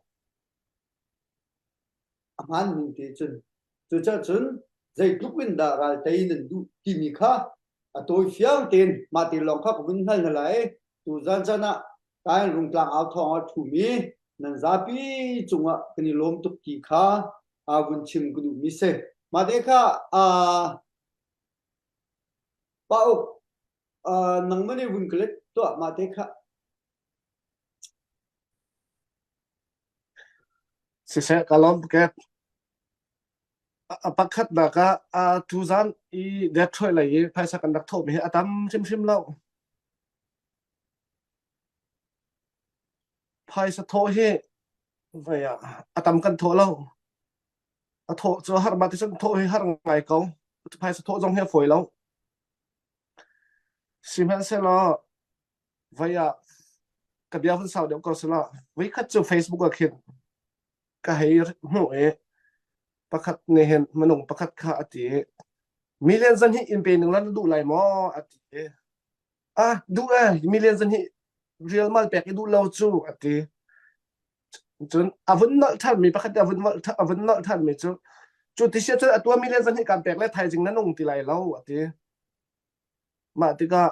A hmaan ning te cun. Cucaah cun zeitluk in dah ral tei nan duh timi kha a tawi fiang tein mah te lawng kha ka vun hngal hna lai. Tuzan caan ah Kain Rungtlang au thawng ah ṭhumi nan zapi cungah kan i lawm tuk ti kha aa vun chim ka duhmi si. Mah te kha aa Pa Uk nangmah nih vun ka let tuah mah te kha. Siseh ka lawm tuk ee. A pakhatnak ah tuzan i Detroit lei i phaisa kan rak thawhmi hi a tam hrimhrim lo. Phaisa thawh hi vei ah a tam kan thawh lo. A thawh cu a har mah ti cun thawh hi har ngai ko. Phaisa thawh zong hi a fawi lo. Sihmanhsehlaw voi ah ka bia vun sau deuh ko selaw voikhat cu Facebook ah khin ka hei hmuh i pakhat nih hin minung pakhat kha a ti i million zan hi in pe ning la na duh lai maw a ti i ah duh e million zan hi real mal pek i duh lo cu a ti. Cun a vun nolh ṭhanmi pakhat a vun a vun nolh ṭhanmi cu cu ti sia cun a tuahmi le zan hi kaan pek le thaizing na nung ti lai lo a ti. Mah tikah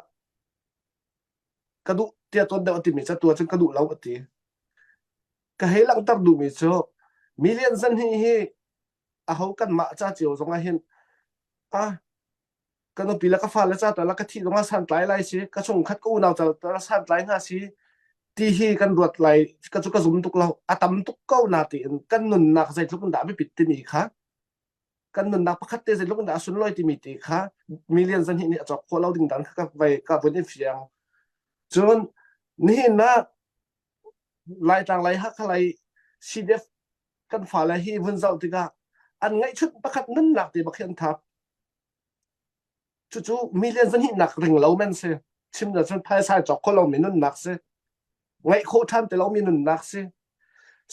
ka duh tiah tuan deuh a timi cu atu ahcun ka duh lo a ti. Ka hei langhter duhmi cu million zan hi hi aho kanmah ca cio zong ah hin ah ka nupi le ka fale ca tal ah ka thih zong ah santlai lai si ka chungkhat ka unau cal tal ah santlai hnga si ti hi kan ruat lai ka cu ka zum tuk lo a tam tuk ko na tiin kan nunnak zeitluk in dah biapit timi kha kan nunnak pakhat te zeitluk in dah a sunlawi timi ti kha million zan hi nih a cawk khawh lo ding dan kha ka vai ka vun i fiang cun nihin ah Laitlang lei Hakha lei CDF kan fale hi vun zoh tikah an ngaihchut pakhat nunnak te bak hi an thap. Cucu million zahnihnak ring lo men si. Chim na cun phaisa cawk kho lomi nunnak si. Ngaih khawh ṭhan ti lomi nunnak si.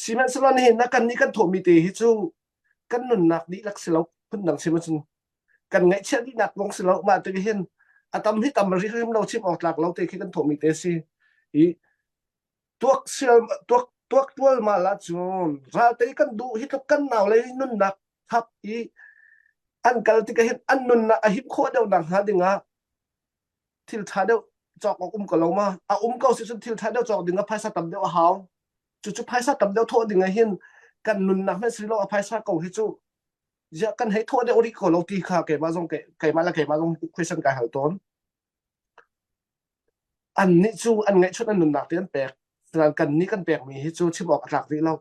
Sihmanhsehlaw nihin na kan nih kan thawhmi te hi cu kan nunnak dihlak si lo phundang chim ahcun kan ngaihchiah dihnak kong si lo mah te hin a tam hi tam ri hrim lo chim awk tlak lo te khi kan thawhmi te si i tuak sial tuak tuak tual ma la cun ralte kan duh hi tluk kan nau le nunnak thap i an kal tik hin an nunnak a him khawh deuh nak hnga dingah thil tha deuh cawk awk um ko lo ma a um ko si cun thil tha deuh cawk ding ah phaisa tam deuh a hau cucu phaisa tam deuh thawh ding ah hin kan nunnak hmanh si lo a phaisa ko hi cu ziah kan hei thawh deuh rih ko lo ti kha keimah zong keimah le keimah zong question kai hal tawn an nih cu an ngaihchun an nunnak te an pek sinain kan nih kan pekmi hi cu chim awk a tlak rih lo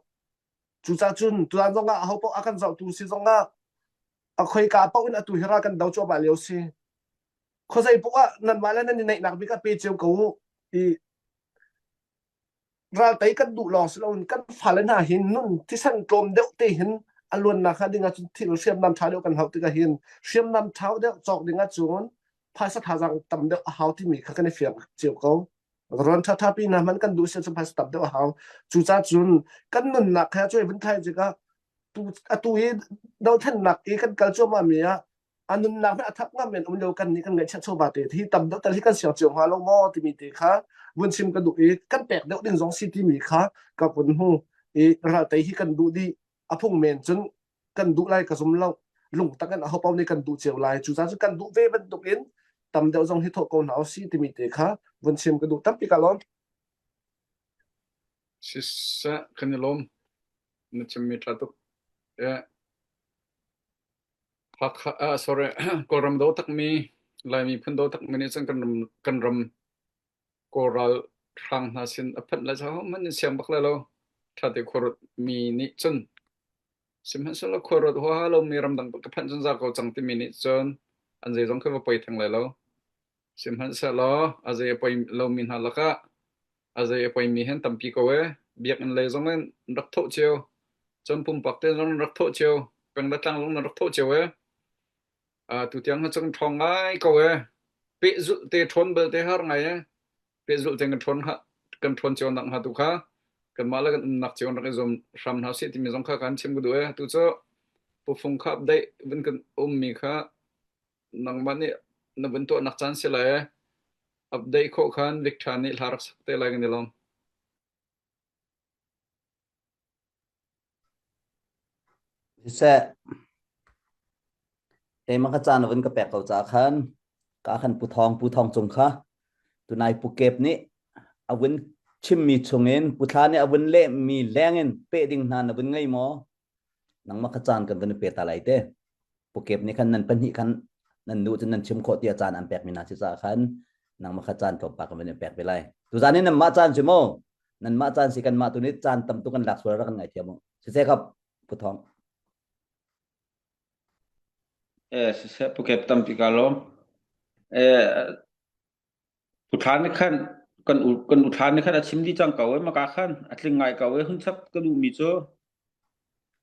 cucaah cun tuan zong ah aho paoh a kan zohtu si zong ah a khoika paoh in atu hi ral kan do cuahmah lio si khuazei paoh ah nanmah le nan i neihnak bik ah pe cio ko u i Raltei kan duh lawng si loin kan fale hna hi nun thisen tlawm deuh te hin a luannak hnga ding ahcun thil hriamnam ṭha deuh kan hauh tikah hin hriamnam ṭha deuh cawk ding ahcun phaisa thazaang tam deuh a hau timi kha kan i fiang cio ko. Ron ṭhaṭha pi hna hmanh kan duh si ahcun phaisa tam deuh a hau. Cucaah cun kan nunnak kha cuai vun thai tikah tu atu hi dothlennak i kan kal cuahmah mi ah a nunnak hmanh a thap ngam men um lio kan nih kan ngaihchiat chawva te hi tam deuh tal hi kan siang cio hnga lo maw timi te kha vun chim ka duh i kan pek deuh ding zong si timi kha ka vun hmu i raltei hi kan duh dih a phung men cun kan duh lai ka zum lo lungtak in aho paoh nih kan duh cio lai cucaah cun kan duh ve bantuk in tam deuh zong hi thawh ko hna usih timi te kha vun chim ka duh tampi ka lawm Siseh kan i lawm na chimmi ṭha tuk. Eh, Hakha ah sorry Kawlram do takmi Laimi phun do takmi nih cun kan ram kan ram Kawl ralhrang hna sin a phanh lai caah hohmanh in siang bak lai lo. Ṭha te khuaruat mi nih cun sihmanhsehlaw khuaruat huaha lomi ramdang ka phanh zungzal ko cang timi nih cun an zeizong khi va poi theng lai lo. Sihmanhsehlaw a zei a poi lomi hna lakah a zei a poimi hi an tampi ko ee. Biakinn lei zong in an rak thawh cio. Cun pumpak te zong an rak thawh cio. Peng le tlang zong an rak thawh cio ee. Uh, tutiang hi cun ṭhawng ngai ko ee. Pehzulh te ṭhawn belte har ngai ee. Pehzulh te kan ṭhawn kan ṭhawn cio nak hnga tu kha kanmah le kan umnak cio rak i zuam hram hna sih timi zong kha kan chim ka duh ee. Tu cu pufung kha update vun kan ummi kha nangmah nih na vun tuahnak caan si lai ee. Update khawh khan Victor nih hla rak sak te lai kan i lawm. Siseh, keimah kha caan vun ka pek ko caah khan ka khan Pu Thawng Pu Thawng Cung kha tunai Pu Kep nih a vun chimmi chungin Pu Thla nih a vun lehmi lengin peh ding hna na vun ngei maw? Nangmah kha caan kan vun i pe ta lai te. Pukep nih khan nan pahnih khan nan nu cu nan chim khawh tiah caan an pek mi hna si caah khan nangmah kha caan tlawmpal kan vun i pek ve lai. Tuzaan in nanmah caan si maw? Nanmah caan si kanmah tu nih caan tam tuk kan lak sual rak kan ngaithiam u. Siseh kap Pu Thawng. Eh, siseh Pukep tampi ka lawm. Eh, Pu Thla nih khan kan u kan u Thla nih khan a chim dih cang ko i maka khan a tling ngai ko i hun chap ka duhmi cu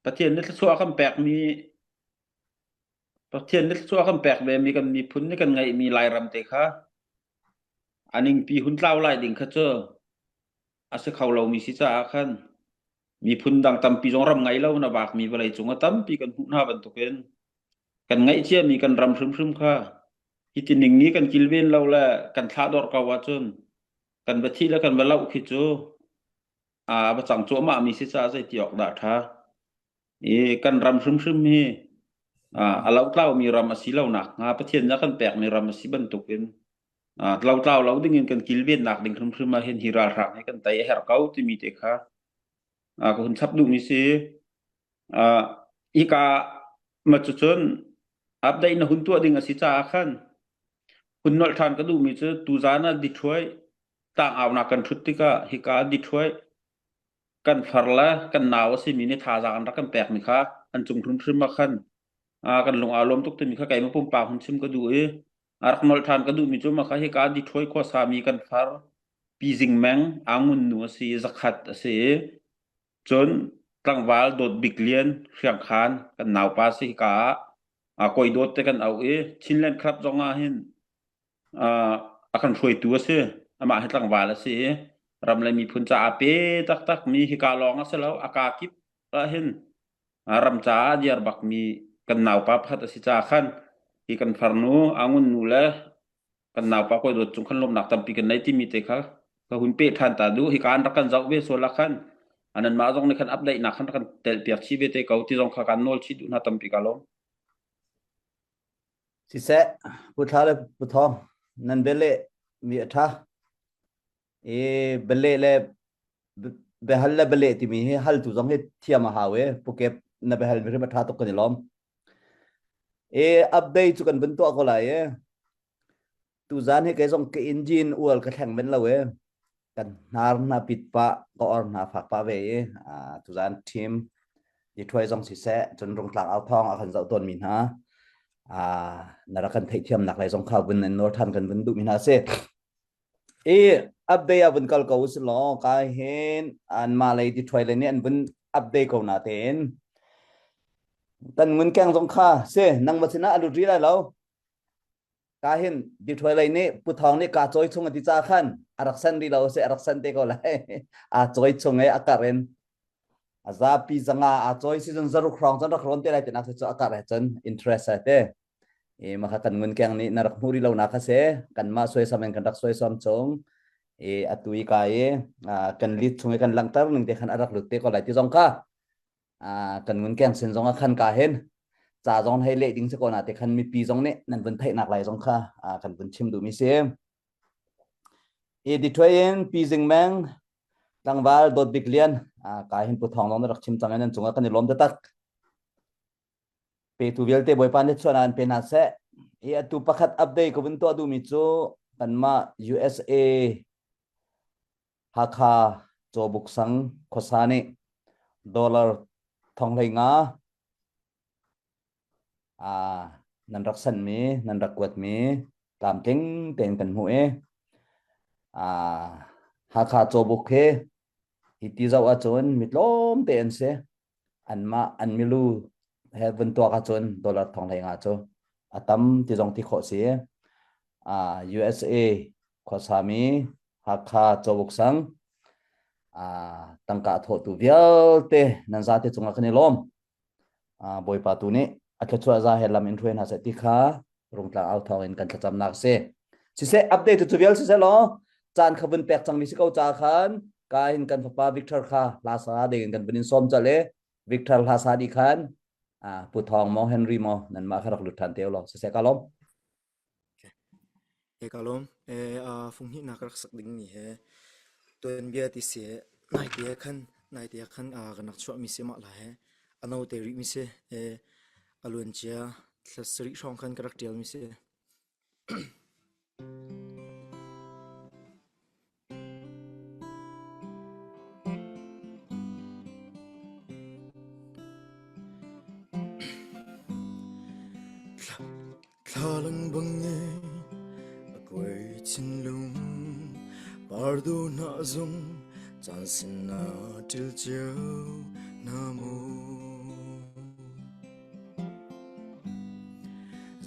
Pathian nih thluachuah a kan pekmi Pathian nih thluachuah a kan pek vemi kan miphun nih kan ngeihmi Lairam te kha a ningpi hun tlau lai ding kha cu a si kho lomi si caah khan miphun dang tampi zong ram ngei lo na vakmi vawlei cung a tampi kan hmuh hna bantukin kan ngeih ciami kan ram hrimhrim kha hiti ning i kan kilven lo le kan thlahdorh ko ahcun kan va thih le kan va loh khi cu. A va cang cuahmah mi si caah zei ti awk dah ṭha. I kan ram hrimhrim hi a lotlau mi ram a si lo nak hnga Pathian nih a kan pek mi ram a si bantukin lotlau lo ding in kan kilvennak ding hrimhrim ah hin hi ralhrang hi kan tei a herh ko timi te kha ka hun chap duhmi si. Hika ma cucun update na hun tuah ding a si caah khan hun nolh ṭhan ka duhmi cu tuzaan ah Detroit tlangaunak kan ṭhut tikah hika Detroit kan far le kan nau a simi nih thazaang an rak kan pekmi kha an cung hrimhrim ah khan kan lung aa lawm tuk timi kha keimah pumpak hun chim ka duh i a rak nolh ṭhan ka duhmi cu mah kha hika Detroit khuasami kan far Pi Zing Meng Angun nu a si i zakhat a si i cun tlangval Dawt Bik Lian Hriangkhan kan naupa si hika ah kawi dawt te kan auh i Chinland Club zong ah hin a kan hruaitu a si. Amah hi tlangval a si i ram le miphun caah pe taktak mi hika lawng a si lo a kaa kip ah hin ram caah a diar bakmi kan naupa pakhat a si caah khan hi kan farnu Angun nu le kan naupa kawi dawt cung khan lawmhnak tampi kan nei timi te kha ka hun pe ṭhan ta duh hika an rak kan zoh ve sual ah khan ananmah zong nih khan update nak khan rak kan tel piak chih ve te ko ti zong kha kan nawl chih duh hna tampi ka lawm. Siseh, Pu Thla le Pu Thawng, nan bia mi a ṭha. I bialeh le biahal le bialeh timi hi haltu zong hi thiam a hau i Pu Kep na biahal mi hrim a ṭha tuk kan i lawm. I update cu kan vun tuah ko lai i tuzan hi kei zong ka engine ual ka thleng ben lo i kan hnar hna pit pah ka or hna fak pah ve i tuzan team i thuai zong siseh cun rungtlang au thawng a kan zoh tawn mi hna na rak kan theihthiam nak lai zong kha vun in nawl than kan vun duh mi hna si i update a vun kal ko si law ka hin an ma lei ti thuai le nih an vun update ko na tein tan ngun keng zong kha si nang ma sinah a lut ri lai lo Ka hin Detroit lei nih Pu Thawng nih kaa cawi chung a ti ca khan a rak san rih lo si a rak san te ko lai. aa cawi chung i a kar in a zapi zanga aa cawi si cun zaruk hrawng cun rak rawn te lai tinak cu a kar he cun interest a te. I maka kan ngun keng nih na rak hmu rih lo na kha se kanmah suaisam in kan rak suaisam chung i atu i ka i kan lit chung i kan langhter ning te khan a rak lut te ko lai ti zong kha kan ngun keng sin zong ah khan ka hin ca zong hei leh ding si ko na te khan mipi zong nih nan vun theihnak lai zong kha kan vun chim duhmi si i Detroit in Pi Zing Meng tlangval Dawt Bik Lian ka hin Pu Thawng zong na rak chim cang in nan cungah kan i lawm taktak petu vialte Bawipa nih chuan an pe hna seh i atu pakhat update ka vun tuah duhmi cu kanmah USA Hakha Cawbuk sang khuasa nih dollar 15,000 nan rak sanhmi, nan rak kuatmi tlamtling tein kan hmuh i Hakha Cawbuk hi hi ti zoh ahcun mi tlawmte an si. Anmah an milu he vun tuak ahcun dollar 15,000 cu a tam ti zong ti khawh si. USA khuasami Hakha Cawuk sang tangka a thawhtu vialte nan zate cungah kan i lawm. Bawipa tu nih a thluachuah za he lam in hruai hna seh ti kha rungtlang au thawng in kan thlacamnak si. Siseh update cu vial siseh law caan kha vun pek cangmi si ko ca khan ka hin kan fapa Victor kha hla sa ding in kan vun in sawm chal i Victor hla sa di khan Pu Thawng maw Henry maw nanmah kha rak lut ṭhan te law siseh ka lawm. He ka lawm. Fung hnihnak rak sak dingmi he tuanbia ti si naite ah khan naite ah khan kan rak chuahmi si mah la he a no te rihmi si a luancia thla sarih hrawng khan ka rak ṭialmi si. Thlalang bang in a kuai thinlung pardu hna zong caan sin na ṭil cio na mu.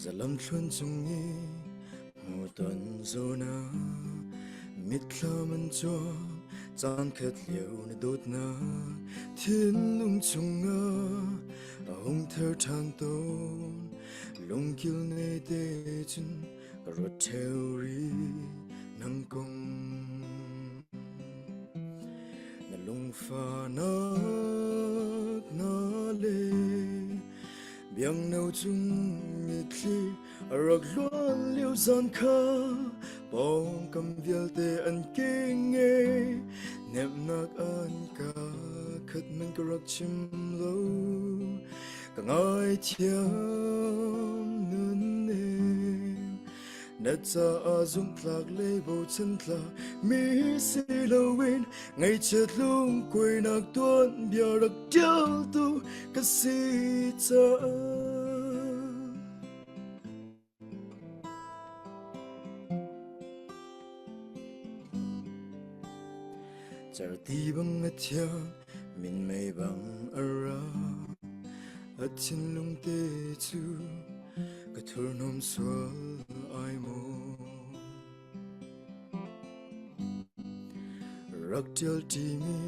Zalam thlun cung i hmuhton zona mitthlam an cuang caan khat lio na dawtnak thinlung chungah a hung ther ṭhan tawn lungkil ne te cun ka ruat ṭheo rih nang kong na lungfah. Biangno cung mitthli a rak luan lio zan kha pawngkam vialte an king e nemnak an ka khat man ka rak chim lo ka ngaithiam nun nem na caah zumhtlak le bochan tlak mi si loin ngaihchiat lungkuainak tuanbia rak ṭialtu ka si caah. Certi bang a thiang, minmei bang a ra, a thinlung te cu ka thurhnawm sual ai maw. Rak ṭial ṭimi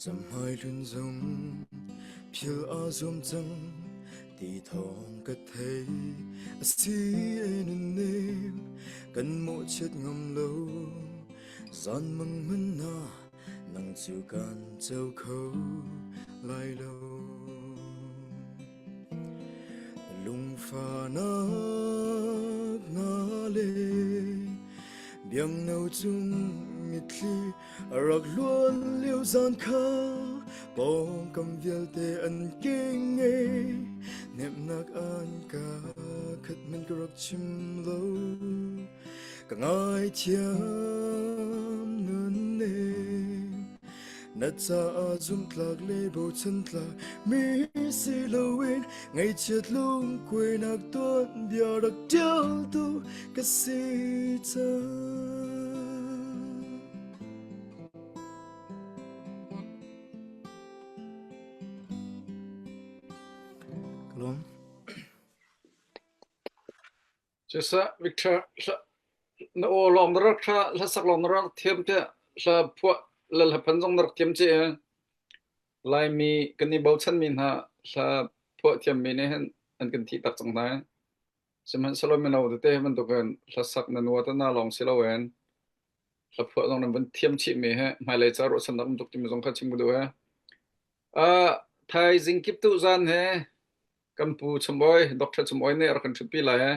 camhmai hlun zong phil aa zuam cang ti thawng ka thei a si e nunnem kan mawhchiat ngam lo zan mang hmanh na nang cu kan co kho lai lo. Lungfahnak hna le biangno cung mitthli a rak luan lio zan kha pawngkam vialte an king e hnemhnak an ka khat men ka rak chim lo ka ngaithiam nun nem Na caah zumhtlak le bochan tlak mi si loin ngaihchiat lungkuainak tuanbia rak ṭialtu ka si cang. Kalom. Cusa Victor na aw lawng na rak hla hlasak lawng na rak thiam tiah hla phuah le hla phan zong na rak thiam ci Laimi kan i bochanmi hna hla phuah thiammi nih hin an kan thih tak cang hna. Sihmanhsehlaw mino tete hi bantukin hlasak na nua te na lawng si loin hla phuah zong nan vun thiam chihmi hi hmailei ca ruahchannak um tuk timi zong kha chim ka duh he. Uh, thaizing kip tu zan he kan pu Chumbawi Dr. Chumbawi nih a rak kan ṭhutpi lai he.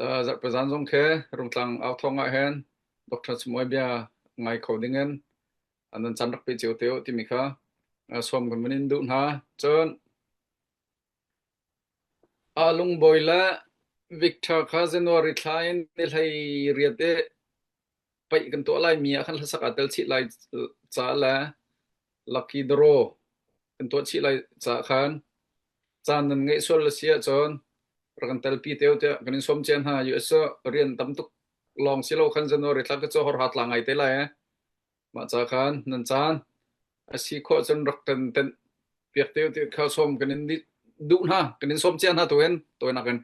Uh, zarhpi zan zong khi Rungtlang au thawng ah hin Dr. Chumbawi bia ngai kho dingin nan caan rak pe cio te u timi kha uh, sawm kan vun in duh hna. Cun Lungbawi le Victor kha January thla in ni hlei riat i paih kan tuah laimi ah khan hlasak aa tel chih lai ca le lucky draw kan tuah chih lai caah khan caan nan ngeih sual a si ahcun rak kan telpi te u tiah kan in sawm cia hna. US cu rian tam tuk lawng si lo khan January thla ka cu horha tla ngai te lai eh. Mah ca khan nan caan a si khawh cun rak kan tenh piak te u ti kha sawm kan in duh hna kan in sawm cia hna tu in tawinak in.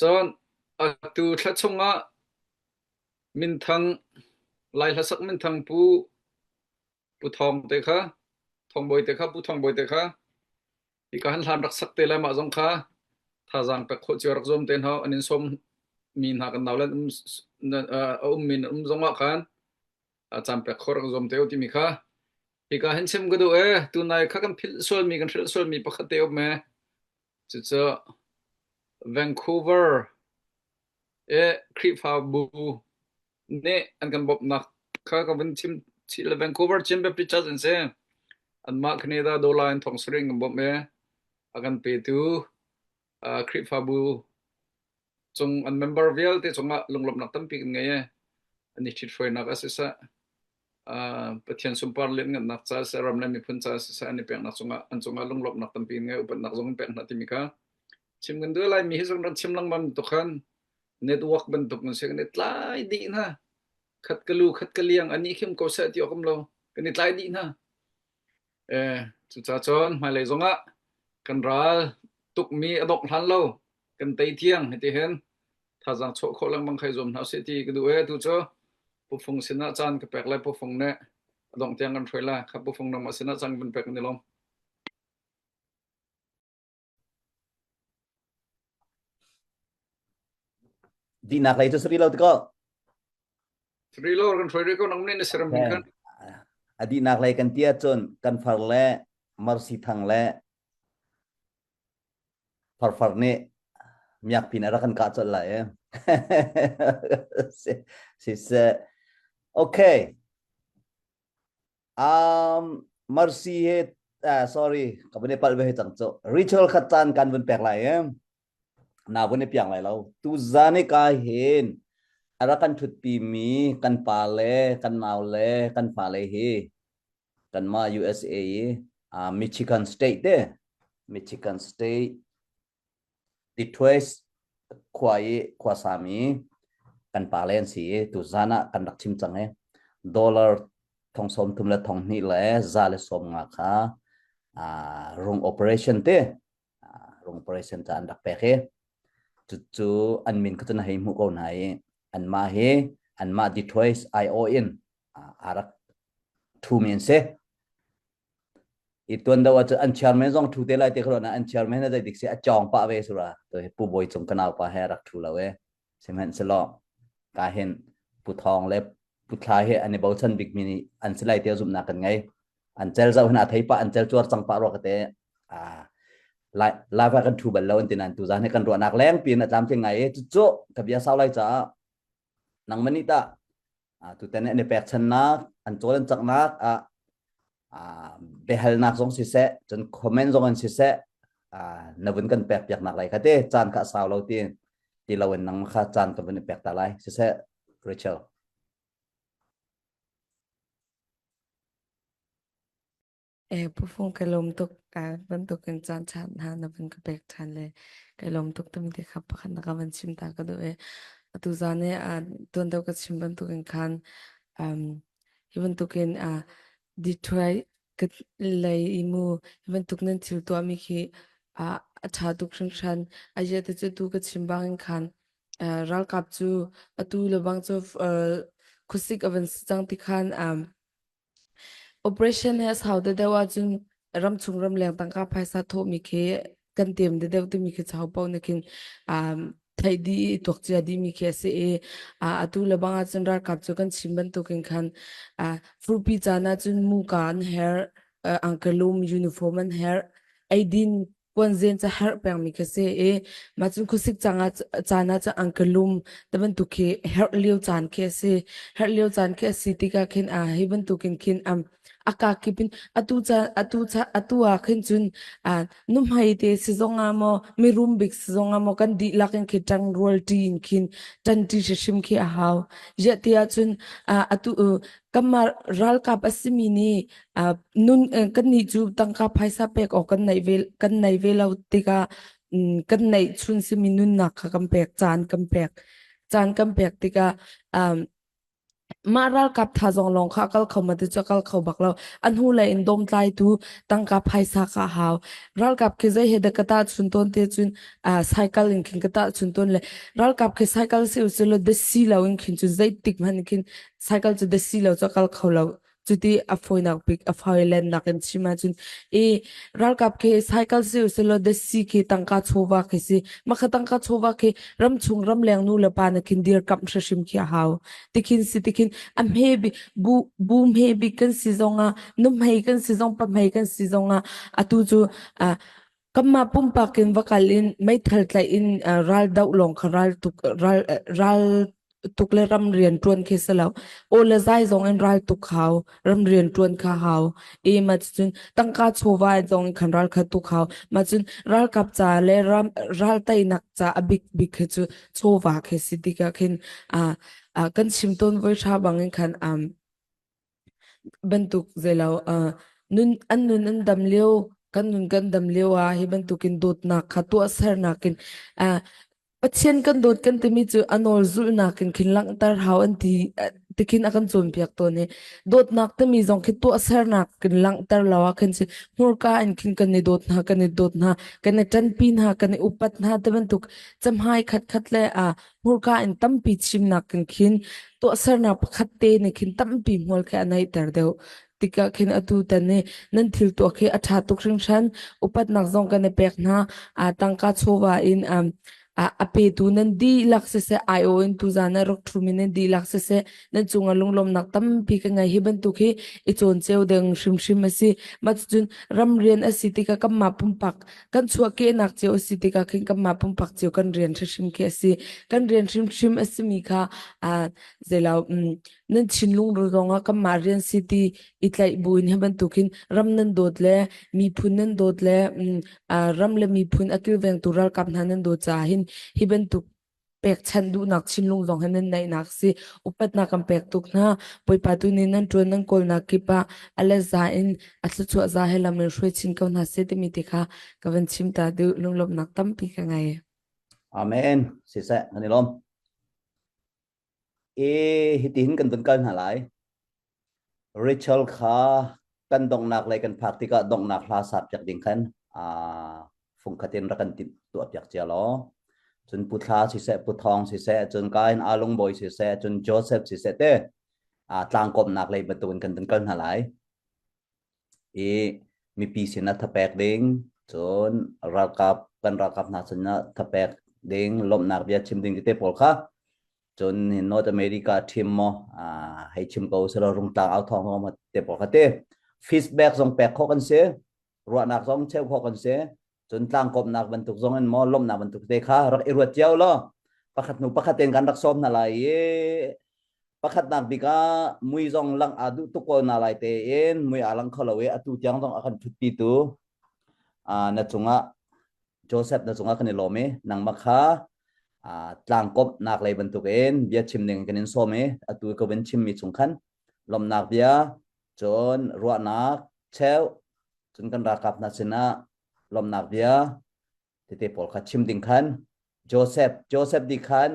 Cun atu thla chungah minthang Lai hlasak minthang Pu Pu Thawng te kha Thawng Bawi te kha Pu Thawng Bawi te kha hika han hlan rak sak te lai mah zong kha thazaang pek khawh cio rak zuam te hna an in sawm mi hna kan nau len um a um mi um zong ah khan caan pek khawh rak zuam te u timi kha hika hin chim ka duh e tunai kha kan philh sual mi kan hrilh sual mi pakhat te um e cucu Vancouver e Khrihfabu nih an kan bawmhnak kha ka vun chim chih le Vancouver Chin Baptist Church an si. Anmah Canada dollar in thong sarih in kan bawmh i a kan petu uh, Khrihfabu cung an member vialte cungah lunglawmhnak tampi kan ngei i an i ṭhithruainak a siseh uh, Pathian sunpar lianngannak ca siseh ram le miphun ca siseh an i peknak cungah an cungah lunglawmhnak tampi kan ngei upatnak zong kan pek hna timi kha chim kan duh lai mi hi zong ran chim lengmang tuk khan network bantuk kan si kan i tlai dih hna khat ka lu khat ka liang ani khim ko seh ti awk um lo kan i tlai dih hna eh cucaah cun hmailei zongah kan ral tukmi a dongh hlan lo kan tei thiang hiti hin thazaang chuah khawh lengmang khai zuam hna usih ti ka duh e tu cu pufung sinah caan ka pek lai pufung nih a dongh tiang kan hruai lai kha pufung nangmah sinah caan kan pek ni lom Dihnak lei cu sari lo tiko. Sari lo kan hruai ko nang nih na siram ding khan. A dihnak lei kan ti ahcun kan far le Marsi Thang le. Farfar nih miakpi nih a rak kan kah colh lai eh. Si siseh. Okay. Um, Mercy he uh, sorry, ka vun i palh ve he cang cu. Ritual khat caan kan vun pek lai eh. Na vun i piang lai lo. Tu zan i ka hin a rak kan thutpi mi kan pa le kan nau le kan fale hi kanmah USA i uh, Michigan State te Michigan State Detroit khua i khuasami kan pale an si i tuzan ah kan rak chim cang i dollar thong sawm thum le thong hnih le za le sawm nga kha uh, rung operation te uh, rung operation ca an rak pek i cucu an min kha cun hei hmuh ko hna i anmah hi anmah Detroit IO in uh, a rak thumi an si. I tuan do ahcun an chairman zong thu te lai te kho na an chairman na zeidik si a chawng pah ve sura to hi pu bawi cung kanau pa he rak thu lo e sihmanhsehlaw ka hin pu thong le pu thla he an i bochan bik mi nih an si lai te zumhnak kan ngei an cel zau hin a thei pa an cel cuar cang pa ro ka te a lai lai kan thu bal lo an ti nan tu zan he kan ruahnak leng pin a tlamtling ngai e cu ka bia sau lai caah nang mani ta tutan an i pekchannak an cawl an caknak ah biahalnak zong siseh cun comment zong in siseh na vun kan pek piaknak lai kha te caan kha sau lo ti ti lo in nang kha caan ka vun i pek ta lai siseh Rachel E pufung ka lawm tuk bantukin caan ṭha hna na van ka pek ṭhan le ka lawm tuk timi te kha pakhat na ka van chim ta ka duh i atu zan i tuan deuh ka chim bantukin khan um, hi bantukin uh, Detroit ka lei i mu hi bantuk nan thil tuahmi khi uh, a ṭha tuk hringhran. Aia te cu tu ka chim bangin khan uh, ralkap cu atu le bang cu uh, khuasik a van si cang ti khan um, Operation he a sau deuhdeuh ahcun ramchung ramleng tangka phaisa thawhmi khi kan tem deuhdeuh timi khi chau paoh nih khin um, theih dih i tuak cia dihmi khi a si i uh, atu le bang ahcun ralkap cu kan chim bantukin khan uh, furpi caan ahcun muka an herh, uh, angkelum uniform an herh, eidin puanzen ca herh pengmi khi si i mah cun khuasik caan ah caan ah cun angkelum te bantuk khi herh lio caan khi a si herh lio caan khi a si tikah khin a hi bantukin khin um a ka kip in atu ca atu ca atu ah khin cun a nuhmei te si zong ah maw mirum bik si zong ah maw kan dihlak in khi ṭang rual ṭi in khin ṭan ṭi hrimhrim khi a hau ziah ti ahcun atu kanmah ralkap a simi nih nun kannih cu tangka phaisa pek awk kan neih ve kan nei ve lo tikah kan neih chun simi nunnak kha kan pek caan kan pek caan kan pek tikah mah ralkap tha zong lawng kha kal kho ma ti cu kal kho bak lo a hnu lei in dawmtlaitu tangka phaisa kha hau ralkap khi zei he dah ka tah chun tawn te cun cycle in khin ka tah chun tawn le ralkap khi cycle si u lo desi lo in khin cun zeitik hmanh khin cycle cu desi lo cu kal kho lo cuti a fawinak bik a fawilennak in chim ahcun i ralkap khi cycle si usilo desi khi tangka chawva khi si makha tangka chawva khi ramchung ramleng nu le pa na khin dirkamh hrimhrim khi a hau tikhin si tikhin a hme bi bu bu hme bik kan si zongah nuhmei kan si zong pahmei kan si zongah atu cu kanmah pumpak in va kal in meithal tlaih in ral doh lawng kha ral tuk ral ral tuk le ram rian ṭuan khi si lo. Aw le zai zong in ral tuk hau, ram rian ṭuan kha hau. E ma cun tangka chawva zong in khan ral kha tuk hau. Ma cun ralkap ca le ram ral teinak ca a bik bik khi cu chawva khi si tikah khin a kan chim tawn voi hra bang in khan um bantuk zeilo uh, nun an nun an dam lio kan nun kan dam lio ah hi bantukin dawtnak kha tuahsernak in uh, Pathian kan dawt kan timi cu a nawl zulhnak in khin langhter hau an ti tikhin a kan cawnpiak tawn i dawtnak timi zong khi tuahsernak kin langhter lo ah khin si hmurka in khin kan i dawt hna kan i dawt hna kan i ṭanpi hna kan i upat hna ti bantuk camhai khat khat le a hmurka in tampi chimnak in khin tuahsernak pakhat te nih khin tampi hmual khi a neihter deuh tikah khin atu tan ni nan thil tuah khi a ṭha tuk hringhran upatnak zong kan i pek hna a tangka chawva in um A petu nan dihlak siseh, aiawh in tuzaan ah rak ṭhumi nan dihlak siseh, nan cungah lunglawmhnak tampi ka ngei. Hi bantuk hi i cawn cio ding hrimhrim a si. Mah cucun ramrian a si tikah kanmah pumpak kan chuahkehnak cio a si tikah khin kanmah pumpak cio kan rian hrimhrim khi a si. Kan rian hrimhrim a simi kha zeilo nan thinlung zongah kanmah rian si ti i tlaih buin hi bantukin ram nan dawt le miphun nan dawt le ram le miphun a kilvengtu ralkap hna nan dawt caah hin hi bantuk pekchanh duhnak thinlung zong he nan neihnak si upatnak kan pek tuk hna. Bawipa tu nih nan ṭuan nan kawlnak kip ah a le za in a thluachuah za he lam in hruai chin ko hna seh timi te kha ka van chim ta duh. Lunglawmhnak tampi ka ngei. Amen. Siseh, kan i lawm. E hitihin kan vun kal hna lai. Rachel kha kan donghnak lei kan phak tikah donghnak hla sap piak ding khan fungkhat in rak kan timh tuah piak cia law. Cun Pu Thla siseh, Pu Thawng siseh, cun Kain Alung Bawi siseh, cun Joseph siseh te tlangkawmnak lei bantukin kan vun kal hna lai. I mipi sinah thapek ding, cun ralkap kan ralkap hna sinah thapek ding, lawmhnak bia chim ding tete pawl kha cun North America team maw hei chim ko selaw rungtlang au thawng maw te pawl kha te feedback zong pek khawh kan si ruahnak zong cheu khawh kan si cun tlangkawmnak bantuk zong in maw lawmhnak bantuk te kha rak i ruat cio law pakhat hnu pakhat tein kan rak sawm hna lai i pakhatnak bik ah mui zong lang aa duh tuk ko na lai tein mui aa lang kho lo i atu tiang zong a kan ṭhutpi tu na cungah Joseph na cungah kan i lawm i nangmah kha tlangkawmhnak lei bantukin bia chim ding kan in sawm i atu ka vun chimmi chung khan lawmhnak bia cun ruahnak cheu cun kan ralkap hna sinah lawmhnak bia tete pawl kha chim ding khan Joseph Joseph di khan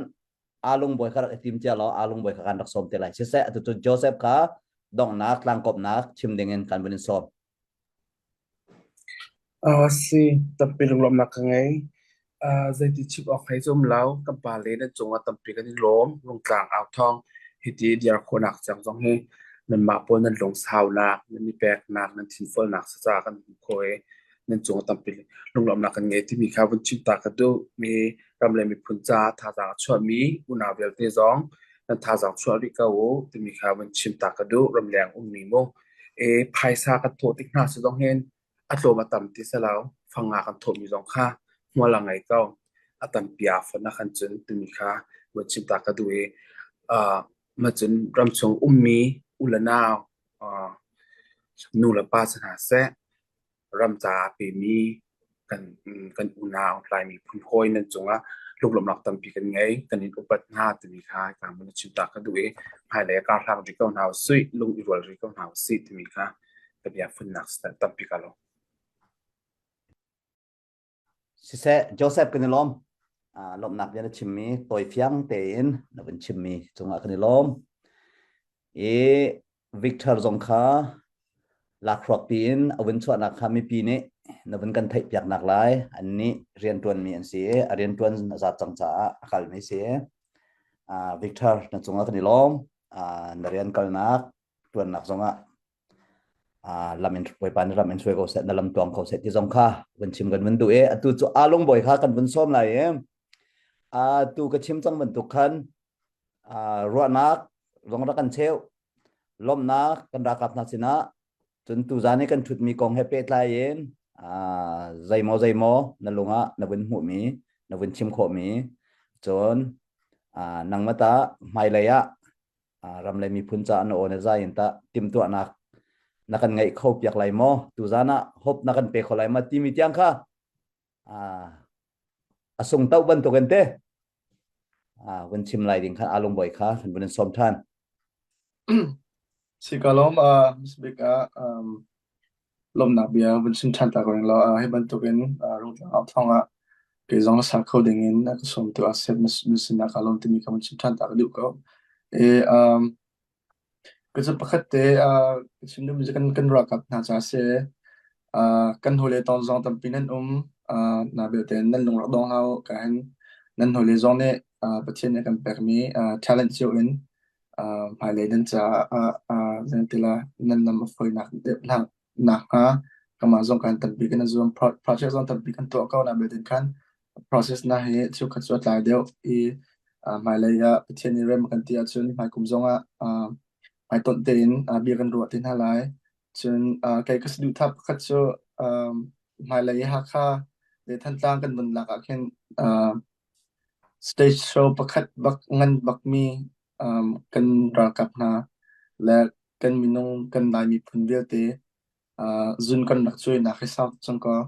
alung bawi kha rak i tim cia law alung bawi kha kan rak sawm te lai siseh atu cun Joseph kha donghnak tlangkawmhnak chim ding in kan vun in sawm. Si, tampi lunglawmhnak ka ngei. Zeiti chim awk hlei cu um lo. Kan pale nan cungah tampi kan i lawm. Rungtlang au thawng hiti dir khawhnak cang zong hi nanmah pawl nan lungsaunak, nan i peknak, nan thinfualnak caah kan hmuh khawh i nan cungah tampi lunglawmhnak kan ngei timi kha vun chim ta ka duh. Mi ram le miphun caah thazaang a chuahmi unau vialte zong nan thazaang chuah rih ko u timi kha vun chim ta ka duh. Ramleng ummi mu. E phaisa kan thawh tik hna si zong hin a tlawm a tam ti si lo. Fanga kan thawhmi zong kha hmual a ngei ko. A tampi aa fonh ah khan cun timi kha vun chim ta ka duh i uh, ma cun ramchung ummi u le nau uh, nu le pa si hna seh ram caah pemi kan kan unau Laimi phun hawi nan cungah lunglawmhnak tampi kan ngei kan in upat hna timi kha ka mun chim ta ka duh i hmailei ah kar hlang rih ko hna usih lung i rual rih ko hna usih timi kha ka bia funnak tampi ka lo. Siseh Joseph kan i lawm. Lawmhnak bia na chimmi tawifiang tein na vun chimmi cungah kan i lawm. I Victor zong kha lakhruak piin a vun chuahnak kha mipi nih na vun kan theih piaknak lai. An nih rianṭuanmi an si i a rianṭuan a zat cang caah a kalmi si. Victor na cungah kan i lawm. Na rian kalnak ṭuannak zongah lam in Bawipa nih ram in hruai ko seh na lam tuang ko seh ti zong kha vun chim kan vun duh i atu cu alung bawi kha kan vun sawm lai i atu ka chim cang bantuk khan ruahnak zong rak kan cheu lawmhnak kan ralkap hna sinah cun tuzan i kan ṭhutmi kong he pehtlai in zeimaw zeimaw na lungah na vun hmuhmi na vun chim khawhmi cun nangmah ta hmailei ah ram le miphun caah na aw na zai in tah timhtuahnak na kan ngeih kho piak lai maw tuzan ah hope na kan pe kho lai ma timi tiang kha a sung to bantuk in te vun chim lai ding khan alung boy kha kan vun in sawm than Si ka lawm Miss Bik ah lawmnak bia vun chim ṭhan ta ko ning law hi bantukin rungtlang au thawng ah kei zong sa kho ding in a ka sawmtu ASEAN na sinah kaa lawm timi kha vun chim ṭhan ta ka duh ko. E, um, ka cu pakhat te ka chim duhmi cu kan kan ralkap hna ca si kan hawile tawng zong tampi nan um na belte nan lung rak dong hlah u ka hin nan hawile zong nih Pathian nih a kan pekmi talent cio in hmailei nan caah zeitila nan lam a fawinak deuh nakhnga kanmah zong kan tampi kan i zuam. Project zong tampi kan tuah ko na belte khan. Process na hi cheukhat cu a tlai deuh i hmailei ah Pathian nih rem a kan ti ahcun hmaikum zongah hmaitonh tein bia kan ruah te hna lai. Cun kei ka saduhthah pakhat cu hmailei i Hakha le Thantlang kan vun lak ah khin stage show pakhat bak ngan bakmi kan ralkap hna le kan minung kan Lai miphun vialte zun kan rak cuainak hi sau cang kaw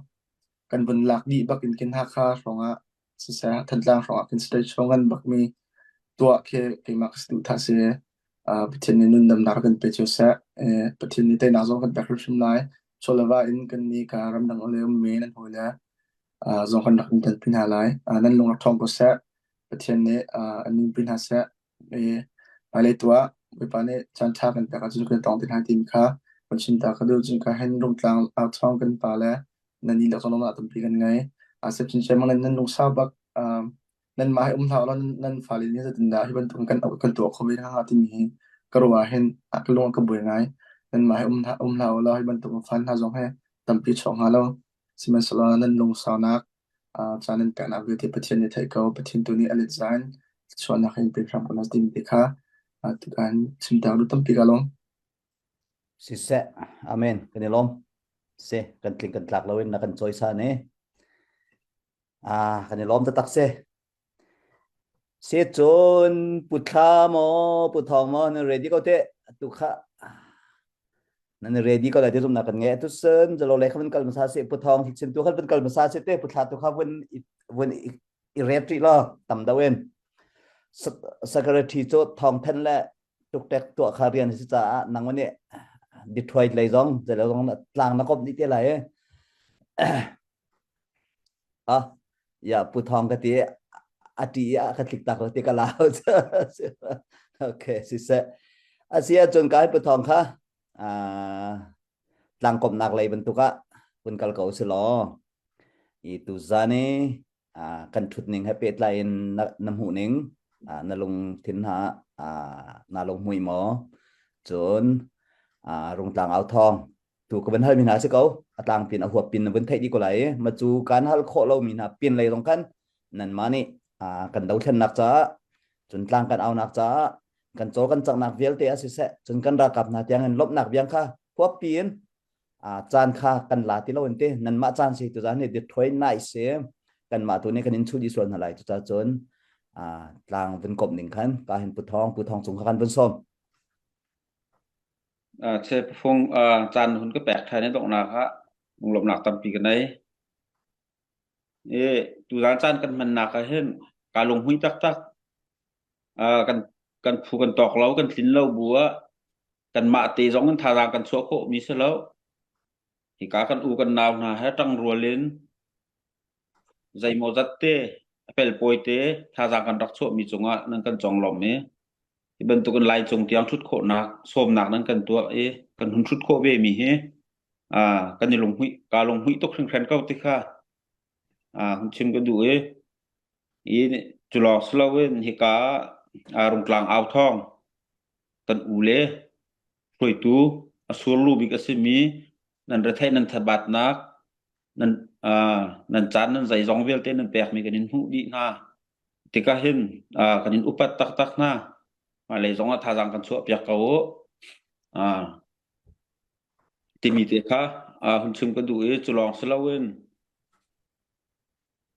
kan vun lak dih bak in khin Hakha hrawngah siseh Thantlang hrawngah khin stage show ngan bakmi tuah khi keimah ka saduhthah si. Pathian nih nundamnak kan pe cio seh. Pathian nih teinak zong kan pek hrimhrim lai. Chawleva in kan nih ka ramdang le ummi nan hawile zong kan rak in tanpi hna lai. Nan lung rak ṭhawng ko seh. Pathian nih an nunpi hna seh. Hmailei tu ah Bawipa nih caanṭha kan pek ahcun kan tong te hna timi kha kan chim ta ka duh. Cun ka hen Rungtlang authawng kan pa le nan dihlak zong lawmhnak tampi kan ngei. Sepcin nan nan lungsau bak nanmah hi um hlah ulaw nan fale nih zeitindah hi bantuk kan kan tuah kho ve hnga timi hi ka ruah ah hin ka lung a ka buai ngai. Nanmah hi um hlah um hlah ulaw hi bantuk fan hna zong hi tampi chuak hnga lo. Sihmanhsehlaw nan lungsaunak caan nan peknak vialte Pathian nih theih ko. Pathian tu nih a let zan chuahnak in pe hram ko hna timi te kha tutan chimter duh tampi ka lawm. Siseh, amen. Kan i lawm. Si, kan tling kan tlak loin na kan cawisan i Ah, kan i lawm taktak si. Si cun Pu Thla maw, Pu Thawng maw nan ready ko te. Tu kha nan ready ko lai ti zumnak kan ngei. Tu sun zalo le kha vun kal hmasa si. Pu Thawng hi chim tu kha vun kal hmasa si te. Pu Thla tu kha vun vun i ret rih law tam deuh in. Secretary cu Thawng Than le tuktek tuah kha rian si caah nang nih Detroit lei zong zalo zong tlang na komh dih te lai. Ah, ya Pu Thawng ka ti a ṭi ah ka tlik tak lo ti ka lau. Okay, siseh. A si ahcun kai Pu Thawng kha ah tlangkomnak lei bantuk ah vun kal ko si law i tuzan i ah, kan ṭhut ning he pehtlai in na, na hmuh ning ah, na lungthin hna ah, na lunghmui maw cun ah, Rungtlang au thawng tu ka van hal mi hna si ko a tlang pin a huap pin na vun theih dih ko lai ma cu kan hal khawh lo mi hna pin lei zong khan nan ma nih kan dothlennak caah cun tlang kan aunak caah kan caw kan caknak vialte a siseh cun kan ralkap hna tiang in lawmhnak biang kha huap piin caan kha kan la ti lo in te nan mah caan si tu zan ni Detroit nai si kan mah tu nih kan in chu di sual hna lai cu cun tlang vun komh ning khan ka hin pu thong pu thong cung kha kan vun som Che pafung caan hun ka pek ṭhan i donghnak ah lunglawmhnak tampi ka nei. I tuzaan caan kan hmannak ah hin kaa lunghmuih taktak. Kan kan phu kan tawk lo, kan tlin lo bu ah kanmah te zong in thazaang kan chuah khawhmi si lo. Hika kan u kan nau hna he ṭangrual in zeimawzat te a pelpawi te thazaang kan rak chuahmi cungah nan kan conglawmh i Hi bantukin Laicung tiang ṭhut khawhnak sawmnak nan kan tuah i kan hun ṭhut khawh ve mi hi ah kan i lunghmuih kaa lunghmuih tuk hringhran ko ti kha ah hun chim ka duh i i cu lawng si loin hika ah Rungtlang au thawng kan u le hruaitu a surlu bik a simi nan retheih nan thabatnak nan ah nan caan nan zeizong vialte nan pekmi kan in hmuh dih hna. Tikah hin uh, kan in upat taktak hna. Hmailei zong ah thazaang kan chuah piak ko u. Uh, timi te kha uh, hun chim ka duh i cu lawng si loin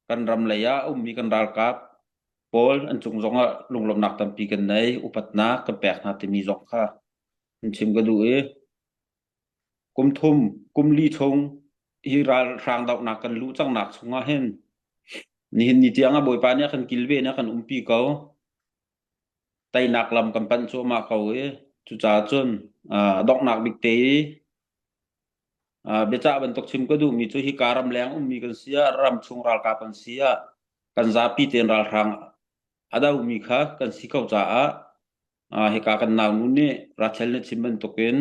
kan ram lei ah ummi kan ralkap pawl an cung zong ah lunglawmhnak tampi kan nei upatnak kan pek hna timi zong kha hun chim ka duh i Kum thum, kum li chung hi ralhrang dohnak kan luh cangnak chungah hin nihin ni tiang ah Bawipa nih a kan kilven a kan umpi ko. Teinak lam kan panh cuahmah ko i cucaah cun uh, donghnak bik te i uh, biacah bantuk chim ka duhmi cu hika ramleng ummi kan si ah ramchung ralkap kan si ah kan zapi tein ralhrang a domi kha kan si ko caah Hika kan naunu nih Rachel nih chim bantukin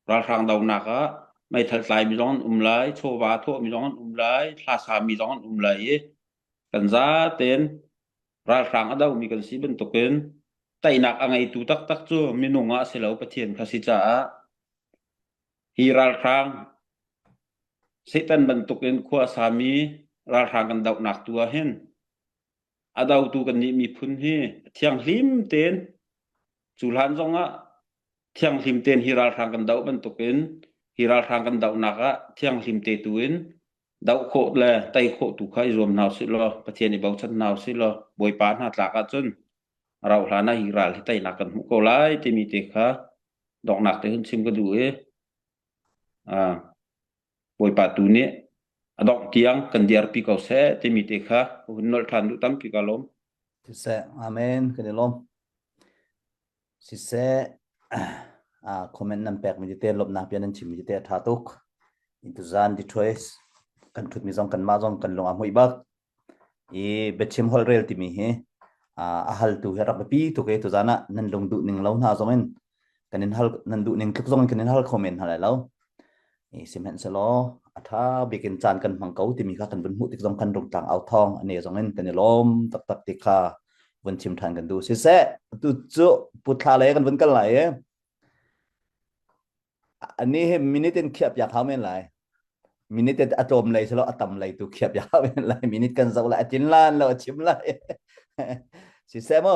ralhrang donak ah meithal tlaimi zong an um lai, chawva thawhmi zong an um lai, hla sami zong an um lai i kan zatein ralhrang a domi kan si bantukin teinak a ngeitu taktak cu minung ah a si lo Pathian kha si caah hi ralhrang Satan bantukin khua a sami ralhrang kan dohnak tu ah hin. A dotu kan nih miphun hi thianghlim tein cu hlan zongah thianghlim tein hi ralhrang kan doh bantukin hi ralhrang kan dohnak ah thianghlim te tu in doh khawh le tei khawh tu kha i zuam hna usih law Pathian i bochan hna usih law Bawipa hna tlak ahcun rauh hlan ah hi ral hi teinak kan hmuh ko lai timi te kha donghnak te hun chim ka duh i Bawipa tu nih a dongh tiang kan dirpi ko seh timi te kha hun nolh ṭhan duh tampi ka lawm. Siseh, amen kan i lawm. Siseh, ah comment nan pekmi tete lawmhnak bia nan chimmi tete a ṭha tuk. Tuzaan Detroit kan ṭhutmi zong kanmah zong kan lung a hmuih bak. I biachim holhrel timi hi a haltu hi rak biapi tuk i tuzaan ah nan lung duh ning lo hna zong in kan in hal nan duh ning tluk zong in kan in hal kho men hna lai lo. I sihmanhsehlaw a ṭha bik in caan kan hmang ko timi kha kan vun hmuh tik zong kan rungtlang au thawng ane zong in kan i lawm taktak ti kha vun chim ṭhan kan duh. Siseh, tu cu Puthla lei kan vun kal lai i Ani hi minute in khiah piak hau men lai. Minute a tlawm lei silo a tam lei tu khiah piak hau men lai. Minute kan zoh lai a tlin lan lo a chim lai. Siseh mu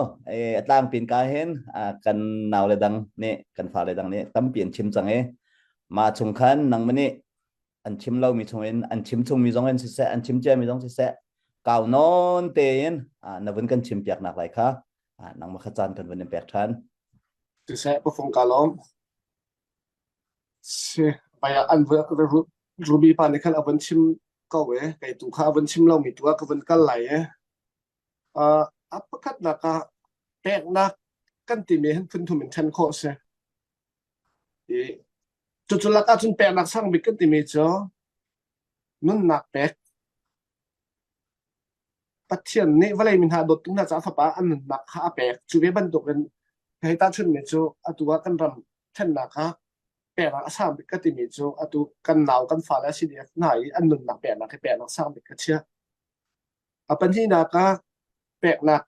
a tlangpin ka hin kan nau le dang nih kan fa le dang nih tampi an chim cang i mah chung khan nangmah nih an chim lomi chung in an chim chungmi zong in siseh an chim ciami zong siseh kau nawn tein na vun kan chim piak nak lai kha nangmah kha caan kan vun in pek ṭhan. Siseh pafung ka lawm. Si, vai an Ruby pa nih khan a vun chim ko e, kei tu kha a vun chim lomi tu ah ka vun kal lai e. Uh, a pakhatnak ah peknak kan timi hin phun thum in ṭhen khawh si. I cucu lak ahcun peknak sang bik kan timi cu nunnak pek. Pathian nih vawlei mi hna dawttu hna caah fapa an nunnak kha a pek. Cu ve bantukin hei tahchunhmi cu atu ah kan ram ṭhennak ah peknak a sang bik ka timi cu atu kan nau kan fale CDF hna i an nunnak peknak hi peknak sang bik ka chiah. A pahnihnak ah peknak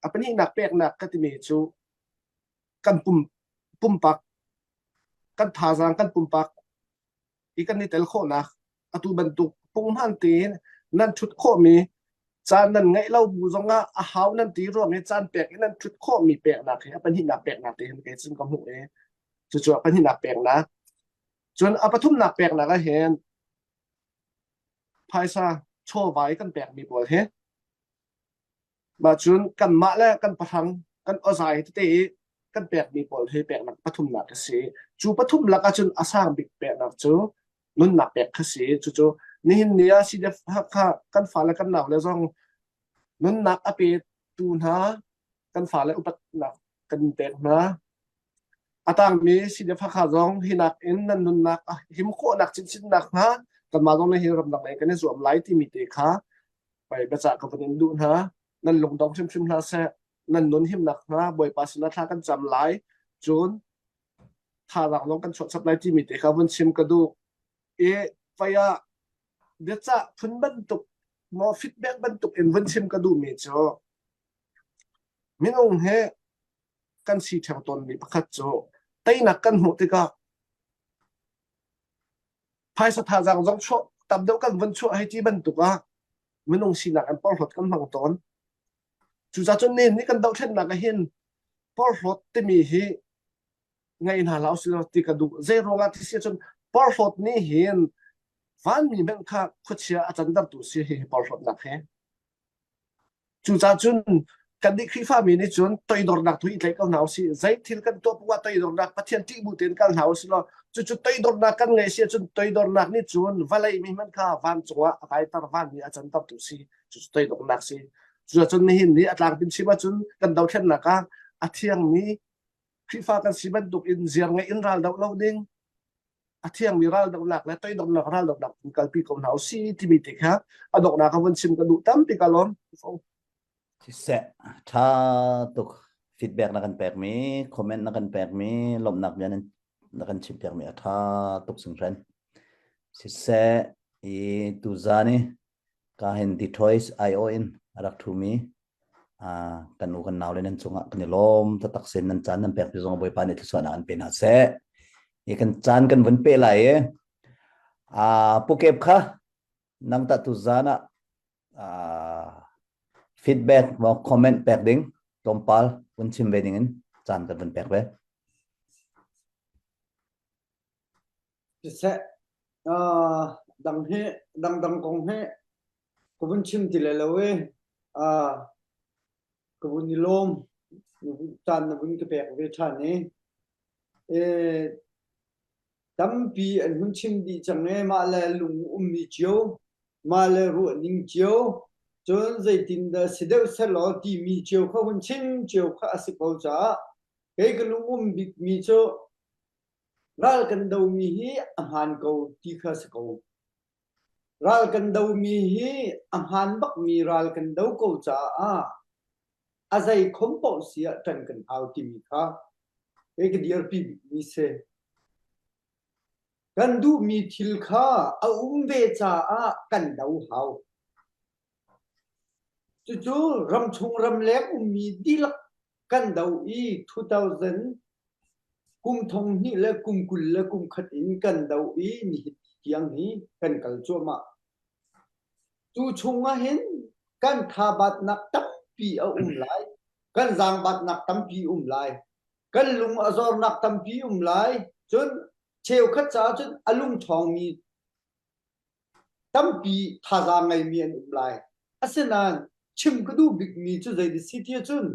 a pahnihnak peknak ka timi cu kan pum pumpak kan thazaang kan pumpak i kan i tel khawhnak atu bantuk punghman tein nan ṭhut khawhmi caan nan ngeih lo bu zongah a hau nan ti ruang i caan pek in nan ṭhut khawhmi peknak hi a pahnihnak peknak te hin kei cun ka hmuh i cucu a pahnihnak peknak cun a pathumnak peknak ah hin phaisa chawva i kan pekmi pawl hi Mah cun kanmah le kan pahrang kan awzai tete i kan pekmi pawl hi peknak pathumnak a si. Cu pathum lak ahcun a sang bik peknak cu nunnak pek kha si. Cucu nihin ni ah CDF kha kan fale kan naule zong nunnak a petu hna kan fale upatnak kan pek hna. A tangmi CDF Hakha zong hi nakin nan nunnak a him khawhnak chinchinnak hnga kanmah zong nih hi ramdang lei kan i zuam lai timi te kha Pei biacah ka vun in duh hna. Nan lungdong hrimhrim hlah seh. Nan nun himnak hnga Bawipa sinah thla kan cam lai. Cun thazaang zong kan chuah chap lai timi te kha vun chim ka duh. I pei ah biacah phun bantuk maw feedback bantuk in vun chim ka duhmi cu minung he kan si ṭheo tawnmi pakhat cu teinak kan hmuh tikah phaisa thazaang zong chuah tam deuh kan vun chuah hei ti bantuk ah minung sinak an porhlawt kan hmang tawn. Cucaah cun nihin ni kan dohthlennak ah hin porhlawt timi hi ngei hna hlah usih law ti ka duh. Zei ruangah ti si ahcun porhlawt nih hin vanmi hmanh kha khuachia a cantertu si hi porhlawtnak hi. Cucaah cun kannih Khrihfami nih cun toidornak tu i tlaih ko hna usih. Zei thil kan tuah poah toidornak Pathian ṭih bu tein kal hna usih law cucu toidornak kan ngeih si ahcun toidornak nih cun vawlei mi hmanh kha vancung ah a kaiter vanmi a cantertu si. Cucu toidornak si. Cucaah cun nihin ni a tlangpin chim ahcun kan dothlennak ah a thiangmi Khrihfa kan si bantuk in ziar ngeih in ral doh lo ding a thiangmi raldohnak le toidornak raldohnak in kalpi ko hna usih timi te kha a donghnak ah vun chim ka duh tampi ka lawm. Siseh, ṭha tuk feedback na kan pekmi, comment na kan pekmi, lawmhnak bia na kan chim piakmi a ṭha tuk singhran. Siseh, i tuzan i ka hin Detroit IO in a rak ṭhumi kan u kan nau le nan cungah kan i lawm taktak sin nan caan nan pek ti zong Bawipa nih thluachuahnak an pe hna seh. Hi kan caan kan vun pe lai i pukep kha nang ta tu zan ah. Feedback maw comment pek ding tlawmpal vun chim ve ding in caan kan vun pek ve. Siseh, uh, dang he dangdang kong he ka vun chim ti le lo e. Uh, ka vun i lawm caan na vun ka pek ve ṭhan i. E, tampi an hun chim dih cang e mah le lung ummi cio mah le ruah ning cio cun zeitindah si deuh selaw timi cio kha hun chim cio kha a si ko caah kei ka lung um bikmi cu ral kan domi hi a hmaan ko ti kha si ko. Ral kan domi hi a hmaan bakmi ral kan do ko caah a zei khom paoh si ah ṭan kan hau timi kha kei ka dirpi bikmi si. Kan duhmi thil kha a um ve caah kan do hau. Cucu ramchung ramleng ummi dihlak kan do i 2000 kum thong hnih le kum 20 le kum khat in kan do i nihin tiang hi kan kal cuahmah. Cu chung ah hin kan thabatnak tampi a um lai, kan zaangbatnak tampi um lai, kan lung a zornak tampi um lai. Cun cheukhat caah cun a lung ṭhawngmi tampi thazaang ngeimi an um lai. Asinain chim ka duh bikmi cu zei si ti ahcun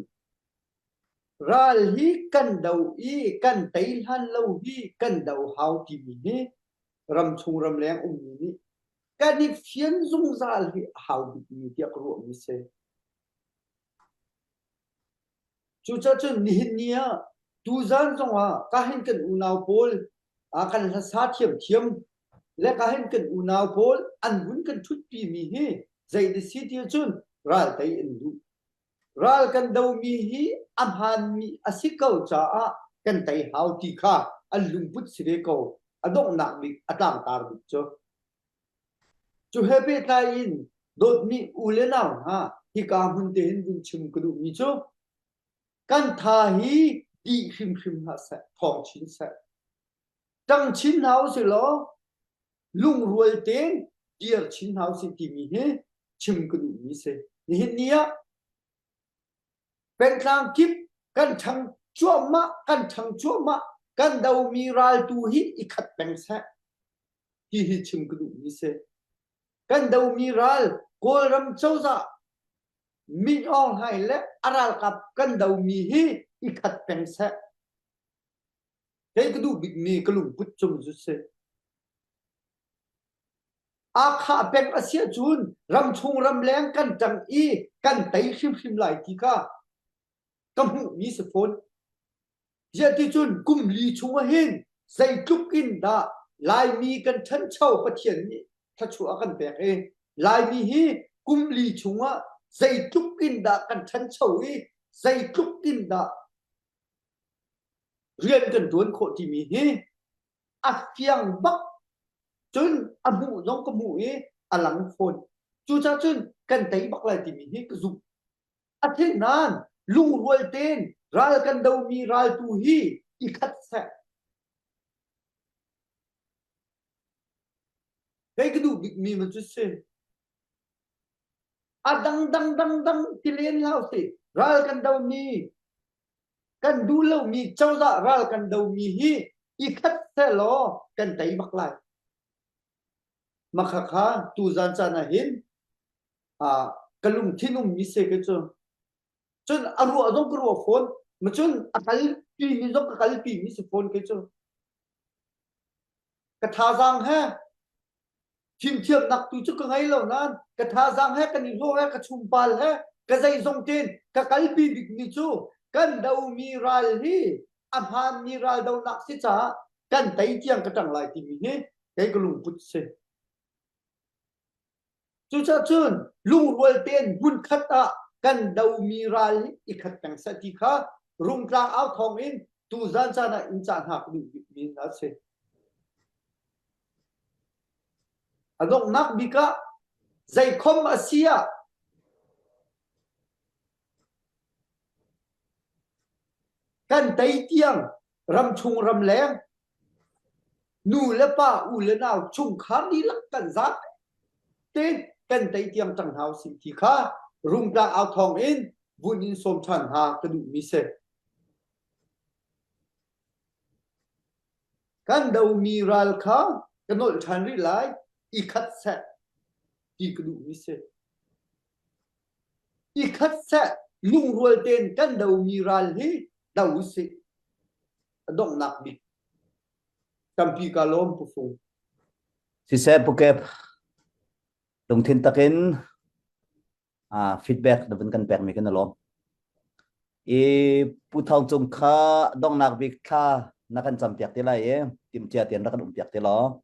ral hi kan do i kan tei hlan lo hi kan do hau timi hi ramchung ramleng ummi nih kan i fian zungzal hi a hau bikmi tiah ka ruahmi si. Cucaah cun nihin ni ah tuzan zongah kahin kan unau pawl kan hlasa thiamthiam le kahin kan unau pawl an vun kan ṭhutpi mi hi zei na si ti cun ral tei an duh. Ral kan domi hi a hmaanmi a si ko caah kan tei hau ti kha an lungput si ve ko. A donghnak bik a tlangtar bik cu. Cu he pehtlai in dawtmi u le nau hna hika hmun te hin vun chim ka duhmi cu kan tha hi dih hrimhrim hlah seh, thawng chin seh. Ṭang chin hna usih law lungrual tein dir chin hna usih timi hi chim ka duhmi si. Nihin ni ah pengtlang kip kan ṭhang cuahmah, kan ṭhang cuahmah, kan domi ral tu hi i khat peng seh. Ti hi chim ka duhmi si. Kan domi ral Kawlram cozah Min Aung Hlaing le a ralkap kan domi hi i khat peng seh. Kei ka duh bikmi ka lungput cung cu si. Aa khah peng a si ahcun ramchung ramleng kan ṭang i kan tei hrimhrim lai ti kha ka hmuhmi si fawn. Ziah ti cun kum li chung ah hin zeitluk in dah Laimi kan ṭhancho Pathian nih thluachuah a kan pek i Laimi hi kum li chungah zeitluk in dah kan ṭhancho i zeitluk in dah rian kan ṭuan khawh timi hi a fiang bak cun a hmuh zong ka hmuh i a lang fawn. Cucaah cun kan tei bak lai timi hi ka zumh. A nain lungrual tein ral kan domi ral tu hi i khat seh. Kei ka duh bikmi ma cu si. A dang dang dang dang ti len hlah usih. Ral kan domi kan duh lomi cozah ral kan domi hi i khat seh law kan tei bak lai. Makhakha tuzan caan ah hin ka lungthin ummi si ka cu. Cun a ruah zong ka ruah fawn. Ma cun a kalpi mi zong ka kalpi mi si fawn ke cu. Ka thazaang he fimthiamnak tu cu ka ngei lo nain ka thazaang he kan i hlawh he ka chumpal he ka zeizong tein ka kalpi bikmi cu kan domi ral hi a hmaanmi ral donak si caah kan tei tiang ka ṭang lai timi hi kei ka lungput si. Cucaah cun lungrual tein hmunkhat ah kan domi ral hi i khat peng seh ti kha Rungtlang au thawng in tuzan caan ah in cah hna ka duh bikmi hna a si. A donghnak bik ah zeikhom a si ah kan tei tiang ramchung ramleng nu le pa u le nau chungkhar dihlak kan zapi tein kan tei tiang ṭang hna usih ti kha. Rungtlang au thawng in vun in sawm ṭhan hna ka duhmi si. Kan domi ral kha ka nolh ṭhan rih lai, i khat seh ti ka duhmi si. I khat seh lungrual tein kan domi ral hi do usih. A donghnak bik. Tampi ka lawm Pu Fung. Siseh Pu Kep, lungthin takin feedback na vun kan pekmi kan i lawm. I Pu Thawng Cung kha donghnak bik thla na kan campiak te lai i timcia tein rak kan umpiak te law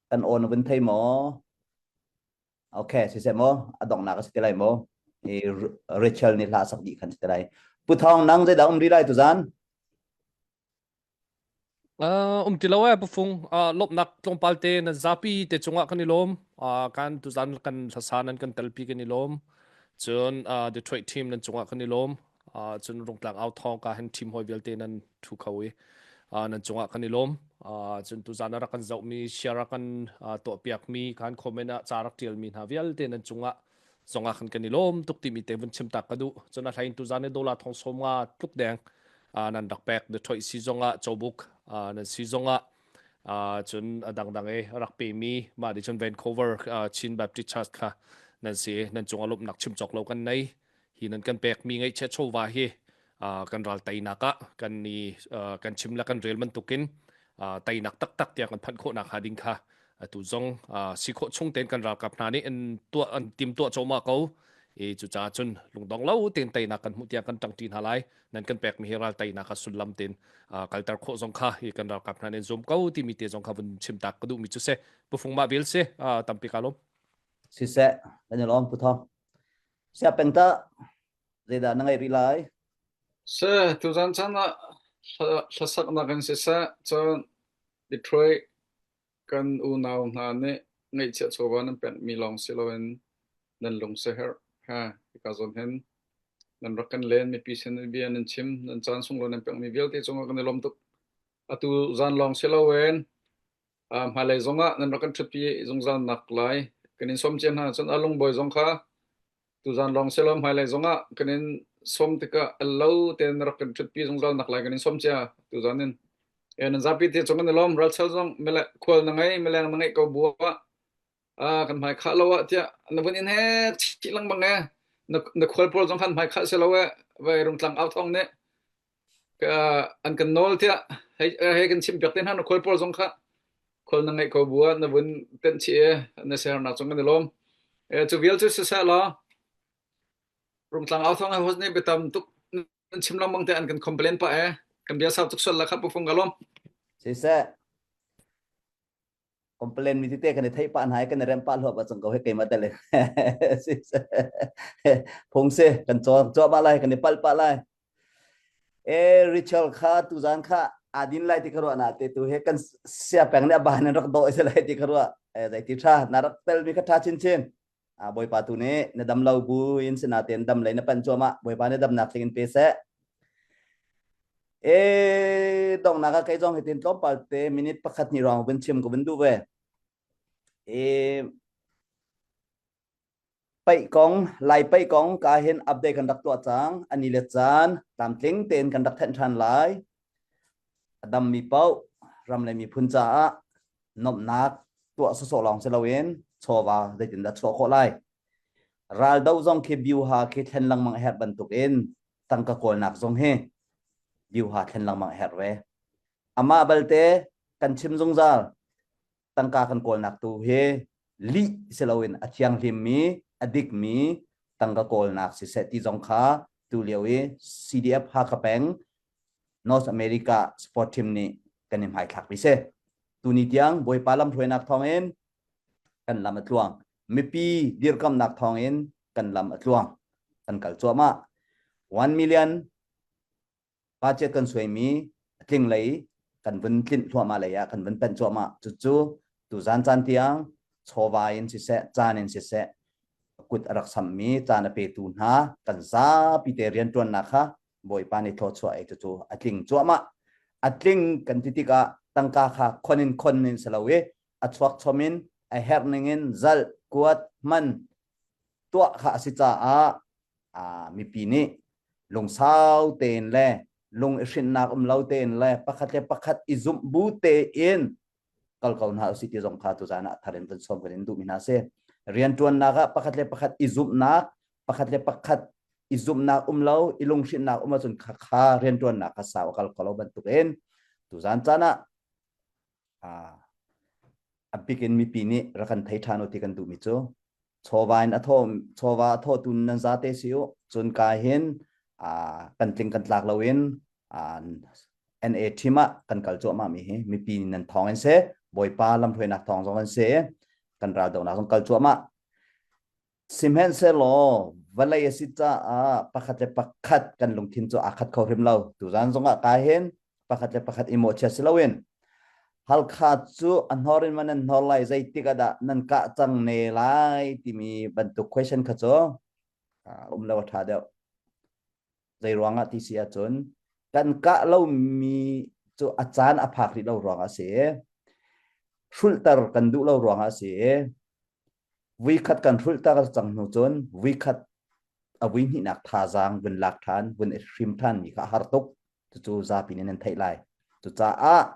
kan aw na vun thei maw? Okay, siseh maw a donghnak a si te lai maw? I Rachel nih hla sak dih khan si te lai. Pu Thawng nang zeidah um rih lai tuzan? Uh, um ti lo eh pufung uh, lawmhnak tlawmpal te nan zapi te cungah kan i lawm uh, kan tuzan kan hlasa nan kan telpi kan i lawm cun uh, Detroit team nan cungah kan i lawm uh, cun Rungtlang au thawng ka hen team hoi vialte nan thu kho i uh, nan cungah kan i lawm uh, cun tuzan a rak kan zohmi share a kan uh, tuahpiakmi kan comment ah ca rak tialmi hna vialte nan cungah zongah khan kan i lawm tuk timi te vun chim tak ka duh cun a hlain tuzan i dollar thong som nga tluk deng nan rak pek the thoi si zongah chobuk nan si zongah cun a dangdang e rak pe mi ma di cun Vancouver Chin Baptist Church kha nan si nan cung a lawmhnak chim cawk lo kan nei hi nan kan pek mi ngaihchiat chawva hi kan ral teinak ah kan ni kan chim le kan rel bantukin teinak taktak tiang kan phanh khawhnak hnga ding kha atu zong si khawh chung tein kan ralkap hna nih an tuah an tim tuah cawma ko i cucaah cun lungdong lo tein teinak kan hmuh tiang kan ṭangṭi hna lai nan kan pekmi hi ral teinak a sullam tein kalter khawh zong kha hi kan ralkap hna nih zum ko timi te zong kha vun chim tak ka duhmi cu si pufung mah bil si tampi ka lawm siseh kan i lawm pu thong sia peng ta zeidah na ngeih rih lai Se tuzan chan ah hlasaknak in siseh cun Detroit kan unau hna nih ngaihchiah chawva nan pekmi lawng si loin nan lung siaherh ha hika zawn hin nan rak kan len mipi sin bia nan chim nan caan sunglawi nan pekmi vialte cungah kan i lawm tuk. Atu zan lawng si loin hmailei zongah nan rak kan ṭhutpi zungzal nak lai kan in sawm cia hna cun a lungbawi zong kha Tuzan lawng si lo hmailei zongah kan in sawm tikah al lo tein rak kan ṭhutpi zungzal nak lai kan in sawm cia tuzan in. E nan zapi te cung kan i lawm ralchal zong mele khual na ngei mileng na ngeih ko bu ah ah kan hmai khah lo ah tiah na vun in he chih lengmang e na na khual pawl zong khan hmai khah si lo e vai rungtlang au thong nih an kan nawl tiah hei hei kan chim piak te hna na khual pawl zong kha khual na ngeih ko bu ah na vun tenh chih i na sernak cung kan i lawm. E, cu vial cu siseh law rungtlang au thong host nih biatam tuk nan chim lengmang te an kan complain pah e kan bia sau tuk sual la kha pufung ka lawm. Siseh complain mi tete kan i theih pah hna i kan i rem pah hluap ah cang ko he keimah tel phung si kan caw caw pah lai kan i palh pah lai e Rachel kha tuzan kha adin lai ti ka ruah na te tu he kan sia peng nih a ban in rak dawh si lai ti ka ruah e zei ti tha na rak tel mi kha tha chin chin a bawipa tu nih na dam lo bu in sina ten dam lei na pan cuahmah bawipa nih damnak tling in pe seh E donghnak ah kei zong hitin tlawmpal te minute pakhat hnih ruang vun chim ka vun duh ve. E paih kong lai paih kong ka hin update kan rak tuah cang ani le caan tlamtling tein kan rak thenh ṭhan lai a dammi paoh ram le miphun caah nomhnak tuah sawsawh lawng si loin chawva zeitindah chuah khawh lai raldo zong khi biuha khi thlen lengmang a herh bantuk in tangka kawlnak zong hi biuha thlen lengmang a herh ve. Amah balte kan chim zungzal tangka kan kawlnak tu hi lih si loin a thianghlimmi a dikmi tangka kawlnak siseh ti zong kha tu lio i CDF Hakha peng North America sport team nih kan i hmaithlak mi si. Tuni tiang Bawipa lamhruainak thawngin kan lam a tluang. Mipi dirkamnak thawngin kan lam a tluang. Kan kal cuahmah. 1 million budget kan suaimi a tling lei kan vun tlinh thluahmah lei ah kan vun panh cuahmah. Cucu tuzan caan tiang chawva in siseh, caan in siseh, kut a rak sammi caan a petu hna kan zapi te rianṭuannak kha Bawipa nih thluachuah ei cucu a tling cuahmah. A tling kan ti tikah tangka kha khon in khon in si lo i a chuak chom in a herh ning in zalh, kuat, hman, tuah kha a si caah Mipi nih lungsau tein le lung i hrinhnak um lo tein le pakhat le pakhat i zumh bu tein kal ko hna usih ti zong kha tuzan ah thar in kan sawm kan in duhmi hna si. Rianṭuannak ah pakhat le pakhat i zumhnak, pakhat le pakhat i zumhnak um lo, i lunghrinhnak um ahcun kha kha rianṭuannak kha sau a kal kho lo bantukin tuzan caan ah a bik in mipi nih rak kan thei ṭhan u ti kan duhmi cu chawva in a thaw chawva a thawtu nan zate si u cun ka hin kan tling kan tlak loin NA team ah kan kal cuahmah mi hi mipi nan thawng in se Bawipa lamhruainak thawng zong an si kan ral donak zong kal cuahmah Sihmanhsehlaw vawlei a si caah pakhat le pakhat kan lungthin cu aa khat kho hrim lo. Tuzaan zongah ka hin pakhat le pakhat i mawhchiat si loin Halkha cu a hnor in ma nan hnor lai zeitik ah dah nan kah cang ne lai timi bantuk question kha cu um lo a ṭha deuh. Zei ruangah ti si ahcun kan kah lomi cu a caan a phak rih lo ruangah a si i hrulhter kan duh lo ruangah a si i Vuikhat kan hrulhter cang hnu cun vuikhat a vui hnihnak thazaang vun lak ṭhan, vun i hrim ṭhan mi kha a har tuk. Cucu zapi nih nan theih lai. Cucaah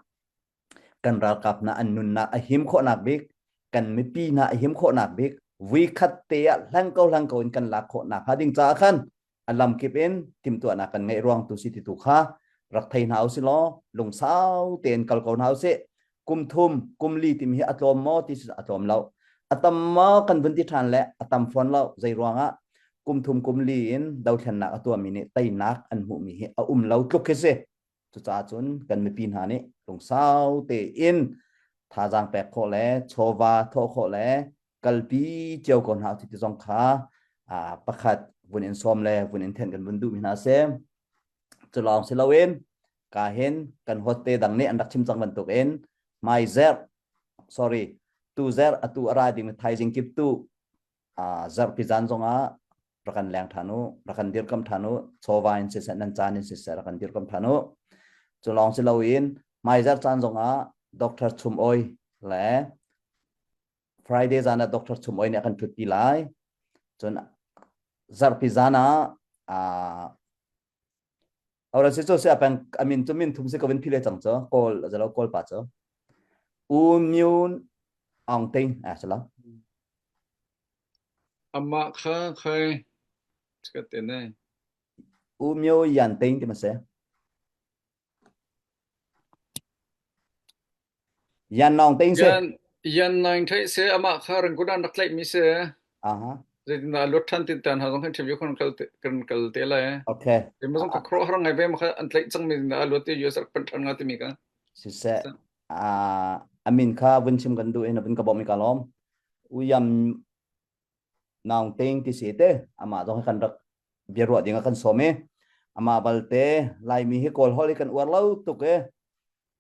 kan ralkap hna an nunnak a him khawhnak bik, kan mipi hna a him khawhnak bik, vuikhat te ah hlang ko hlang ko in kan lak khawhnak hnga ding caah khan a lamkip in timhtuahnak kan ngeih ruang tu si ti tu kha rak thei hna usih law lungsau tein kal ko hna usih. Kum thum, kum li timi hi a tlawm maw ti a tlawm lo. A tam maw kan vun ti ṭhan le a tam fawn lo. Zei ruangah kum thum kum li in dothlennak a tuahmi nih teinak an hmuhmi hi a um lo tluk khi si. Cucaah cun kan mipi hna nih lungsau tein thazaang pek khawh le chawva thawh khawh le kalpi cio ko hna ti zong kha pakhat vun in sawm le vun in then kan vun duhmi hna si. Cu lawng si loin ka hin kan hotte dang nih an rak chim cang bantukin mai zer sorry tu zer atu a ra ding thaizing kip tu zarhpi zan zongah rak kan leng ṭhan u, rak kan dirkamh ṭhan u, chawva in siseh, nan caan in siseh, rak kan dirkamh ṭhan u. Cu lawng si loin hmaizarh caan zongah Dr. Chum Oi le Friday zan ah Dr. Chum Oi nih a kan ṭhutpi lai. Cun zarhpi zan ah Ora si cu si apeng amin cu min thum si ko vin phile cang cu kawl zalo kawl pa cu U Myun Aung Ting a sala Amah kha khai ka te ne. U Myo Yan Ting ti ma se Yan Naung Ting se. Yan Yan Naing thai se amah kha Rangoon an rak tlaih mi se. Aha. Zeitindah luat than tin tan ha zong interview kan kal kan kal te lai. Okay. Te ma zong ka khro har ngai ve ma kha an tlaih cang mi na luat te US rak pan than nga ti mi ka. Siseh a amin kha vun chim kan du in vun ka bom mi ka lom. Uyam Naung Ting ti si te amah zong kan rak biaruah ding ah kan sawm i amah balte Laimi hi Kawl holh hi kan uar lo tuk i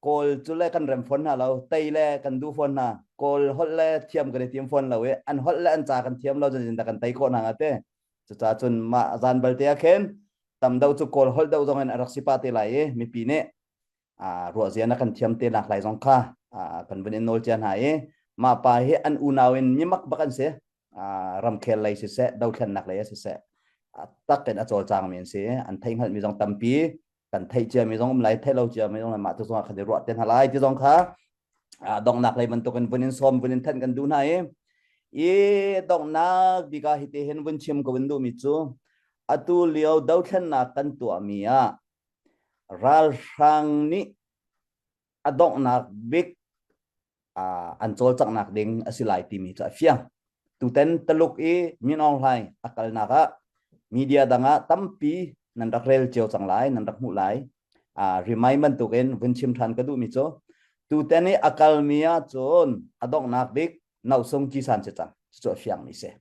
Kawl cu le kan rem fawn hna lo tei le kan duh fawn hna Kawl holh le thiam kan i tim fawn lo i an holh le an ca kan thiam lo cun kan tei khawh hna nga te cucaah cun mah zan balte ah khin tam do cu Kawl holh do zong in a rak si pa te lai i mipi nih ruahzia na kan thiam te nak lai zong kha kan vun in nawl cia hna i mah pa hi an unau in mimak bak an si ramkhel lei siseh dothlennak lei siseh tak in a cawlcang mi an si an thei hngalh mi zong tampi kan theih cia mi zong um lai theih lo cia mi zong mah tu zong kan i ruah te hna lai ti zong kha donghnak lei bantuk in vun in sawm vun in thanh kan duh hna i i donghnak bika hi te hin vun chim ko vun duh mi cu atu lio dothlennak kan tuah mi ah Ralhrang nih a donghnak bik an cawlcanghnak ding a si lai timi cu a fiang. Tuten Taluk i Min Aung Hlaing a kalnak ah media dang ah tampi nan rak rel cio cang lai, nan rak hmuh lai. Remind bantukin vun chim ṭhan ka duhmi cu tuten i a kalmi ahcun a donghnak bik Nosung Cisan si cang. Cucu a fiangmi si.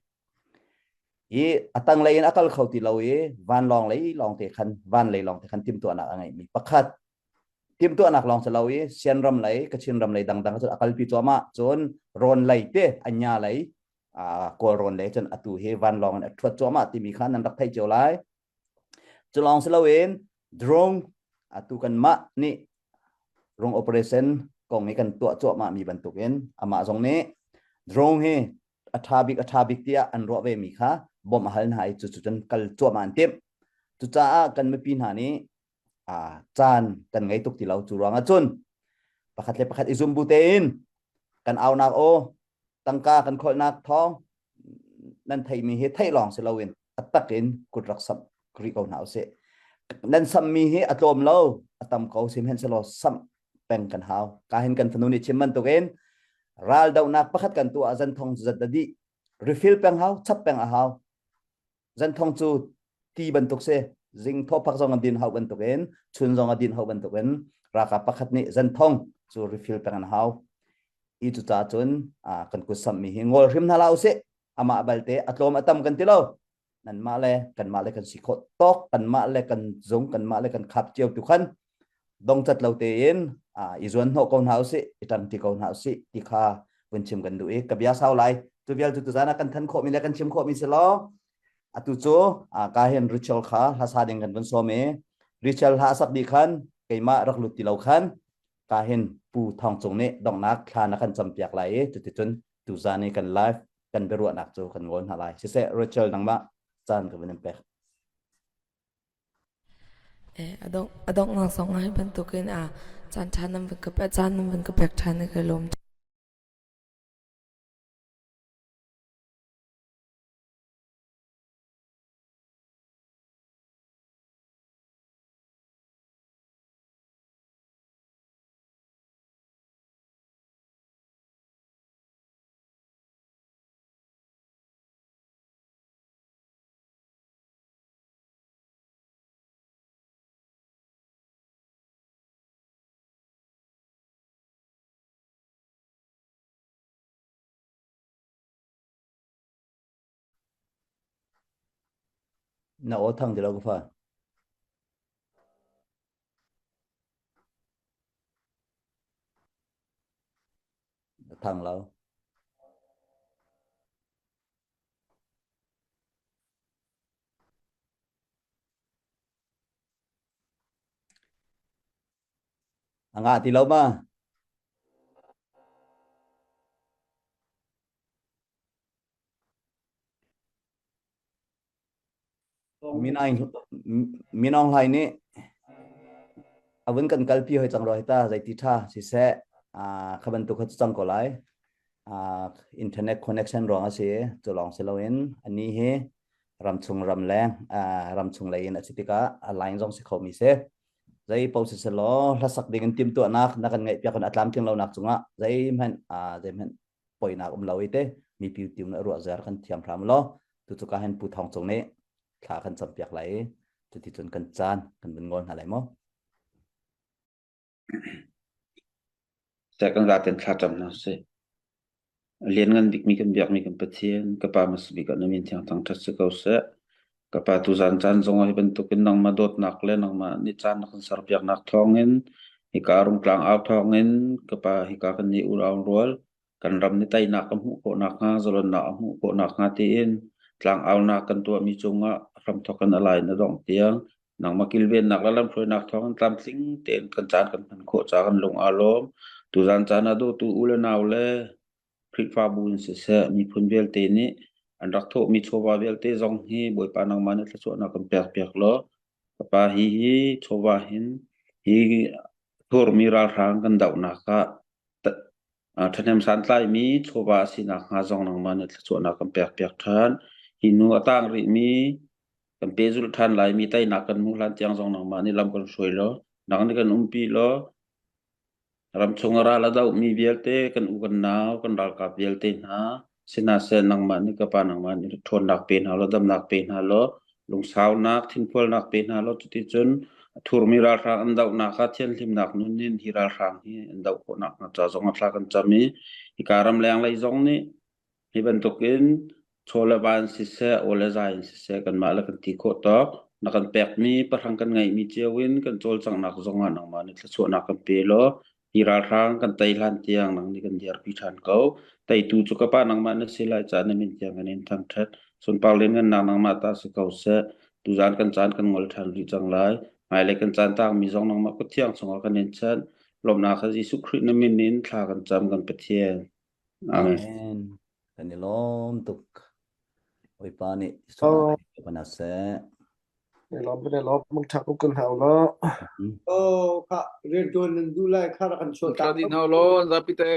I a tanglei in a kal kho ti lo i vanlawng lei lawng te khan van lei lawng te khan timhtuahnak a ngeihmi pakhat timhtuahnak lawng si lo i Sian ram lei Kachin ram lei dangdang cun a kalpi cuahmah cun rawn lei te anya lei Kawl rawn lei cun atu hi vanlawng in a ṭhuat cuahmah timi kha nan rak theih cio lai cu lawng si loin drone atu kanmah nih rung operation kong hi kan tuah cuahmah mi bantukin amah zong nih drone hi a ṭha bik a ṭha bik tiah an ruah ve mi kha. bawmh a hal hna i cucu cun kal cuahmah an timh. Cucaah kan mipi hna nih caan kan ngei tuk ti lo cu ruangah cun pakhat le pakhat i zum bu tein kan aunak aw tangka kan kholhnak thawng nan theimi hi theih lawng si loin a tak in kut rak samh rih ko hna usih. Nan sammi hi a tlawm lo, a tam ko sihmanhsehlaw samh peng kan hau. Ka hin kan fanu nih chim bantukin ral dohnak pakhat kan tuah zan thong zat da dih refill peng hau, chap peng a hau. Zan thong cu ti bantuk si zing thawphak zong an din hau bantukin chun zong a din hau bantukin ralkap pakhat nih zan thong cu refill peng an hau. I cu ca cun kan kut sammi hi ngol hrim hna la usih. Amah balte a tlawm a tam kan ti lo. Nanmah le kanmah le kan si khawh tawk kanmah le kan zung kanmah le kan khap cio tu khan dongcat lo tein i zuan hnawh ko hna usih i ṭangṭi ko hna usih ti kha vun chim kan duh i ka bia sau lai cu vial cu tuzan ah kan than khawhmi le kan chim khawhmi si law atu cu ka hin Rachel kha hlasa ding kan vun sawm i Rachel hla sak dih khan keimah rak lut ti lo khan ka hin Pu Thawng Cung nih donghnak thla na kan campiak lai i cuticun tuzan i kan live kan biaruahnak cu kan ngol hna lai. Siseh Rachel nangmah caan ka vun in pek. A donghnak zong ah hi bantukin a caan ṭha nan vun ka pek caan nan vun ka pek ṭhan i ka lawm. Na aw thang ti lo ka fa. Na thang lo. A ngah ti lo ma? Min Aung Hlaing nih a vun kan kalpi hoi cang rua hi ta zeiti ṭha siseh kha bantuk kha cu cang ko lai. Internet connection ruang a si cu lawng si loin anih hi ramchung ramleng ramchung lei in a si tikah a line zong si khomi si. Zei paoh si selaw hlasak ding in timhtuahnak na kan ngeihpiak in a tlamtling lonak cungah zeihmanh zeihmanh poinak um lo i te mi piu tiu na ruah zer kan thiam hram law tu cu ka hen Pu Thawng Cung nih thla kan campiak lai i cuticun kan caan kan vun ngol hna lai maw? Seh kan zaten thla cam hna sih. Lianngan bikmi kan biakmi kan Pathian, ka Pa hmasa bik ah na min thiang thangṭhat si ko seh. Ka Pa tuzan caan zongah hi bantukin nangmah dawtnak le nangmah nih caan na kan serpiaknak thawngin hika rungtlang au thawngin ka Pa hika kan nih unau rual kan ram nih teinak a hmuh khawh nakhnga zalonnak a hmuh khawh nakhnga tiin tlangaunak kan tuahmi cungah hramthawk in a lai na dongh tiang nangmah kilvennak le lamhruainak thawngin tlamtling tein kan caan kan hman khawh caah kan lung aa lawm. Tuzan caan ah dawtu u le nau le Khrihfabu in siseh miphun vialte nih an rak thawhmi chawva vialte zong hi Bawipa nangmah nih thluachuahnak kan pekpiak law Kapa hi hi chawva hin hi thurmi ralhrang kan dohnak ah ṭhahnem santlaimi chawva a si nakhnga zong nangmah nih thluachuahnak kan pekpiak ṭhan. Hi hnu a tang rihmi kan pehzulh ṭhan laimi teinak kan hmuh hlan tiang zong nangmah nih lam kan hruai law, nang nih kan umpi law, Ramchung a ral a dohmi vialte kan u kan nau kan ralkap vialte hna sihmanhseh nangmah nih ka pa nangmah nih ṭhawnnak pe hna law damnak pe hna law lungsaunak thinfualnak pe hna law cuticun a thurmi ralhrang an dohnak ah thianhlimnak nun in hi ralhrang hi an doh khawh nakhnga ca zong ah thla kan cam i hika ramleng lei zong nih Hi bantukin chaw le va in siseh, aw le zai in siseh kanmah le kan ti khawh tawk. Na kan pekmi pahrang kan ngeihmi cio in kan cawlcanghnak zongah nangmah nih thluachuahnak kan pe law hi ralhrang kan tei hlan tiang nang nih kan dirpi ṭhan ko. Teitu cu ka pa nangmah na si lai caah na min tiang kan in thangṭhat. Sunpar lianngannak nangmah ta si ko seh. Tuzaan kan caan kan ngol ṭhan rih cang lai. Hmailei kan caan taangmi zong nangmah kut thiang chungah kan in chanh. Lawmhnak kha Jesuh Khrih na min in thla kan cam kan Pathian. Amen. Amen. Kan i lawm tuk. Bawipa nih sualnak kan seh. Lawm ne lawm mang ṭha ko kan hau lo. Oh, kha rian ṭuan nan duh lai kha rak kan chuah ta. Di hna lo zapi te.